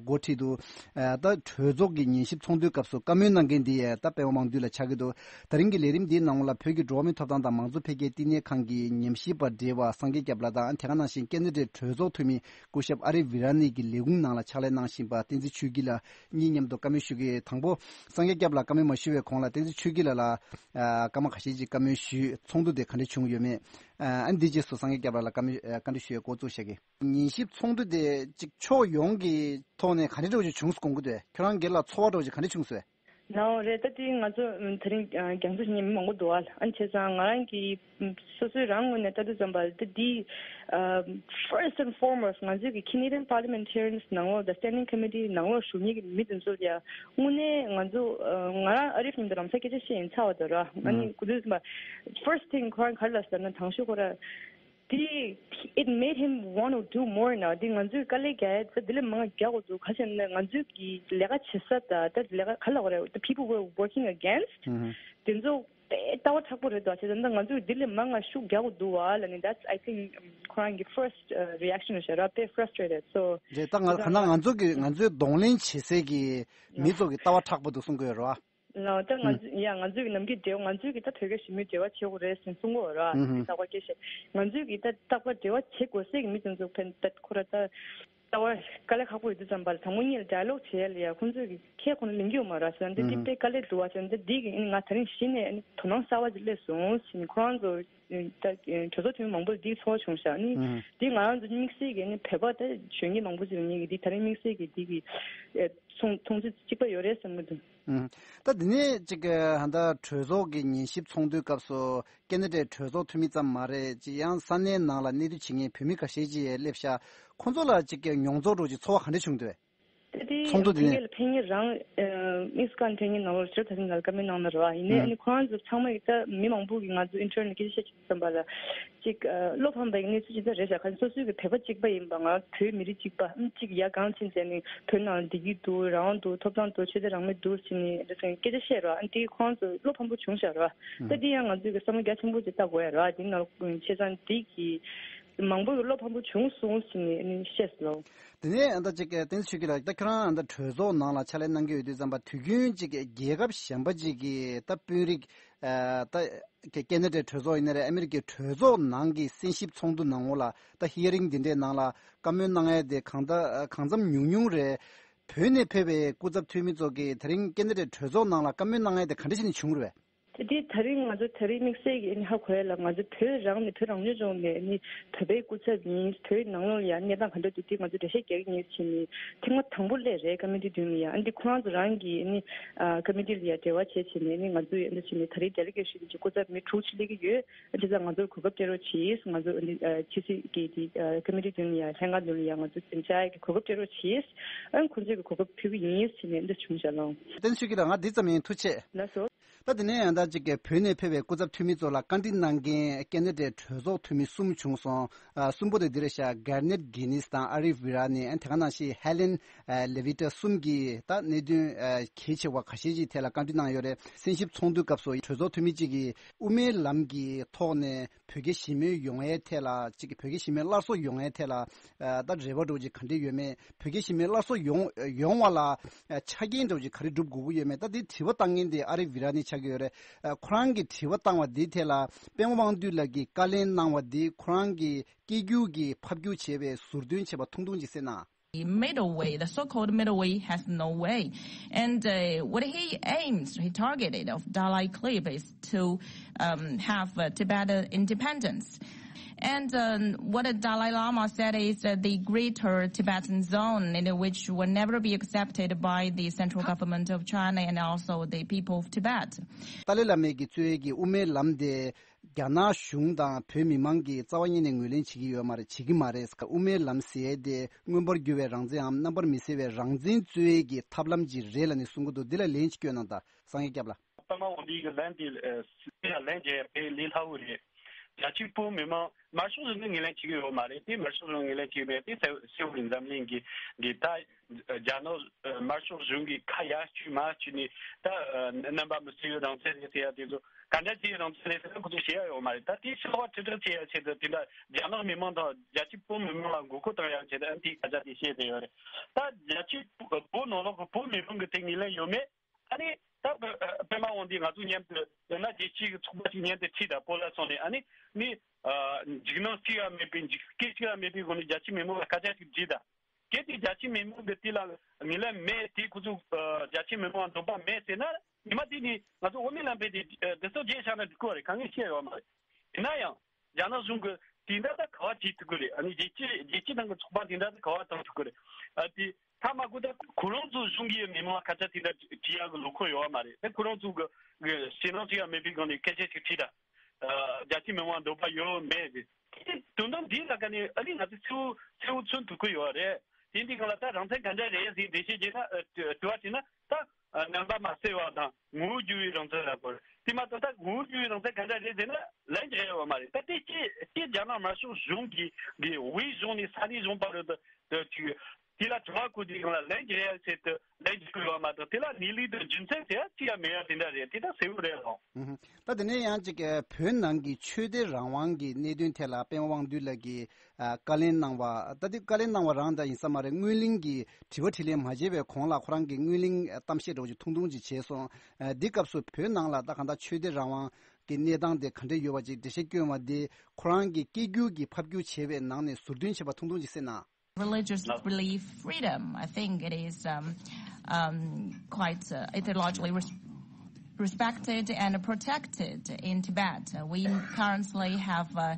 འགོ་ཁྲིད་དུ། ད་གྲོས་ཚོགས་ཀྱི་ཉན་ཞིབ་ཚོགས་འདུའི་སྐབས་སུ་བཀའ་མོལ་གནང་མཁན་འདི་ད་སྤེན་པ་དམངས་འདུས་ལ་ཆགས་ཀྱི་འདུག་ད་རིང་གི་ལས་རིམ་འདིའི་ནང་ལ་བོད་ཀྱི་འགྲོ་བ་མིའི་ཐོབ་ཐང་དང་མང་གཙོ་འཕེལ་རྒྱས་བསྟི་གནས་ཁང་གི་ཉམས་ཞིབ་པ་བགྲེས་པ་སངས་རྒྱས་སྐྱབས་ལགས་དང་། དེ་ག་ནང་བཞིན་ཀེ་ན་ཌའི་གྲོས་ཚོགས་འཐུས་མི་སྐུ་ཞབས་ཨ་རི་ཝི་ར་ནི་གི་ལས་ཁུངས་ནང་ལ་ཕྱག་ལས་གནང་བཞིན་པ་བསྟན་འཛིན་ཆོས་སྐྱིད་ལགས་གཉིས་མཉམ་དུ་བཀའ་མོལ་ཞུ་གི། དང་པོ་སངས་རྒྱས་སྐྱབས་ལགས་བཀའ་མོལ་མ་ཞུ་བའི་གོང་ལ་བསྟན་འཛིན་ཆོས་སྐྱིད་ལགས་ལ་སྐར་མ་ཁ་ཤས་ཅིག་བཀའ་མོལ་ཞུས། ཚོགས་འདུ་དེ་ག་འདྲ་བྱུང་ཡོད་མེད། ཨ་འདི་རྗེས་སུ་སངས་རྒྱས་སྐྱབས་ལགས་ལ་བཀའ་མོལ་བཀའ་འདྲི་ཞུ་ཡའི་འགོ་བཙུགས་བཞག་གི། ཉན་ཞིབ་ཚོགས་འདུ་དེ་གཅིག་ཕྱོགས་ཡོངས་ཀྱི་ཐོག་ནས་ག་འདྲ་འདྲ་བོ་ཅིག་བྱུང་སོང་དགོངས་ཀྱི་འདུག་ཁྱོད་རང་སྒེར་ལ་ཚོར་བ་འདྲ་བོ་ཅིག་ག་འདྲ་བྱུང་སོང་། ནའོ་རེད། ད་དེ་ང་ཚོ་ཨམ་དེ་རིང་ཨ་རྒྱང་མཚོ་ཞིག་ཉན་མི་མང་པོ་འདུག་ཨ། ཨ་ནི་བྱས་ཙང་ང་རང་གི་ཨམ་སོ་སོའི་རང་ངོས་ནས་ལྟ་དུས་ཙམ་པ་ད་དེ་ཨ་first and foremost ང་ཚོའི་གི་Canadian parliamentarians ནང་ལོགས་དང་standing committee ནང་ལོགས་བཞུགས་མཁན་གི་མི་དེ་ཚོ་ལ་ཡ་དངོས་གནས་ང་ཚོ་ཨ་ང་རང་ཨ་རིབ་མཉམ་དུ་ལམ་སང་སྐད་ཆ་བཤད་ཡིན་ཚར་བ་དང་ར། ཨ་ནི་གོ་དུས་ཙམ་པ་first thing ཁོ་རང་ག་རེ་ལབ་ཟེར་ན། དང་ཤོས་ཁོ་ར། དེ་it made him want to do more ནོ། དེ་ང་ཚོས་དཀའ་ལས་རྒྱག་ཡ་ད་དེ་ལས་མང་རྒྱག་དགོས་འདུག་ག་རེ་ཟེར་ན་ང་ཚོས་ཀྱི་ལས་ཀ་བྱེད་ས་ད་ད་ལས་ཀ་ག་ལ་བ་རེད། The people we're working against དེ་ཚོ་དཔེ་ལྟ་བ་དྲག་པོ་རེད་འདུག་བྱས་ཙང་ད་ང་ཚོས་དེ་ལས་མང་ང་ཤུགས་རྒྱག་དགོས་འདུག་བ་ལ་ནི། That's I think ཁོ་རང་གི་first reaction རེད་ཤག་ར། དཔེ་frustrated so རེད། ད་ང་ག་ན་ང་ཚོ་གི་ང་ཚོའི་གདོང་ལེན་བྱེད་སའི་གི་མི་ཚོ་གི་ལྟ་བ་དྲག་པོ་འདུག་གསུང་གི་ཡོད་རེད་བ། ལགས་ད་ང་ཚོ་ཡ་ང་ཚོའི་གི་ནམ་རྒྱུན་འབྲེལ་བ་ང་ཚོའི་གི་ད་བོད་སྐད་ཞུ་མི་འབྲེལ་བ་བྱེད་དགོས་རེད་ཟེར་གསུང་གི་ཡོད་ར། ཨུ་ཧུ། ད་ཚགས་པར་སྐད་བཤད་ང་ཚོའི་གི་ད་རྟག་པར་འབྲེལ་བ་བྱེད་དགོས་སའི་གི་མི་དེ་ཚོ་ཕན་ད་ཁོ་ར་ད་ལྟ་བ་དཀའ་ལས་ཁག་པོ་ཡོད་དུས་ཙམ་པ་ལ་དང་པོ་ཉིད་ལ་dialogue བྱེད་ཡ་ལ་ཡ་ཁོང་ཚོའི་གི་ཁས་ཁོང་ལེན་གྱི་ཡོད་མ་ར་ཟེར་ན། འདི་འདི་དཔེ་དཀའ་ལས་འདུག་བ་ཟེར་ན། འདི་འདི་གི་ཨ་ནི་ང་ད་རིང་གཞི་ནས་ཨ་ནི་དོ་སྣང་གསར་པ་ཅིག་སླེབས་སོང་ཟེར་ནས་ཁོ་རང་ཚོ་ད་གྲོས་ཚོགས་འཐུས་མི་མང་པོ་ལ་འདི་ཚོར་བྱུང་ཤག་ཨ་ནི་འདི་ང་རང་ཚོ་དམིགས་བསལ་གི་ཨ་ནི་བོད་པ་ད་གཞོན་སྐྱེས་མང་པོ་ཅིག་ལ་ངེད་ཀྱི་འདི་ད་རིང་དམིགས་བསལ་གི་འདི་གི་མཐོང་མཐོང་ཚུལ་གཅིག་པ་ཡོད་རེད་བསམ་གྱི་འདུག་ཨུམ། ད་འདི་ནས་ཅིག་ཧ་ད་གྲོས་ཚོགས་ཀྱི་ཉན་ཞིབ་ཚོགས་འདུའི་སྐབས་སུ་ཀེ་ན་ཌའི་གྲོས་ཚོགས་འཐུས་མི་ཙམ་མ་རེད། ཅིག་ཡང་ས་གནས་ནང་ལ་གནས་སྡོད་བྱེད་མཁན་བོད་མི་ཁ་ཤས་ཅིག་ཡང་སླེབས་ཤག་ཁོང་ཚོ་ལ་ཅིག་མྱོང་ཚོར་འདྲ་ཅིག་ཚོར་བ་ག་འདྲ་བྱུང་འདུག་ད་དེ་ཚོགས་འདུ་དེ་ཕན་ནས་ཡས་ལ་ཕན་ཡས་རང་དམིགས་སུ་བཀར་ཕན་ཡས་ནང་ལོགས་ཕྱིར་ད་ཐེངས་ང་ལ་བཀའ་མོལ་གནང་ན་རེད་བ། ཡིན་ནའི་ཨ་ནི་ཁོ་རང་ཚོ་ཚང་མ་ཡིས་ད་མི་མང་པོ་གིས་ང་ཚོ་ཨིན་ཊར་ནེཊ་སྐད་ཆ་བཤད་བྱེད་དུས་ཙམ་པ་ལ་ཅིག་བློ་ཕམ་པའི་གནས་ཚུལ་ཅིག་ད་རེད་ཤག་ག་ནི་སོ་སོའི་གི་བོད་པ་གཅིག་པ་ཡིན་པ། ང་བོད་མི་རིགས་གཅིག་པ་ཨ་ནི་གཅིག་ཡར་གང་ཕྱིན་བྱས་ནས་བོད་ནང་བདེ་སྐྱིད་འདུག་རང་དབང་འདུག་ཐོབ་ཐང་འདུག་ཆོས་དད་རང་མོས་འདུག་ཟེར་ནས་འདི་ཚོ་སྐད་ཆ་བཤད་རེད་བ། ཨ་ནི་དེ་ཁོ་རང་ཚོ་བློ་ཕམ་པོ་བྱུང་ཤག་རེད་བ། ད་འདི་ཡང་ང་ཚོའི་གི་བསམ་བློ་རྒྱ་ཆེན་པོ་ཅིག་བཏང་དགོས་ཡ་རེད་བ། དེ་ནང་བྱས་ཙང་འདི་གི་མང་པོ་གི་བློ་ཕམ་པོ་བྱུང་སོང་ཟེར་ནས་ཨ་ནི་བཤད་སོང་། དེ་ནས་ཨ་ད་ཅིག་བསྟན་འཛིན་ཆོས་སྐྱིད་ལགས། ད་ཁྱོད་རང་ཨ་ད་གྲོས་ཚོགས་ནང་ལ་ཕྱག་ལས་གནང་གི་ཡོད་དུས་ཙམ་པ་དུས་རྒྱུན་ཅིག་རྒྱལ་ཁབ་གཞན་པ་ཅིག་གི་ད་དཔོན་རིགས་ཨ་ད་ཀེ་ཀེ་ན་ཌའི་གྲོས་ཚོགས་ཡིན་ན་རེད། ཨ་མི་རི་ཀའི་གྲོས་ཚོགས་ནང་གི་གསན་ཞིབ་ཚོགས་འདུ་ནང་ལོགས་ལ་ད་ཧི་ཡ་རིང་འདི་འདྲའི་ནང་ལ་བཀའ་མོལ་གནང་ཡ་དེ་གང་ད་གང་འཚམ་ཉུང་ཉུང་རེད། བོད་ནས་ཕེབས་པའི་སྐུ་ཚབ་འཐུས་མི་ཚོ་གིས་དེ་རིང་ཀེ་ན་ཌའི་གྲོས་ཚོགས་ནང་ལ་བཀའ་མོལ་གནང་ཡ་དེ་ག་འདྲ་ཞིག་ནས་བྱུང་རེད་པས། དེ་དེ་ད་རིང་ང་ཚོ་ད་རིང་དམིགས་བསལ་གྱི་ཨ་ནི་ཧ་གོ་ཡ་ལ་ང་ཚོ་བོད་རང་ནས་བོད་རང་སྐྱོང་ལྗོངས་ནས་ཨ་ནི་བོད་པའི་སྐུ་ཚབ་ཡིན། བོད་ནང་ལོགས་ལ་ཡ་གནས་སྟངས་ག་འདྲ་འདུག་དེ་ང་ཚོ་འགྲེལ་བཤད་རྒྱག་གི་ཡིན་ཟེར་ནས་ཐེངས་མ་དང་པོ་སླེབས་རེད། ཀ་མི་ཊི་མདུན་ལ་ཡ། ཨ་ནི་ཁོ་རང་ཚོ་རང་གི་ཨ་ནི་ཨ་ཀ་མི་ཊི་ལ་ཡ་འབྲེལ་བ་བྱས་བྱས་ནས་ཨ་ནི་ང་ཚོ་ཡ་འདི་བྱས་ནས་ད་རེས་ཌེ་ལི་གེ་ཤན་གྱི་སྐུ་ཚབ་མི་དྲུག་ཅིག་སླེབས་ཀྱི་ཡོད། ཨ་ནི་དེ་ཚོ་ང་ཚོར་གོ་སྐབས་སྤྲད་རོགས་གྱིས། ང་ཚོ་ཨ་ནི་ཨ་ཕྱི་སྲིད་ཀྱི་དེ་ཨ་ཀ་མི་ཊི་མདུན་ལ་ཡ་ལྷན་ཁང་མདུན་ལ་ཡ་ང་ཚོ་འཛིན་བྱ་ཡ་གི་གོ་སྐབས་སྤྲད་རོགས་གྱིས། ཨ་ནི་ཁོ་ཚོས་གི་གོ་སྐབས་ཕུལ་གྱི་ཡིན་ཟེར་ནས་འདི་བྱུང་བཞག་ལོ། བསྟན་ཆོས་སྐྱིད་ལགས། ང་འདི་ཙམ་ཡིན། ཐུགས་རྗེ་ཆེ། ལགས་སོ། ད་དེ་ནས་ཡང་ད་ཅིག་གི་བོད་ནས་ཕེབས་པའི་སྐུ་ཚབ་འཐུས་མི་ཚོ་ལ་བཀའ་འདྲི་གནང་མཁན་ཁེ་ན་ཌའི་གྲོས་ཚོགས་འཐུས་མི་གསུམ་བྱུང་སོང་། ཨ་གསུམ་པོ་དེ་འདི་རེད་ཤག Garnet Guinness དང་Arif Virani ཨ་དེ་ག་ནང་བཞིན་Helen Levita གསུམ་གྱིས་ད་གནད་དོན་གལ་ཆེ་བ་ཁ་ཤས་ཤིག་ཐད་ལ་བཀའ་འདྲི་གནང་ཡོད་རེད། གསན་ཞིབ་ཚོགས་འདུའི་སྐབས་སུ་གྲོས་ཚོགས་འཐུས་མི་གཅིག་གིས་དབུ་མའི་ལམ་གྱི་ཐོག་ནས་བོད་རྒྱ་ཞི་མོལ་ཡོང་ཡའི་ཐད་ལ་གཅིག་གི་བོད་རྒྱ་ཞི་མོལ་སླར་གསོ་ཡོང་ཡའི་ཐད་ལ་ད་རེ་བ་འདྲ་བོ་ཅིག་ག་འདྲ་ཡོད་མེད། བོད་རྒྱ་ཞི་མོལ་སླར་གསོ་ཡོང་ཡོང་བ་ལ་ཆ་རྐྱེན་འདྲ་བོ་ཅིག་ག་རེ་སྒྲུབ་དགོས་ཀྱི་ཡོད་མེད། ད་དེ་དྲི་བ་བཏང་མཁན་དེ་ཨ་རིག་བི་ར་ནི་ཆགས་ཀྱི་ཡོད་རེད། ཁོ་རང་གིས་དྲི་བ་བཏང་བ་འདིའི་ཐད་ལ་པད་མ་དབང་འདུས་ལགས་ཀྱིས་བཀའ་ལན་གནང་བ་འདི་ཁོ་རང་གིས་སྐད་སྒྱུར་གྱིས་ཕབ་སྒྱུར་བྱས་པའི་ཟུར་འདོན་བྱས་པ་ཐུང་ཐུང་ཅིག་གསན་ན། The middle way, the so-called middle way, has no way. And uh, what he aims, he targeted of Dalai Clip is to um, have uh, Tibet independence. And um, what the Dalai Lama said is that the greater Tibetan zone, in which will never be accepted by the central government of China and also the people of Tibet. ཏཱ་ལའི་བླ་མའི་གི་གཙོས་ཀྱི་དབུ་མའི་ལམ་དེ་རྒྱ་ནག་གཞུང་དང་བོད་མི་མང་གིས་རྩ་བ་ཉིད་ནས་ངོས་ལེན་བྱེད་ཀྱི་ཡོད་མ་རེད། བྱེད་ཀྱི་མ་རེད། དབུ་མའི་ལམ་ཟེར་ཡས་དེ་མངོན་པར་གྱུར་པའི་རང་བཙན་འམ་རྣམ་པར་མི་གསལ་བའི་རང་བཙན་རྩོད་ཡས་ཀྱི་ཐབས་ལམ་ཅིག་རེད་ལབ་ནས་གསུང་གི་འདུག་འདི་ལ་ལན་ཅིག་སྐྱོན་གནང་དང་། སངས་རྒྱས་སྐྱབས་ལགས། པད་མ་དབང་འདུས་ཀྱི་ལན་དེ་ཨ་དེ་ལ་ལན་རྒྱག་ཡ་དཔེ་ལས་སླ་བོ་རེད། རྒྱ་ཆེ་བོད་མི་མང་དམར་ཤོག་གཞུང་གིས་ངོས་ལེན་བྱེད་ཀྱི་ཡོད་མ་རེད། དེ་དམར་ཤོག་གཞུང་ངོས་ལེན་བྱེད་ཀྱི་མེད། དེ་གསལ་གསལ་བོ་རེད། འཛམ་གླིང་གི་གི་ད་རྒྱ་ནག་དམར་ཤོག་གཞུང་གིས་ཁ་ཡར་བསྐྱུར་མར་བསྐྱུར་ནས་ད་རྣམ་པ་མི་གསལ་བའི་རང་བཙན་རེད་ཟེར་ཡ་དེ་ཚོ་ག་འདྲ་བྱས་རང་བཙན་རེད་ཟེར་ན་ཁོ་ཚོས་བཤད་ཡ་ཡོད་མ་རེད། ད་དེ་ཕྱི་ལོགས་ཁྲིག་ཁྲིག་བྱེད་ཡ་ཆེད་དུ་དེ་འདྲ་རྒྱ་ནག་མི་མང་དང་རྒྱ་ཆེ་བོད་མི་མང་ལ་མགོ་སྐོར་བཏང་ཡ་ཆེད་དུ་ཨ་ནི་དེའི་སྐད་ཆ་དེ་བཤད་བསྡད་ཡོད་རེད། ད་རྒྱ་ཆེ་བོད་ནང་ལོགས་ཀྱི་བོད་མི་མང་གི་དེ་ངོས་ལེན་ཡོད་མེད། ཨ་ནི་ད་པད་པད་མ་དབང་འདུས་ང་ཚོ་མཉམ་དུ་ཡང་ན་རྒྱལ་སྤྱིའི་ཚོགས་པ་ཞིག་མཉམ་དུ་ཁྲིད་དང་བོད་ལ་སོང་ནས་ཨ་ནི་ནི་འཇིགས་སྣང་གཅིག་ཡང་མེད་པའི་འཇིགས་སྐད་གཅིག་ཡང་མེད་པའི་སྒོ་ནས་རྒྱ་ཆེ་མི་མང་ལ་སྐད་ཆ་ཞིག་དྲིས་དང་། གལ་ཏེ་རྒྱ་ཆེ་མི་མང་གི་དེ་ལ་ངོས་ལེན་མེད་དེ་ཁོ་ཚོ་རྒྱ་ཆེ་མི་མང་འདོད་པ་མེད་ཟེར་ན་ཉི་མ་དེ་ནི་ང་ཚོ་འོ་མའི་ལམ་བེད་དེ་དེ་ཚོ་རྗེས་བཞག་ན་འགྲིག་གི་རེད། གང་ངས་བཤད་ཡོད་མ་རེད། ཡིན་ན་ཡང་། རྒྱ་ནག་གཞུང་གིས་དེ་འདྲ་ད་ག་བ་བྱེད་ཐུབ་ཀྱི་རེད། ཨ་ནི་རྒྱལ་སྤྱི་རྒྱལ་སྤྱི་ནང་གི་ཚོགས་པ་དེ་འདྲ་ད་ག་བ་བཏང་ཐུབ་ཀྱི་རེད། ཨ་དེ་ཐ་མ་ཁོ་ད་ཁོ་རང་ཚོ་གཞུང་གི་མི་མང་ཁ་ཚ་དེ་འདྲ་བྲིས་ཡག་གི་ལོ་འཁོར་ཡོད་བ་མ་རེད། ཨ་ཁོ་རང་ཚོ་གི་གི་ཞེད་སྣང་ཅི་ཡང་མེད་པའི་སྒང་ནས་སྐད་ཆ་ཞིག་དྲིས་ད། ཨ་རྒྱ་ཆེ་མི་མང་འདོད་པ་ཡོད་མེད་དེ་དེ་དོན་དམ་འདི་ལ་ཀ་ནས་ཨ་ནི་ང་ཚོ་གསལ་བོ་གསལ་བོ་མཚོན་ཐུབ་ཀྱི་ཡོད་རེད། དེ་འདི་སྒང་ལ་ད་རང་བཙན་ག་འདྲ་རེད་ཟེར་འགྲེལ་བཤད་བྱས་ན་ཨ་དྲི་བ་དྲིས་ན་ད། རྣམ་པ་མ་གསལ་བ་དང་ངོ་བོ་འགྱུར་བའི་རང་བཙན་ལ་གོ་རེད། དེ་མ་གཏོགས་ད་ངོ་བོ་འགྱུར་བའི་རང་བཙན་ག་འདྲ་རེད་ཟེར་ན་ལན་རྒྱག་ཡ་ཡོད་མ་རེད། ད་དེ་ཅི་ཅི་རྒྱ་ནག་དམར་ཤོག་གཞུང་གིས་གི་དབུས་གཞུང་ནས་ས་གནས་གཞུང་བར་དུ་དུ་ཅིག་དེ་ལ་དྲི་བ་བཀོད་དུས་སྒང་ལ་ལན་རྒྱག་ཡ་ཆེད་དུ་ལན་རྒྱག་གི་ཡོད་མ་གཏོགས་དེ་ལ་གནས་ལུགས་དང་རྒྱུ་མཚན་ཟེར་ཡ་ཅི་ཡང་མེད་ཡ་དེ་འདྲ་རེད། དེ་ད་གསལ་བོ་རེད་ལགས། ད་དེ་ནས་ཡང་ཅིག་བོད་ནང་གི་ཆོས་དད་རང་དབང་གི་གནད་དོན་ཐད་ལ་པད་མ་དབང་འདུས་ལགས་ཀྱིས་བཀའ་ལན་གནང་བ་ད་དེ་བཀའ་ལན་གནང་བ་རང་ད་ཡིན་ས་མ་རེད། སྔོན་གླེང་གི་དྲི་བ་དྲིས་ལན་མ་བྱས་པའི་གོང་ལ་ཁོ་རང་གིས་སྔོན་གླེང་གཏམ་བཤད་འདྲ་བོ་ཅིག་ཐུང་ཐུང་ཅིག་བྱས་སོང་། འདི་སྐབས་སུ་བོད་ནང་ལ་ད་གང་ལྟར་ཆོས་དད་རང་དབང་གི་གནས་སྟངས་དེ་ག་འདྲ་ཡོད་པ་ཅིག་འགྲེལ་བཤད་སྐྱོན་བ་འདི་ཁོ་རང་གིས་སྐད་སྒྱུར་གྱི་ཕབ་སྒྱུར་བྱས་པའི་ནང་ནས་ཟུར་འདོན་བྱས་པ་ཐུང་ཐུང་ཅིག་གསན་ན། Religious belief freedom. I think it is um, um, quite uh, ideologically res- respected and protected in Tibet. Uh, We currently have uh,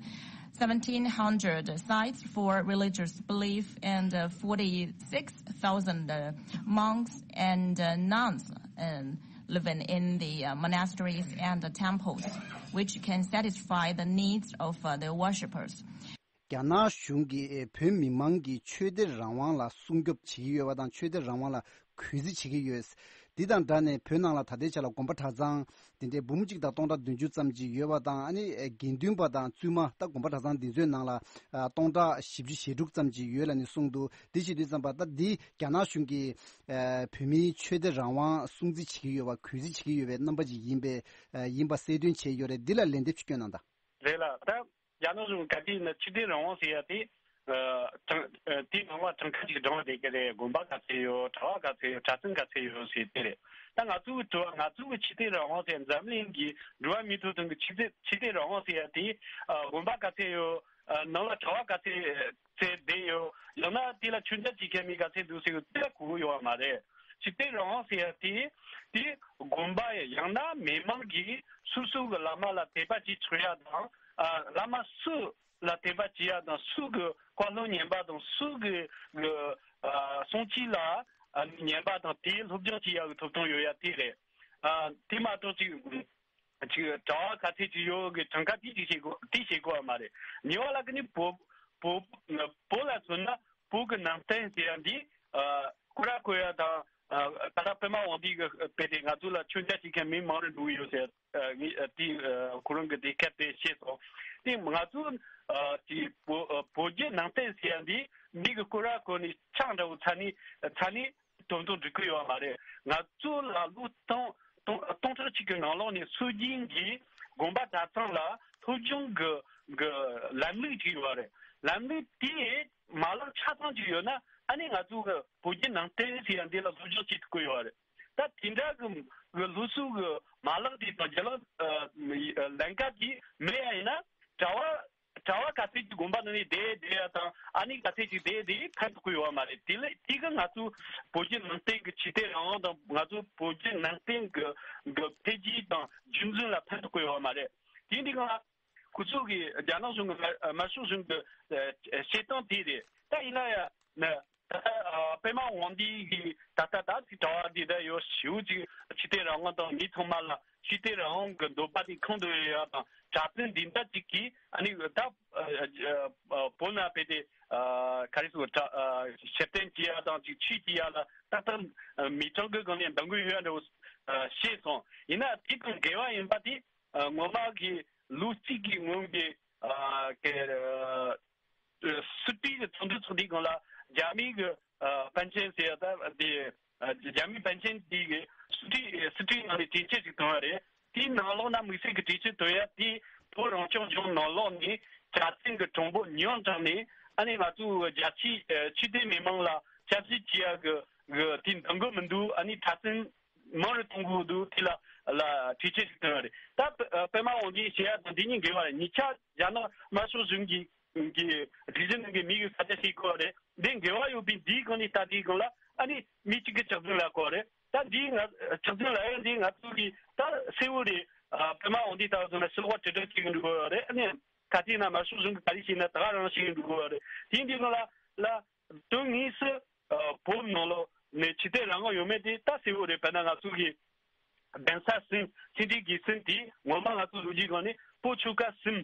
seventeen hundred sites for religious belief and uh, forty-six thousand uh, monks and uh, nuns um, living in the uh, monasteries and the temples, which can satisfy the needs of uh, the worshippers. རྒྱ་ནག་གཞུང་གིས་བོད་མི་མང་གི་ཆོས་དད་རང་དབང་ལ་སྲུང་སྐྱོབ་བྱེད་ཀྱི་ཡོད་པ་དང་ཆོས་དད་རང་དབང་ལ་གུས་བརྩི་བྱེད་ཀྱི་ཡོད། འདི་དང་སྦྲགས་ནས་བོད་ནང་ལ་ད་ལྟའི་ཆ་ལ་དགོན་པ་གྲྭ་ཚང་དེ་འདྲའི་འབུམ་གཅིག་དང་སྟོང་ཕྲག་བདུན་ཅུ་ཙམ་ཅིག་ཡོད་པ་དང་ཨ་ནི་དགེ་འདུན་པ་དང་བཙུན་མ་ད་དགོན་པ་གྲྭ་ཚང་འདི་ཚོའི་ནང་ལ་སྟོང་ཕྲག་བཞི་བཅུ་ཞེ་དྲུག་ཙམ་ཅིག་ཡོད་ལབ་ནས་གསུངས་འདུག་འདི་བྱེད་དུས་ཙམ་པ་ད་འདི་རྒྱ་ནག་གཞུང་གིས་བོད་མིའི་ཆོས་དད་རང་དབང་སྲུང་བརྩི་བྱེད་ཀྱི་ཡོད་པ་གུས་བརྩི་བྱེད་ཀྱི་ཡོད་པའི་རྣམ་པ་ཅིག་ཡིན་པས་ཡིན་པ་གསལ་སྟོན་བྱས་ཡོད་རེད། འདི་ལ་ལན་འདེབས་ཅིག་སྐྱོན་གནང་དང་། རེད་ལ་ད། རྒྱ་ནག་གཞུང་ག་དུས་ཡིན་ན་ཆོས་དད་རང་དབང་ཟེར་ཡ་དེ། ཨ་གྲངས་ཨ་དེའི་ནང་ལ་གྲངས་ཀ་ཅིག་བགྲངས་བསྡད་ཀྱི་རེད། དགོན་པ་ག་ཚད་ཡོད། གྲྭ་བ་ག་ཚད་ཡོད། གྲྭ་བཙུན་ག་ཚད་ཡོད་ཟེར་དེ་རེད། ད་ང་ཚོའི་དྲི་བ་ང་ཚོའི་ཆོས་དད་རང་དབང་ཟེར་འཛམ་གླིང་གི་འགྲོ་བ་མིའི་ཐོབ་ཐང་གི་ཆོས་དད་ཆོས་དད་རང་དབང་ཟེར་ཡ་དེ་ཨ་དགོན་པ་ག་ཚད་ཡོད། ཨ་ནང་ལ་གྲྭ་བ་ག་ཚད་ཚད་བསྡད་ཡོད། ཡང་ན་དེ་ལ་མཆོད་མཇལ་བྱེད་མཁན་མི་ག་ཚད་འདུག་ཟེར་གི་དེ་ལ་གོ་གི་ཡོད་པ་མ་རེད། ཆོས་དད་རང་དབང་ཟེར་ཡ་དེ་དེ་དགོན་པ་ཡང་ན་མི་མང་གིས་སོ་སོ་གི་བླ་མ་ལ་དད་པ་བྱེད་ཆོག་ཡ་དང་། ཨ་བླ་མ་སུ་ལ་དད་པ་བྱེད་ཡ་དང་སུ་གི་བཀའ་སློབ་ཉན་པ་དང་སུ་གི་གི་ཨ་གསུང་ཆོས་ལ་ཨ་ཉན་པ་དང་དེའི་སློབ་སྦྱོང་བྱེད་ཡ་གི་ཐོབ་ཐང་ཡོད་ཡ་དེ་རེད། ཨ་དེ་མ་གཏོགས་ཅིག་ཅིག་གྲྭ་བ་ག་ཚད་ཅིག་ཡོད་གི་གྲངས་ཀ་དེ་ཅིག་བཤད་དགོས་དེ་བཤད་དགོས་པ་མ་རེད། ཉེ་བ་ལ་གི་ནི་བོད་བོད་བོད་ལ་མཚོན་ན་བོད་གི་ནང་བསྟན་ཟེར་ཡ་འདི་ཨ་སྐོར་ར་བརྐོ་ཡ་དང་ ད་ལྟ་པད་མ་དབང་འདུས་ཀྱི་དཔེ་དེ་ང་ཚོ་ལ་མཆོད་མཇལ་བྱེད་མཁན་མི་མང་རུ་འགྲོ་གི་ཡོད་ཟེར། ཨ་ངས་ཨ་དེ་ཨ་ཁོ་རང་གི་དེ་སྐད་དེ་བཤད་སོང་། དེ་ང་ཚོ་ཨ་དེ་བོད་ཨ་བོད་བརྒྱུད་ནང་བསྟན་ཟེར་ཡ་འདི་མི་གི་སྐོར་ར་སྐོར་ནས་ཆག་འདྲ་བོ་ཚ་ནི་ཚ་ནི་དོན་དུ་འགྲིག་གི་ཡོད་མ་རེད། ང་ཚོ་ལ་ལོ་སྟོང་སྟོང་སྟོང་ཕྲག་གཅིག་གི་ནང་ལོགས་ནས་སྲོལ་རྒྱུན་གྱི་དགོན་པ་གྲྭ་ཚང་ལ་སློབ་སྦྱོང་གི་གི་ལམ་ལུགས་ཅིག་ཡོད་རེད། ལམ་ལུགས་དེ་མ་ལག་ཆ་ཚང་ཅིག་ཡོད་ན་ཨ་ནི་ང་ཚོ་གི་བོད་བརྒྱུད་ནང་བསྟན་ཟེར་ཡ་འདི་ལ་སློབ་སྦྱོང་བྱེད་ཐུབ་ཀྱི་ཡོད་རེད། ད་དེ་འདྲ་གི་གི་སློབ་གསོ་གི་མ་ལག་དེ་དང་རྒྱ་ལག་ཨ་ལམ་ཀ་དེ་མེད་ཡ་ཡིན་ན་གྲྭ་བ་གྲྭ་བ་ག་ཚད་ཀྱི་དགོན་པ་ནང་ནས་བསྡད་བསྡད་ཡ་དང་ཨ་ནི་ག་ཚད་ཀྱི་བསྡད་བསྡད་ཕན་ཐོགས་ཀྱི་ཡོད་མ་རེད། དེ་ལས་དེ་གི་ང་ཚོ་བོད་བརྒྱུད་ནང་བསྟན་གི་ཆོས་དད་རང་དབང་དང་ང་ཚོ་བོད་བརྒྱུད་ནང་བསྟན་གི་གི་འཕེལ་རྒྱས་དང་རྒྱུན་འཛིན་ལ་ཕན་ཐོགས་ཀྱི་ཡོད་མ་རེད། དེ་འདི་ག་ཁོ་ཚོ་གི་རྒྱ་ནག་གཞུང་གི་དམར་ཤོག་གཞུང་གི་བྱེད་སྟངས་དེ་རེད། ད་ཡིན་ན་ཡང་ནི་ད་ལྟ་པད་མ་དབང་འདུས་ཀྱི་ད་ལྟ་ད་ཅིག་གྲྭ་བ་འདི་འདྲ་ཡོད་ཞེ་པོ་ཅིག་ཆོས་དད་རང་དབང་དང་མི་ཚང་མ་ལ་ཆོས་དད་རང་དབང་གི་འདོད་པ་དེ་ཁོང་དུ་ཡོད་ཡ་དང་གྲྭ་བཙུན་འདི་འདྲ་ཅིག་གིས་ཨ་ནི་ད་བོད་ནང་བས་ཏེ་ག་རེ་ཟེར་གྲྭ་ཕྱིར་འཐེན་བྱེད་ཡ་དང་ཅིག་ཆོས་བྱེད་ཡ་ལ་ཏག་ཏག་མི་གྲངས་ཀྱི་སྒང་ནས་འདང་གི་ཡོད་ཡ་འདྲ་བོ་བཤད་སོང་། ཡིན་ན་དེ་དང་འགལ་བ་ཡིན་པ་དེ་ངོ་མ་གི་ལོ་གཅིག་གི་སྔོན་གྱི་ཨ་གི་ཨ་སྲིད་པའི་གི་ཚོགས་འདུ་ཚོགས་དུས་སྒང་ལ་རྒྱ་མིའི་གི་ཨ་པཎ་ཆེན་ཟེར་ཡ་ད་དེ་ཨ་རྒྱ་མིའི་པཎ་ཆེན་དེ་གི་སྲིད་པའི་སྲིད་པའི་ནང་ནས་གྲོས་ཆོད་ཅིག་བཏོན་པ་རེད། དེའི་ནང་ལོགས་ན་དམིགས་བསལ་གྱི་གྲོས་ཆོད་བཏོན་ཡ་དེ་བོད་རང་སྐྱོང་ལྗོངས་ནང་ལོགས་ནས་གྲྭ་བཙུན་གྱི་གྲངས་འབོར་ཉུང་དྲགས་ནས་ཨ་ནི་ང་ཚོའི་རྒྱ་ཆེའི་ཨ་ཆོས་དད་མི་མང་ལ་སྐྱབས་བཅོལ་བྱེད་ཡ་གི་གི་དེ་འདང་གི་མི་འདུག་ཨ་ནི་གྲྭ་བཙུན་མང་རུ་གཏོང་དགོས་འདུག་དེ་ལ་ལ་གྲོས་ཆོད་ཞིག་བཏོན་པ་རེད། ད་པ་པད་མ་དབང་འདུས་བྱེད་ཡ་དང་འདི་གཉིས་འགལ་བ་རེད། གཉིས་ཆ་རྒྱ་ནག་དམར་ཤོག་གཞུང་གི་གི་སྒྲིག་གཞི་ནང་གི་མི་གི་ས་ཆ་ཞིག་དགོས་པ་རེད། འདི་འགལ་བ་ཡོད་པའི་འདིའི་སྒང་ནས་ལྟ་དུས་སྒང་ལ་ཨ་ནི་མི་གཅིག་གི་ཆགས་རྒྱུན་ལ་དགོས་པ་རེད། ད་འདིའི་ང་ཆགས་རྒྱུན་ལ་ཡང་འདིའི་ང་ཚོ་གི་ད་གསལ་བོ་རེད། ཨ་པད་མ་དབང་འདུས་ལྟ་བུ་སོང་ན་ཕྱི་ལོགས་པ་དྲིལ་བསྒྲགས་བྱེད་ཀྱི་འགྲོ་དགོས་པ་རེད། ཨ་ནི་ག་དུས་ན་དམར་ཤོག་གཞུང་གི་ག་རེ་བྱས་ན་ད་ག་རང་བྱེད་ཀྱི་འགྲོ་དགོས་པ་རེད། དེ་འདི་སྒང་ལ་ལ་དོན་དངོས་སུ་ཨ་བོད་ནང་ལོགས་ནས་ཆོས་དད་རང་དབང་ཡོད་མེད་དེ་ད་གསལ་བོ་རེད། དཔེར་ན་ང་ཚོ་གི་གདན་ས་གསུམ་ཆོས་འབྲེལ་དགེ་གསུམ་དེ་ངོ་མ་ང་ཚོ་ལོ་རྒྱུས་སྒང་ནས་བོད་ཆོལ་ཁ་གསུམ་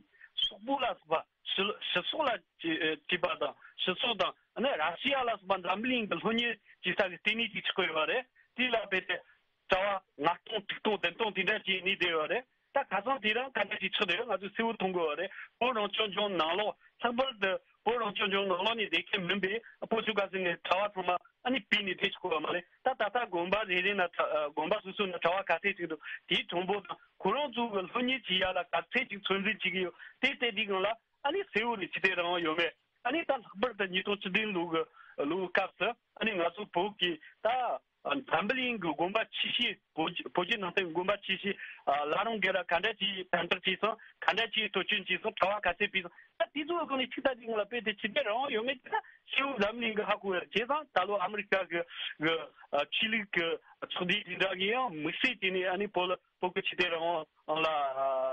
སོག་པོ་ལ་སོགས་པ་སྤྱི་སྤྱི་ཚོགས་ལ་བྱེད་བྱེད་པ་དང་སྤྱི་ཚོགས་དང་ཨ་ནི་ར་ཤི་ཡ་ལ་སོགས་པ་འཛམ་གླིང་གི་སློབ་གཉེར་བྱེད་ས་གི་ལྟེ་གནས་ཅིག་ཆགས་ཀྱི་ཡོད་པ་རེད། དེ་ལ་རྦད་དེ་གྲྭ་བ་ལྔ་སྟོང་དྲུག་སྟོང་བདུན་སྟོང་དེ་འདྲ་ཅིག་གནས་བསྡད་ཡོད་པ་རེད། ད་ཁ་སང་དེ་རིང་ག་འདྲ་ཅིག་ཆགས་བསྡད་ཡོད་ང་ཚོས་གསལ་བོ་མཐོང་གི་ཡོད་རེད། བོད་རང་སྐྱོང་ལྗོངས་ནང་ལོགས་ལྷག་པར་དུ་བོད་རང་སྐྱོང་ལྗོངས་ནང་ལོགས་ནས་བསྡད་མཁན་མིན་པའི་བོད་ཆོལ་ཁ་གསུམ་གྱི་གྲྭ་བ་ཚང་མ་ཨ་ནི་ཕུད་ནས་བསྡད་ཆོག་གི་ཡོད་མ་རེད། ད་ད་ལྟ་དགོན་པ་རེ་རེ་ན་གྲྭ་དགོན་པ་སོ་སོ་ན་གྲྭ་བ་ག་ཚད་ཅིག་འདུག་དེའི་གྲངས་འབོར་དང་ཁོ་རང་ཚོ་གི་སློབ་གཉེར་བྱེད་ཡ་ལ་ག་ཚད་ཅིག་ཚོད་འཛིན་བྱེད་ཀྱི་ཡོད་དེ་བལྟས་དུས་སྒང་ལ་ཨ་ནི་གསལ་བོ་རེད། ཆོས་དད་རང་དབང་ཡོད་མེད། ཨ་ནི་ད་ལྷག་པར་དུ་ཉིས་སྟོང་བཅུ་བདུན་ལོ་གི་ལོའི་སྐབས་སུ་ཨ་ནི་ང་ཚོ་བོད་ཀྱི་ད་འཛམ་བུ་གླིང་གི་དགོན་པ་ཆེ་ཤོས་བོད་བོད་བརྒྱུད་ནང་བསྟན་དགོན་པ་ཆེ་ཤོས་ཨ་བླ་རུང་སྒེར་ལ་ག་འདྲ་ཅིག་དམ་དྲག་བྱས་སོང་། ག་འདྲ་ཅིག་གཏོར་སྐྱོན་བྱས་སོང་། གྲྭ་བ་ག་ཚད་ཕུད་སོང་། ད་དེ་ཚོའི་སྒང་ནས་ཆིག་ཐག་ཅིག་ལ་དཔེ་དེ་ཆོས་དད་རང་དབང་ཡོད་མེད་ཅིག་ད་གསལ་བོ་འཛམ་གླིང་གི་ཧ་གོ་ཡ། བྱས་ཙང་ད་ལོ་ཨ་མི་རི་ཀ་གི་གི་ཆོས་ལུགས་ཀྱི་ཚོགས་སྡེ་དེ་འདྲ་གིས་ཡང་དམིགས་བསལ་བྱས་ནས་ཨ་ནི་བོད་ལ་བོད་ཀྱི་ཆོས་དད་རང་དབང་ལ་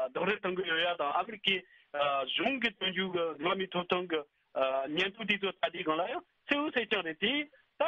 རྡོག་རོལ་གཏོང་གི་ཡོད་ཡ་དང་ཨ་མི་རི་ཀའི་གཞུང་གི་དོན་བརྒྱུད་ཀྱི་འགྲོ་བ་མིའི་ཐོབ་ཐང་གི་ཉན་ཐོས་དེ་ཚོ་ལྟ་དུས་སྒང་ལ་ཡང་གསལ་བོ་གསལ་རྐྱང་རེད། དེ་ད་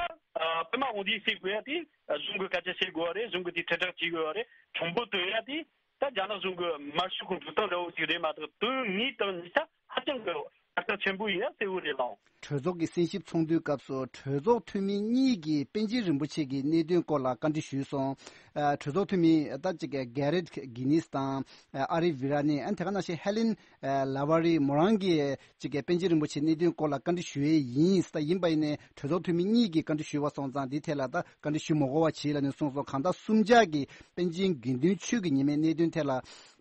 པད་མ་དབང་འདུས་ཟེར་དགོས་ཡ་དེ་གཞུང་གི་སྐད་ཆ་བཤད་དགོས་པ་རེད། གཞུང་གི་དེ་དྲིལ་བསྒྲགས་བྱེད་དགོས་པ་རེད། གྲངས་འབོར་བཏོན་ཡ་དེ་ད་རྒྱ་ནག་གཞུང་གི་དམར་ཤོག་གི་འགྲོ་སྟངས་འདྲ་བོ་ཞིག་རེད་མ་གཏོགས་དོན་དངོས་དང་ཉིས་ཆ་ཧ་ཅང་གི་ཁྱད་པར་ཆེན་པོ་ཡིན་ཡ་གསལ་བོ་རེད་ལགས། གྲོས་ཚོགས་ཀྱི་གསན་ཞིབ་ཚོགས་འདུའི་སྐབས་སུ་གྲོས་ཚོགས་འཐུས་མི་གཉིས་ཀྱིས་པཎ་ཆེན་རིན་པོ་ཆེ་གི་གནད་དོན་སྐོར་ལ་བཀའ་འདྲི་ཞུས་སོང་། ཨ་གྲོས་ཚོགས་འཐུས་མི་ད་ཅིག་གི་གྷེ་རེད་གྷི་ནིས་དང་ཨ་ཨ་རི་ཝི་ར་ནི་ཨ་དེ་ག་ནང་བཞིན་ཧེ་ལེན་ཨ་ལ་ཝ་རི་མོ་རང་གིས་ཅིག་གི་པཎ་ཆེན་རིན་པོ་ཆེའི་གནད་དོན་སྐོར་ལ་བཀའ་འདྲི་ཞུ་ཡས་ཡིན། ད་ཡིན་པ་ཡིན་ནའི་གྲོས་ཚོགས་འཐུས་མི་གཉིས་ཀྱིས་བཀའ་འདྲི་ཞུས་པ་སོང་ཙང་འདི་ཐད་ལ་ད་བཀའ་འདྲི་ཞུ་མ་དགོས་པ་བྱས་ལབ་ནས་གསུངས་སོང་། གང་ལྟར་གསུམ་ཆ་གིས་པཎ་ཆེན་དགེ་འདུན་ཆོས་ཀྱི་ཉི་མའི་གནད་དོན་ཐད་ལ་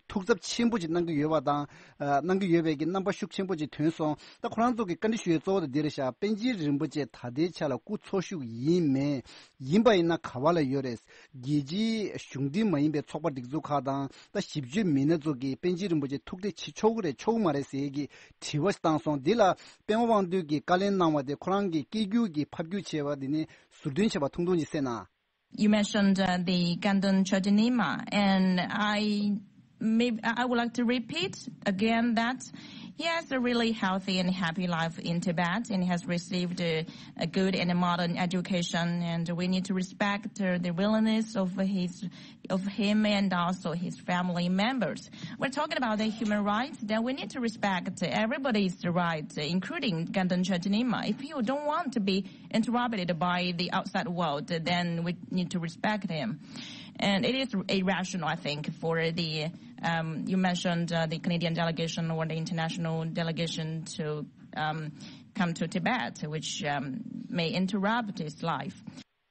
ཐུགས་འཚབ་ཆེན་པོ་ཅིག་གནང་གི་ཡོད་པ་དང་། ཨ་གནང་གི་ཡོད་པའི་གི་རྣམ་པ་ཤུགས་ཆེན་པོ་ཅིག་ཐོན་སོང་། ད་ཁོ་རང་ཚོ་གི་བཀའ་འདྲི་ཞུ་ཡས་གཙོ་བོ་དེ་འདི་རེད་ཤག་པཎ་ཆེན་རིན་པོ་ཆེ་ད་ལྟའི་ཆ་ལ་སྐུ་འཚོ་བཞུགས་ཡིན་མིན། ཡིན་པ་ཡིན་ན་ག་བ་ལ་ཡོད་རེད། རྒྱལ་སྤྱིའི་གཞུང་འབྲེལ་མ་ཡིན་པའི་ཚོགས་པ་སྒྲིག་འཛུགས་ཁག་དང་ད་ཞིབ་དཔྱོད་མི་སྣ་ཚོ་གིས་པཎ་ཆེན་རིན་པོ་ཆེ་ཐུག་འཕྲད་བྱེད་ཆོག་གི་རེད་ཆོག་གི་མ་རེད་ཟེར་གི་དྲི་བ་ཞིག་བཏང་སོང་། འདི་ལ་པད་མ་དབང་འདུས་ཀྱིས་བཀའ་ལན་གནང་བ་དེ་ཁོ་རང་གི་སྐད་སྒྱུར་གྱི་ཕབ་སྒྱུར་བྱས་པ་དེ་ནི་ཟུར་འདོན་བྱས་པ་ཐུང་ཐུང་ཅིག་གསན་ན། You mentioned uh, the Gandun Chodenima, and I maybe I would like to repeat again that He has a really healthy and happy life in Tibet, and he has received a, a good and a modern education. And we need to respect uh, the willingness of his, of him and also his family members. We're talking about the human rights. Then we need to respect everybody's rights, including Ganden Chajinima. If you don't want to be interrupted by the outside world, then we need to respect him. And it is irrational, I think, for the um, you mentioned uh, the Canadian delegation or the international delegation to um, come to Tibet, which um, may interrupt his life.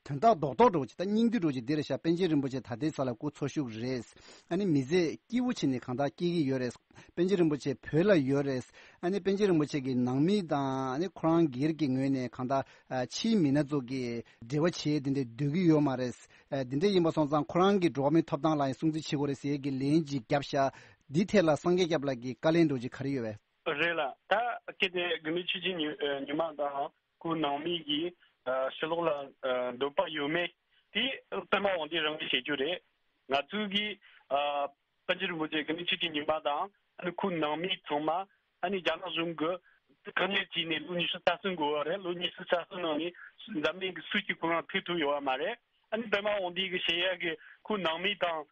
དོན་དག་རྡོག་རྡོག་འདྲ་བོ་ཅིག་ད་སྙིང་བསྡུས་འདྲ་བོ་ཅིག་འདི་རེད་ཤག་པཎ་ཆེན་རིན་པོ་ཆེ་ད་ལྟའི་ཆ་ལ་སྐུ་འཚོ་བཞུགས་རེད། ཨ་ནི་མི་ཚེ་སྐྱིད་པོ་བྱས་ནས་གང་ལྟར་སྐྱེལ་གྱི་ཡོད་རེད། པཎ་ཆེན་རིན་པོ་ཆེ་བོད་ལ་ཡོད་རེད། ཨ་ནི་པཎ་ཆེན་རིན་པོ་ཆེ་གི་ནང་མི་དང་ཨ་ནི་ཁོ་རང་སྒེར་གྱི་ངོས་ནས་གང་ལྟར་ཕྱིའི་མི་སྣ་ཚོ་གི་འབྲེལ་བ་བྱེད་དེ་འདྲ་འདོད་ཀྱི་ཡོད་མ་རེད། འདི་འདྲ་ཡིན་པ་སོང་ཙང་ཁོ་རང་གི་འགྲོ་བ་མིའི་ཐོབ་ཐང་ལ་ཡང་སྲུང་བརྩི་བྱེད་དགོས་རེད་ཟེར་གྱི་ལན་ཅིག་བརྒྱབ་ཤག་འདི་ཐད་ལ་སངས་རྒྱས་སྐྱབས་ལགས་ཀྱི་བཀའ་ལན་འདྲ་བོ་ཅིག་ག་རེ་ཡོད་པས། རེད་ལ། ད་གལ་ཏེ་དགེ་འདུན་ཆོས་ཀྱི་ཉི་ཉི་མ་དང་ཁོའི་ནང་མི་གིས་ཕྱི་ལོགས་ལ་འདོད་པ་ཡོད་མེད་དེ་པདྨ་དབང་འདུས་རང་གིས་བཤད་རྒྱུ་རེད། ང་ཚོས་གིས་པཎ་ཆེན་རིན་པོ་ཆེ་དགེ་འདུན་ཆོས་ཀྱི་ཉི་མ་དང་ཨ་ནི་ཁོའི་ནང་མི་ཚང་མ་ཨ་ནི་རྒྱ་ནག་གཞུང་གིས་གང་ཉིད་ཀྱིས་ནས་ལོ་ཉི་ཤུ་རྩ་གསུམ་འགོར་བ་རེད། ལོ་ཉི་ཤུ་རྩ་གསུམ་ནང་ནས་འཛམ་གླིང་གི་སུས་ཀྱིས་ཁོ་རང་ཐུག་ཐུབ་ཡོད་བ་མ་རེད། ཨ་ནི་པདྨ་དབང་འདུས་གིས་བཤད་ཡག་གི་ཁོའི་ནང་མི་དང་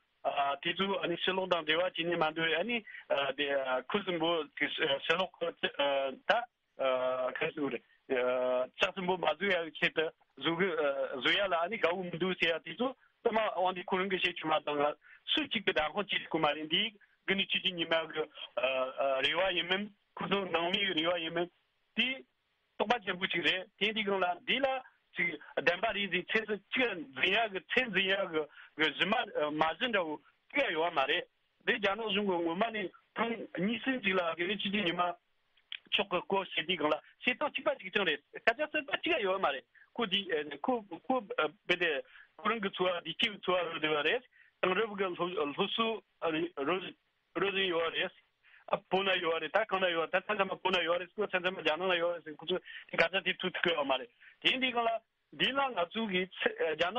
དེ་ཚོ་ཨ་ནི་ཕྱི་ལོགས་དང་འབྲེལ་བ་བྱས་ནས་མ་འདོད་ཨ་ནི་དེ་ཁུ་སིམ་པོ་ཕྱི་ལོགས་ཁོ་ད་ག་ཟེར་རེད། ལྕགས་སྲིན་པོ་མ་བཟོ་ཡག་གི་ཆེད་དུ་བཟོ་གི་བཟོ་ཡག་ལ་ཨ་ནི་དགའ་བོ་མི་འདུག་ཟེར་ཡག་དེ་ཚོ་པདྨ་དབང་འདུས་ཁོ་རང་གིས་བཤད་བཅུག་མ་གཏོགས་ང་སུ་གཅིག་གིས་བདག་དབང་བྱེད་ཐུབ་ཀྱི་མ་རེད། འདི་དགེ་འདུན་ཆོས་ཀྱི་ཉི་མ་གི་རེ་བ་ཡིན་མིན་ཁོ་ཚོ་ནང་མིའི་རེ་བ་ཡིན་མིན་དེ་རྟོགས་པ་ཆེན་པོ་ཅིག་རེད། དེ་འདི་སྒང་ལ་འདི་ལ་ཅིག་བདེན་པ་རེད་ཟེར་ཚད་ཚད་ཅིག་འཛིན་ཡག་གི་ཚད་འཛིན་ཡག་གི་གི་གཞི་མ་མ་གཞི་འདྲ་བོ་ཅིག་ཡོད་མ་རེད། འདི་རྒྱ་ནག་གཞུང་གིས་ངོ་མ་ནས་ཐེངས་གཉིས་གསུམ་ཅིག་ལ་དགེ་འདུན་ཆོས་ཀྱི་ཉི་མ་མཆོག་གི་སྐོར་བཤད་དུས་སྒང་ལ་བཤད་སྟངས་གཅིག་པ་གཅིག་རྐྱང་རེད། སྐད་ཆ་གསར་པ་གཅིག་ཡང་ཡོད་མ་རེད། ཁོ་འདི་ཁོ་ཁོ་བེ་དེ་ཁོ་རང་གི་འཚོ་བ་འདི་སྐྱིད་པའི་འཚོ་བ་རོལ་བསྡད་པ་རེད། དེང་རབས་ཀྱི་སློབ་སློབ་གསོ་རོལ་རོལ་བཞིན་ཡོད་རེད། ཨ་བོད་ན་ཡོད་རེད། ད་གང་ན་ཡོད་ད་ཆ་ཚང་མ་བོད་ན་ཡོད་རེད། ཁོ་ཆ་ཚང་མ་རྒྱ་ནག་ན་ཡོད་རེད་ཟེར་ཁོ་ཚོས་དེ་སྐད་ཆ་དེ་ཐུག་ཐུག་ཡོད་མ་རེད། དེ་འདི་སྒང་ལ། འདི་ལ་ང་ཚོ་གི་ཚེ་རྒྱ་ནག་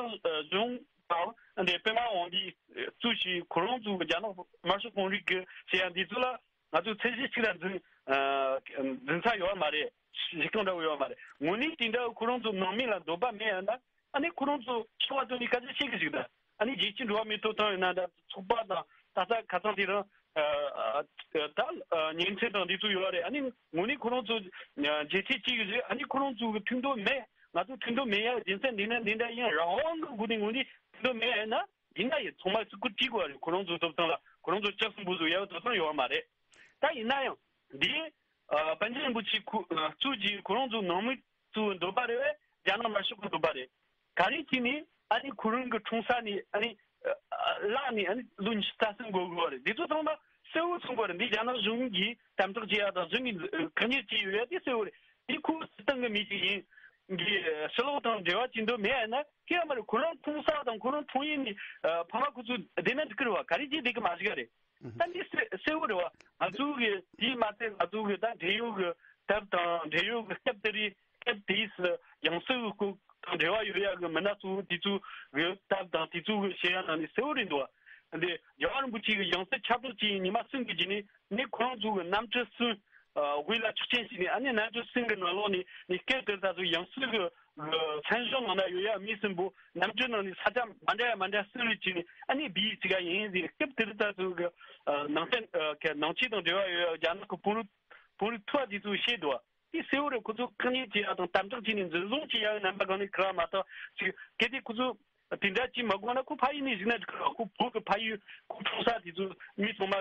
གཞུང་དང་འདི་པདྨ་དབང་འདུས་གཙོས་ཤིག་ཁོ་རང་ཚོ་གི་རྒྱ་ནག་དམར་ཤོག་གོང་རིམ་གི་ཟེར་ཡ་འདི་ཚོ་ལ་ང་ཚོ་ཚད་གཞི་གཅིག་ལ་འཛིན་འཛིན་ས་ཡོད་མ་རེད། གཞི་རྐང་འདྲ་བོ་ཡོད་མ་རེད། དངོས་གནས་དེ་འདྲ་ཁོ་རང་ཚོ་ནང་མི་ལ་འདོད་པ་མེད་ཡ་ན་ཨ་ནི་ཁོ་རང་ཚོ་ཕྱི་བ་ཐོན་ནས་སྐད་ཆ་བཤད་གི་ཞིག་ད་ཨ་ནི་རྒྱལ་སྤྱིའི་འགྲོ་བ་མིའི་ཐོབ་ཐང་ཡིན་ན་ད་ཚོགས་པ་དང་ད་ལྟ་ཁ་སང་དེ་རིང་ད་ཉིན་མཚན་དང་འདི་ཚོ་ཡོད་རེད། ཨ་ནི་དངོས་གནས་ཁོ་རང་ཚོ་རྒྱལ་ཁྲིམས་གཅིག་གི་རེད། ཨ་ནི་ཁོ་རང་ཚོ་གི་མཐུན་སྡོད་མེད། ང་ཚོ་མཐུན་སྡོད་མེད་ཡ་རྒྱུ་མཚན་འདི་ན་འདི་འདྲ་ཡིན། རང་དབང་གི་སྒོ་ནས་ངོས་ནས་མཐུན་སྡོད་མེད་ཡ་ཡིན་ན་འདི་ན་ཡི་ཚང་མ་ཚུར་སྐུ་བྲིས་དགོས་རེད། ཁོ་རང་ཚོ་ཐོབ་ཐང་ལ་ཁོ་རང་ཚོ་ལྕགས་སྲིན་པོ་བཟོ་ཡ་ཐོབ་ཐང་ཡོད་མ་རེད། ད་ཡིན་ན་ཡང་འདི་ཨ་པཎ་ཆེན་རིན་པོ་ཆེ་ཁུ་ཨ་གཙོས་ཀྱི་ཁོ་རང་ཚོ་ནང་མི་ཚོའི་འདོད་པ་རེད་བས། རྒྱ་ནག་དམར་ཤོག་གི་འདོད་པ་རེད། ག་རེ་བྱས་ནས་ཨ་ནི་ཁོ་རང་གི་འཁྲུངས་ས་ནས་ཨ་ནི་ཨ་བརླག་ནས་ཨ་ནི་ལོ་ཉི་ཤུ་རྩ་གསུམ་འགོར་དགོས་པ་རེད། འདི་ཚོ་ཚང་མ་གསལ་བོ་མཚོན་དགོས་རེད། འདི་རྒྱ་ནག་གཞུང་གིས་དམ་དྲག་བྱེད་ཡ་དང་གཞུང་གིས་ཨ་ཁ་ཉེར་བྱས་ཡོད་ཡ་དེ་གསལ་བོ་རེད། འདི་ཁོ་སྲིད་ཏང་གི་མི་ཞིག་ཡིན་གི་ཕྱི་ལོགས་དང་འབྲེལ་བ་བྱེད་འདོད་མེད་ཡ་ན་ཁྱེད་ཡ་མ་རེད། ཁོ་རང་འཁྲུངས་ས་དང་ཁོ་རང་འཁྲུངས་ཡུལ་ནས་ཨ་ཕ་མ་ཁོ་ཚོ་བསྡད་ན་འགྲིག་གི་རེད་བ། ག་རེ་བྱས་བསྡད་གི་མ་ཞིག་རེད། ད་འདི་གསལ་གསལ་བོ་རེད་བ། ང་ཚོ་གི་དེའི་མ་ཚད་ང་ཚོ་གི་ད་འབྲེལ་ཡོད་གི་དེབ་དང་འབྲེལ་ཡོད་གི་སྐབས་དེ་རིང་སྐབས་དེའི་སུ་ཡང་སྲིད་གི་སྐོར་དང་འབྲེལ་བ་ཡོད་ཡ་གི་མི་སྣ་ཚོ་དེ་ཚོ་གི་དེབ་དང་དེ་ཚོ་གི་བཤད་ཡ་ནང་ནས་གསལ་བོ་རེད་འདུག་བ། འདི་རྒྱལ་བ་རིན་པོ་ཆེ་གི་ཡང་སྲིད་ཁྱབ་བསྒྲགས་བྱས་ཉི་མ་གསུམ་གི་རྗེས་ནས་ནི་ཁོ་རང་ཚོ་གི་གནམ་གྲུ་གསུམ་དབུས་ལ་ཆོག་མཆན་ཞུས་ནས་ཨ་ནི་གནམ་གྲུ་གསུམ་གི་ནང་ལོགས་ནས་ནི་སྐབས་དེར་ད་ཚོ་ཡང་སྲིད་གི་མཚན་གཞུང་ནང་ན་ཡོད་ཡ་མི་གསུམ་པོ་གནམ་གྲུ་ནང་ནས་ས་ཆ་མ་འདྲ་ཡ་མ་འདྲ་གསུམ་རེ་བྱས་ནས་ཨ་ནི་བིས་ཅི་ག་ཡིན་ཟེར། སྐབས་དེར་ད་ཚོ་གི་ནང་བསྟན་ནང་ཆོས་དང་འབྲེལ་བ་ཡོད་ཡ་རྒྱ་ནག་གི་བོད་རིགས་བོད་རིགས་ཐུ་བ་དེ་ཚོས་བཤད་འདུག་བ། དེ་གསལ་བོ་རེད། ཁོ་ཚོ་རྐང་གཉིས་བྱེད་ཡ་དང་དམ་དྲག་བྱས་ནས་འཛིན་བཟུང་བྱེད་ཡ་རྣམ་པ་གང་ནས་ཁུར་བ་མ་གཏོགས་ཅིག་གལ་ཏེ་ཁོ་ཚོ་དེ་འདྲ་བྱེད་མ་དགོས་ན་ཁོ་ཕ་ཡུལ་ནས་བཞུགས་ན་འགྲིག་གི་རེད། ཁོ་བོད་ཀྱི་ཕ་ཡུལ་ཁོ་འཁྲུངས་ས་དེ་ཚོ་མི་ཚང་མ་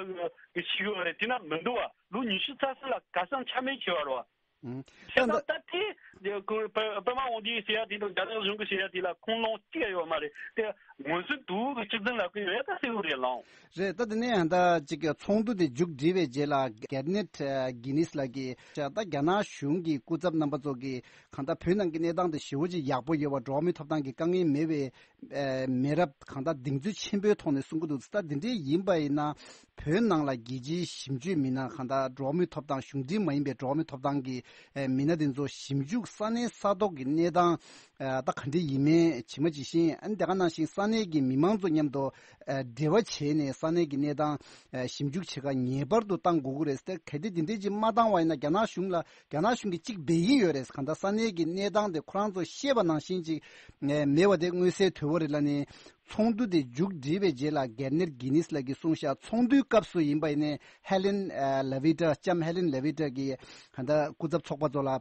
གི་ཤེས་གི་རེད། དེ་ན་མི་འདུག་བ། ལོ་ཉི་ཤུ་རྩ་གསུམ་ལ་ག་སང་ཆ་མེད་བྱས་པ་རེད་བ། ཨུམ། བྱས་ཙང་ད་དེ་ཁོ་པ་པདྨ་དབང་འདུས་ཟེར་ཡ་དེ་དང་རྒྱ་ནག་གཞུང་གི་ཟེར་ཡ་དེ་ལ་ཁུངས་ལུང་གཅིག་ཡང་ཡོད་མ་རེད་དེ། ངོས་འཛིན་དུ་གི་གཅིག་འཛིན་ལབ་ཀྱི་ཡོད་ཡ་ད་གསལ་བོ་རེད་ལགས། རེད། ད་དེ་ནས་ཡང་ད་ཅིག་ཚོགས་འདུ་དེ་མཇུག་སྒྲིལ་བའི་རྗེས་ལ་གེ་བི་ནེཊ་གྷི་ནིས་ལགས་ཀྱིས་ད་རྒྱ་ནག་གཞུང་གི་སྐུ་ཚབ་རྣམ་པ་ཚོ་གིས་གང་ལྟར་བོད་ནང་གི་གནས་སྟངས་དེ་ཞེ་པོ་ཅིག་ཡག་པོ་ཡོད་པ། འགྲོ་བ་མིའི་ཐོབ་ཐང་གི་དཀའ་ངལ་མེད་པའི་མེད་རབས་གང་ལྟར་གདེང་ཚོད་ཆེན་པོའི་ཐོག་ནས་གསུང་གི་འདུག་ད་དེ་འདྲའི་ཡིན་པ་ཡིན་ན་བོད་ནང་ལ་རྒྱལ་སྤྱིའི་ཞིབ་འཇུག་མི་སྣ་གང་ལྟར་འགྲོ་བ་མིའི་ཐོབ་ཐང་གཞུང་འབྲེལ་མ་ཡིན་པའི་འགྲོ་བ་མིའི་ཐོབ་ཐང་གི་མི་སྣ་དེ་ཚོ་ཞིབ་འཇུག་ས་གནས་ས་ཐོག་གི་གནས་སྟངས་ ཨ་ད་ག་འདྲ་ཡིན་མིན་ཇི་མ་ཇི་བཞིན། ཨ་ནི་དེ་ག་ནང་བཞིན་ས་གནས་ཀྱི་མི་མང་ཚོ་མཉམ་དུ་ཨ་འབྲེལ་བ་བྱས་ནས་ས་གནས་ཀྱི་གནས་སྟངས་ཨ་ཞིབ་འཇུག་བྱེད་ག་ངེས་པར་དུ་བཏང་དགོས་ཀྱི་རེད་ཟེར། གལ་ཏེ་འདི་འདྲས་ཅིག་མ་བཏང་བ་ཡིན་ན་རྒྱ་ནག་གཞུང་ལ་རྒྱ་ནག་གཞུང་གིས་གཅིག་འབད་ཀྱི་ཡོད་རེད། གང་ལྟར་ས་གནས་ཀྱི་གནས་སྟངས་དེ་ཁོ་རང་ཚོ་ཤེས་པ་ནང་བཞིན་ཅིག་ཨ་མེད་པ་དེ་མངོན་གསལ་དོད་པོ་རེད་ལབ་ནས། ཚོགས་འདུ་དེ་མཇུག་བསྒྲིལ་བའི་རྗེས་ལ་གེ་ནེར་གྷི་ནིས་ལགས་ཀྱིས་གསུངས་ཤག་ཚོགས་འདུའི་སྐབས་སུ་ཡིན་པ་ཡིན་ནའི་ཧེ་ལེན་ཨ་ལ་ཝི་ཏྲ་ལྕམ་ཧེ་ལེན་ལ་ཝི་ཏྲ་གིས་གང་ལྟར་སྐུ་ཚབ་ཚོགས་པ་ཚོ་ལ་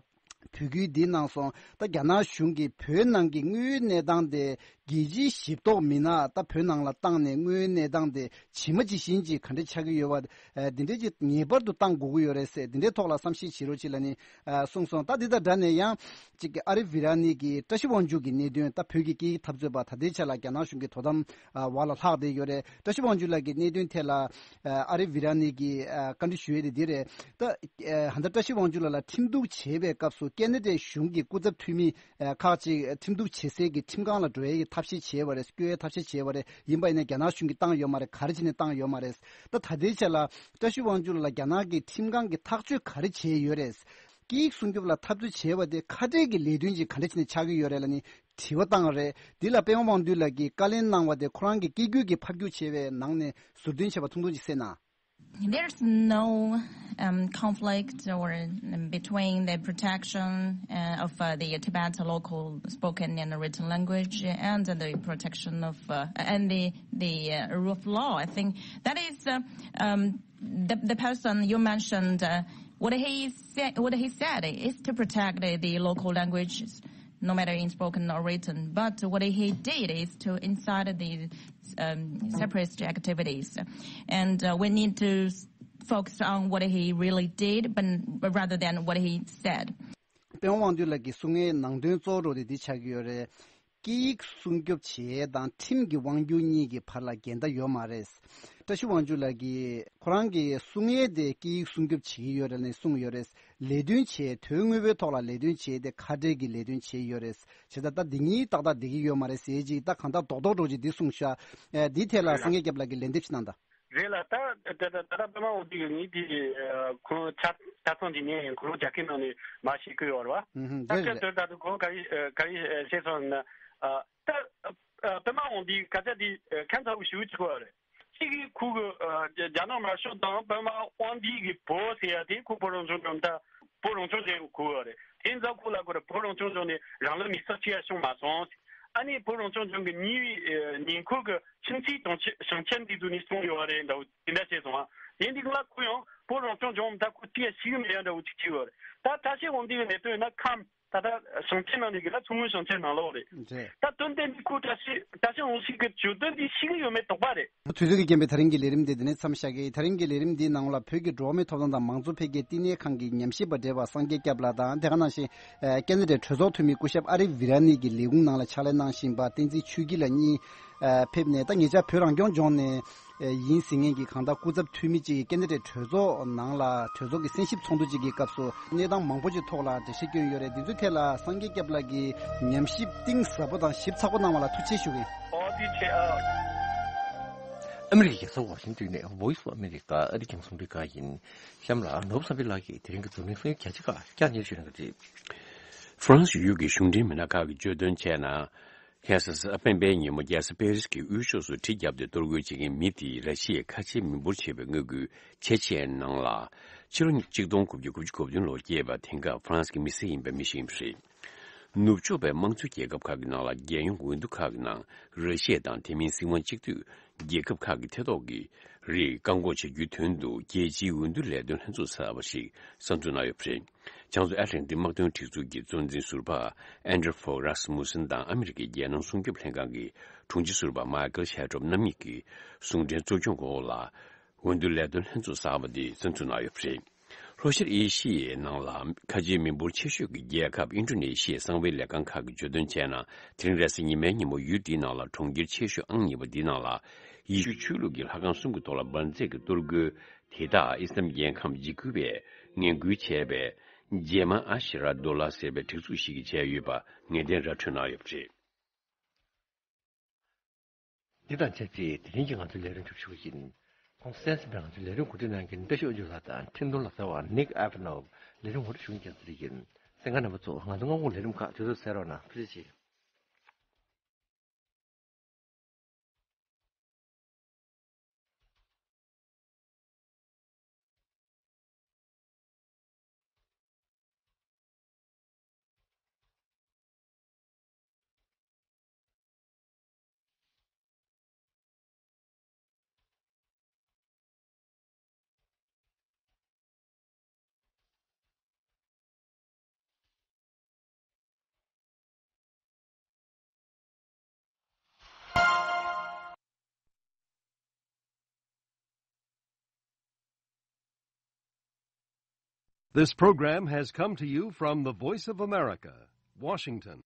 འབོད་སྐུལ་འདི་གནང་སོང་། ད་རྒྱ་ནག་གཞུང་གིས་བོད་ནང་གི་དངོས་ཡོད་གནས་སྟངས་དེ་རྒྱལ་སྤྱིའི་ཞིབ་རྟོག་མི་སྣ་ད་བོད་ནང་ལ་བཏང་ནས་དངོས་ཡོད་གནས་སྟངས་དེ་ཇི་མ་ཇི་བཞིན་ཅིག་ག་འདྲ་ཆགས་ཀྱི་ཡོད་པ། ཨ་འདི་འདྲས་ཅིག་ངེས་པར་དུ་བཏང་དགོས་ཀྱི་ཡོད་རེད་ཟེར། འདི་འདྲའི་ཐོག་ལ་བསམ་གཞིག་བྱེད་རོགས་བྱེད་ལབ་ནས་ཨ་གསུངས་སོང་། ད་འདི་དང་འདྲ་ནས་ཡང་ཅིག་ཨ་རི་ཝི་ར་ནི་གི་བཀྲ་ཤིས་དབང་ཕྱུག་གི་གནད་དོན། ད་བོད་ཀྱི་སྐད་ཡིག་འཐབ་རྩོད་པ་ད་ལྟའི་ཆ་ལ་རྒྱ་ནག་གཞུང་གི་དོ་དམ་ཨ་འོག་ལ་ལྷག་བསྡད་ཡོད་རེད། བཀྲ་ཤིས་དབང་ཕྱུག་ལགས་ཀྱི་གནད་དོན་ཐད་ལ་ཨ་ཨ་རི་ཝི་ར་ནི་གི་ཨ་བཀའ་འདྲི་ཞུ་ཡས་དེ་འདི་རེད། ད་ཨ་ད་ལྟ་བཀྲ་ཤིས་དབང་ཕྱུག་ལགས་ལ་ཁྲིམས་གཏུག་བྱས་པའི་སྐབས་སུ་ཁེ་ན་ཌའི་གཞུང་གི་སྐུ་ཚབ་འཐུས་མི་ཨ་ཁག་ཅིག་ཁྲིམས་གཏུག་བྱེད་སའི་གི་ཁྲིམས་ཁང་ལ་འགྲོ་ཡས་ཀྱི་ཐབས་ཤེས་བྱས་པ་རེད། སྐྱོད་ཡས་ཐབས་ཤེས་བྱས་པ་རེད། ཡིན་པ་ཡིན་ན་རྒྱ་ནག་གཞུང་གིས་བཏང་ཡོད་མ་རེད། ག་རེ་བྱས་ནས་བཏང་ཡོད་མ་རེད། ད་ད་ལྟའི་ཆ་ལ་བཀྲ་ཤིས་དབང་ཕྱུག་ལགས་ལ་རྒྱ་ནག་གི་ཁྲིམས་ཁང་གིས་ཐག་གཅོད་ག་རེ་བྱས་ཡོད་རེད། སྐད་ཡིག་སྲུང་སྐྱོབ་ལ་འཐབ་རྩོད་བྱས་པ་དེ་ཁ་བྲལ་གྱི་ལས་དོན་ཅིག་ག་འདྲ་བྱས་ནས་ཆགས་ཀྱི་ཡོད་རེད་ལབ་ནས་དྲི་བ་བཏང་བ་རེད། འདི་ལ་པད་མ་དབང་འདུས་ལགས་ཀྱིས་བཀའ་ལན་གནང་བ་དེ་ཁོ་རང་གི་སྐད་སྒྱུར་གྱིས་ཕབ་སྒྱུར་བྱས་པའི་ནང་ནས་ཟུར་འདོན་བྱས་པ་ཐུང་ཐུང་ཅིག་གསན་ན། There's no um, conflict or um, between the protection uh, of uh, the Tibet local spoken and written language and the protection of uh, and the the uh, rule of law. I think that is uh, um, the the person you mentioned. Uh, what he said, what he said is to protect the, the local languages, no matter in spoken or written. But what he did is to incite the um, separatist activities, and uh, we need to focus on what he really did, but rather than what he said. པད་མ་དབང་འདུས་ལགས་ཀྱིས་གསུང་མཁན་ནང་དོན་གཙོ་བོ་དེ་འདི་ཆགས་ཀྱི་ཡོད་རེད། སྐད་ཡིག་སྲུང་སྐྱོབ་བྱེད་ཡས་དང་ཁྲིམས་ཀྱི་དབང་སྒྱུར་གཉིས་ཀྱི་བར་ལ་འགལ་ཟླ་ཡོད་མ་རེད། བཀྲ་ཤིས་དབང་ཕྱུག་ལགས་ཀྱིས་ཁོ་རང་གི་གསུང་ཡས་དེ་སྐད་ཡིག་སྲུང་སྐྱོབ་བྱེད་ཀྱི་ཡོད་རེད་ལབ་ནས་གསུངས་ཡོད་རེད། ལས་དོན་བྱེད་དོན་དངོས་པོའི་ཐོག་ལ་ལས་དོན་བྱེད་དེ་ཁ་བྲལ་གྱི་ལས་དོན་བྱེད་ཡོད་རེད། བྱས་ཙང་ད་འདི་གཉིས་ཏག་ཏག་བསྡད་ཀྱི་ཡོད་མ་རེད་ཟེར་ཅིག་ད་གང་ལྟར་རྡོག་རྡོག་འགྲོ་ཅིག་འདི་གསུངས་ཤག་ཨེ་འདི་ཐད་ལ་སངས་རྒྱས་སྐྱབས་ལགས་ཀྱིས་ལན་འདེབས་ཤིག་གནང་དང་། རེད་ལ། ད་ད་ད་ད་ད་པད་མ་དབང་འདུས་ཀྱི་ངས་དེ་ཁོང་ཆ་ཆ་ཚང་གཅིག་ནས་ཡིན། ཁོ་རང་རྒྱ་སྐད་ནང་ནས་མ་ཤེས་ཀྱི་ཡོད་རེད་བ། ཨུ་ཧུམ། ད་རེད་སྐད་རེད། དོན་ད་དུང་ཁོང་ག་རེ་ག་རེ་བཤད་སོང་ན། ད་པད་མ་དབང་འདུས་སྐད་ཆ་དེ་ཁ་ཚ་བོ་ཞེ་པོ་ཅིག་གོ་བ་རེད། གཅིག་གིས་ཁོ་གི་རྒྱ་ནག་དམར་ཤོག་དང་པད་མ་དབང་འདུས་ཀྱི་བུ་ཟེར་ཡ་དེ་ཁོ་བོད་རང་སྐྱོང་ལྗོངས་ད་བོད་རང་སྐྱོང་ལྗོངས་གོ་བ་རེད། དེ་ཚོ་ཁོ་ལ་གོ་རེད། བོད་རང་སྐྱོང་ལྗོངས་ནས་རང་ལ་མི་སེར་ཅི་ཡ་བྱུང་མ་སོང་། ཨ་ནི་བོད་རང་སྐྱོང་ལྗོངས་ཀྱི་ཉེ་བའི་ཉེ་འཁོར་གྱི་ཁྱིམ་མཚེས་དང་ཆ་ཞིང་ཆེན་འདི་ཚོ་ནས་གསུངས་ཡོད་རེད་འདྲ་བོ་དེ་འདྲ་བྱས་སོང་ཨ། དེ་འདི་ལ་ཁོ་ཡང་བོད་རང་སྐྱོང་ལྗོངས་ད་ཁོ་ཅི་ཡ་ཤེས་ཀྱི་མེད་ཡ་འདྲ་བོ་ཅིག་བྱས་ཡོད་རེད། ད་བཀྲ་ཤིས་དབང་འདུས་ཀྱི་གནད་དོན་ཡིན་ན་ཁམས་ད་ལྟ་ཞིང་ཆེན་ནང་ནས་གི་ལ་མཚོ་སྔོན་ཞིང་ཆེན་ནང་ལོགས་རེད། རེད། ད་དོན་དེ་འདི་ཁོ་བཀྲ་ཤིས་བཀྲ་ཤིས་དབང་ཕྱུག་གི་བརྗོད་དོན་འདི་ཤེས་ཀྱི་ཡོད་མེད་དོགས་པ་རེད། དུས་ཚོད་ཀྱི་རྐྱེན་པས་ད་རིང་གི་ལས་རིམ་འདི་འདི་ནས་མཚམས་བཞག་གི། ད་རིང་གི་ལས་རིམ་འདིའི་ནང་ལ་བོད་ཀྱི་འགྲོ་བ་མིའི་ཐོབ་ཐང་དང་མང་གཙོ་འཕེལ་རྒྱས་བསྟི་གནས་ཁང་གི་ཉམས་ཞིབ་པ་བགྲེས་པ་སངས་རྒྱས་སྐྱབས་ལགས་དང་། དེ་ག་ནང་བཞིན་ཨ་ཁེ་ན་ཌའི་གྲོས་ཚོགས་འཐུས་མི་སྐུ་ཞབས་ཨ་རི་ཝི་ར་ནི་གི་ལས་ཁུངས་ནང་ལ་ཕྱག་ལས་གནང་བཞིན་པ་བསྟན་འཛིན་ཆོས་སྐྱིད་ལགས་གཉིས་ཨ་ཕེབས་ནས། ད་ཉེ་ཆར་བོད་རང་སྐྱོང་ལྗོངས་ནས་ཨ་ཡིན་ཟེར་མཁན་གྱི་གང་ལྟར་སྐུ་ཚབ་འཐུས་མི་གཅིག་གིས་ཁེ་ན་ཌའི་གྲོས་ཚོགས་ནང་ལ་གྲོས་ཚོགས་ཀྱི་གསན་ཞིབ་ཚོགས་འདུ་གཅིག་གི་སྐབས་སུ་གནས་སྟངས་མང་པོ་ཅིག་ཐོག་ལ་འགྲེལ་བཤད་བསྐྱོན་ཡོད་རེད། འདི་ཚོའི་ཐད་ལ་སངས་རྒྱས་སྐྱབས་ལགས་ཀྱིས་ཉམས་ཞིབ་གཏིང་ཟབ་པོ་དང་ཞིབ་ཚགས་པོ་གནང་བ་ལ་ཐུགས་རྗེ་ཆེ་ཞུ་གི་ཡིན། ཨོ་དེ་ཆེ་ཨ། ཨ་མི་རི་ཀའི་རྒྱལ་ས་ཝ་ཤིང་ཏོན་ནས་Voice of America ཨ་རིའི་རྒྱང་སྲིང་རླུང་འཕྲིན་ཁང་ཡིན། གཤམ་ལ་ནོར་བུ་བསམ་འཕེལ་ལགས་ཀྱིས་དེ་རིང་གི་འཛམ་གླིང་གསར་འགྱུར་གྱ་གཅིག་ཁག་བསྐྱར་ཉན་ཞུ་གནང་གི་རེད། ཧྥ་རན་སི་ཡུལ་གྱི་གཞུང་འབྲེལ་མི་སྣ་ཁག་གིས་བརྗོད་དོན་བྱས་ན། ཁ་སང་གཟའ་སྤེན་པའི་ཉིན་མོ་རྒྱལ་ས་པེ་རིས་ཀྱི་དབུས་ཕྱོགས་སུ་གྲི་བརྒྱབ་སྟེ་གཏོར་རྒོལ་བྱེད་མཁན་མི་དེས་ར་ཤི་ཡའི་ཁ་ཆེའི་མི་འབོར་ཆེ་བའི་མངའ་ཁུལ་ཆེ་ཆེའི་ནང་ལ་ཕྱི་ལོ་གཅིག་སྟོང་དགུ་བརྒྱ་དགུ་བཅུ་གོ་བདུན་ལོར་སྐྱེས་པ་དེང་སྐབས་ཧྥ་རན་སི་གི་མི་སེར་ཡིན་པའི་མི་ཞིག་ཡིན་པ་རེད། ནུབ་ཕྱོགས་པའི་དམངས་གཙོའི་རྒྱལ་ཁབ་ཁག་གི་ནང་ལ་རྒྱལ་ཡོངས་འོས་བསྡུ་ཁག་གི་ནང་ར་ཤི་ཡ་དང་དེ་མིན་སྲིད་དབང་གཅིག་སྡུད་རྒྱལ་ཁབ་ཁག་གི་ཐེ་གཏོགས་ཀྱི་རིགས་བཀག་འགོག་བྱ་རྒྱུའི་དོན་དུ་རྒྱལ་སྤྱིའི་འོས་བསྡུ་ལས་དོན་ལྷན་ཚོགས་ཟེར་བ་ཞིག་གསར་འཛུགས་གནང་ཡོད་པ་རེད། བྱང་མཚོ་ཨེ་ཊ་ལན་ཊིག་དམག་དོན་སྒྲིག་འཛུགས་ཀྱི་གཙོ་འཛིན་ཟུར་པ་ཨན་ཌྲུ་ཧྥོག་རཱ་སི་མུ་སན་དང་ཨ་མི་རི་ཀའི་རྒྱལ་ནང་སྲུང་སྐྱོབ་ལྷན་ཁང་གི་དྲུང་ཆེ་ཟུར་པ་མའི་ཀལ་ཤེ་ཏྲོབ་རྣམ་གཉིས་ཀྱིས་ཟུང་འབྲེལ་གཙོ་སྐྱོང་འོག་ལ་འོས་བསྡུ་ལས་དོན་ལྷན་ཚོགས་གསར་པ་འདི་གསར་འཛུགས་གནང་ཡོད་པ་རེད། ལྷོ་ཤར་ཨེ་ཤི་ཡའི་ནང་ལ་ཁ་ཆེའི་མི་འབོར་ཆེ་ཤོས་ཀྱི་རྒྱལ་ཁབ་ཨིན་ཌོ་ནེ་ཤི་ཡའི་གསང་བའི་ལས་ཁང་ཁག་གིས་བརྗོད་དོན་བྱས་ན། དེ་རིང་རེས་གཟའ་ཉི་མའི་ཉིན་མོ་ཡུལ་འདིའི་ནང་ལ་གྲོང་ཁྱེར་ཆེ་ཤོས་ཨང་གཉིས་པ་འདིའི་ནང་ལ་ཡེ་ཤུའི་ཆོས་ལུགས་ཀྱི་ལྷ་ཁང་གསུམ་གྱི་ཐོག་ལ་འབར་རྫས་ཀྱི་གཏོར་རྒོལ་དེ་དག་ཨི་སི་ལམ་རྒྱལ་ཁམས་འཇིགས་སྐུལ་བས་ངན་སྐུལ་བྱས་པའི་རྗེས་མ་ཨ་ཤི་ར་དོ་ལ་ཟེར་བའི་སྒྲིག་འཛུགས་ཤིག་གིས་བྱས་ཡོད་པ་ངེས་གཏན་ར་འཕྲོད་གནང་ཡོད་པ་རེད། འདི་དང་ཆབས་ཅིག་དེ་རིང་གི་ང་ཚོའི་ལས་རིམ་མཇུག་ཞུ་གི་ཡིན། ཁོང་གསན་གཟིགས་པའི་ང་ཚོའི་ལས་རིམ་གོ་སྒྲིག་གནང་མཁན་བཀྲ་ཤིས་དབང་ཕྱུག་ལགས་དང་འཕྲིན་གཏོང་ལག་རྩལ་བ་ནིག་ཨེ་ཕ་ནོབ། ལས་རིམ་ངོ་སྤྲོད་ཞུ་མཁན་རྒྱལ་མཚན་རིག་ཡིན། གསན་མཁན་རྣམ་པ་ཚོ་ང་ཚོ་སྔ་དགོང་ལས་རིམ་ཁག་དུས་ཚོད་གསན་རོགས་གནང་། ཐུགས་རྗེ་ཆེ། This program has come to you from the Voice of America, Washington.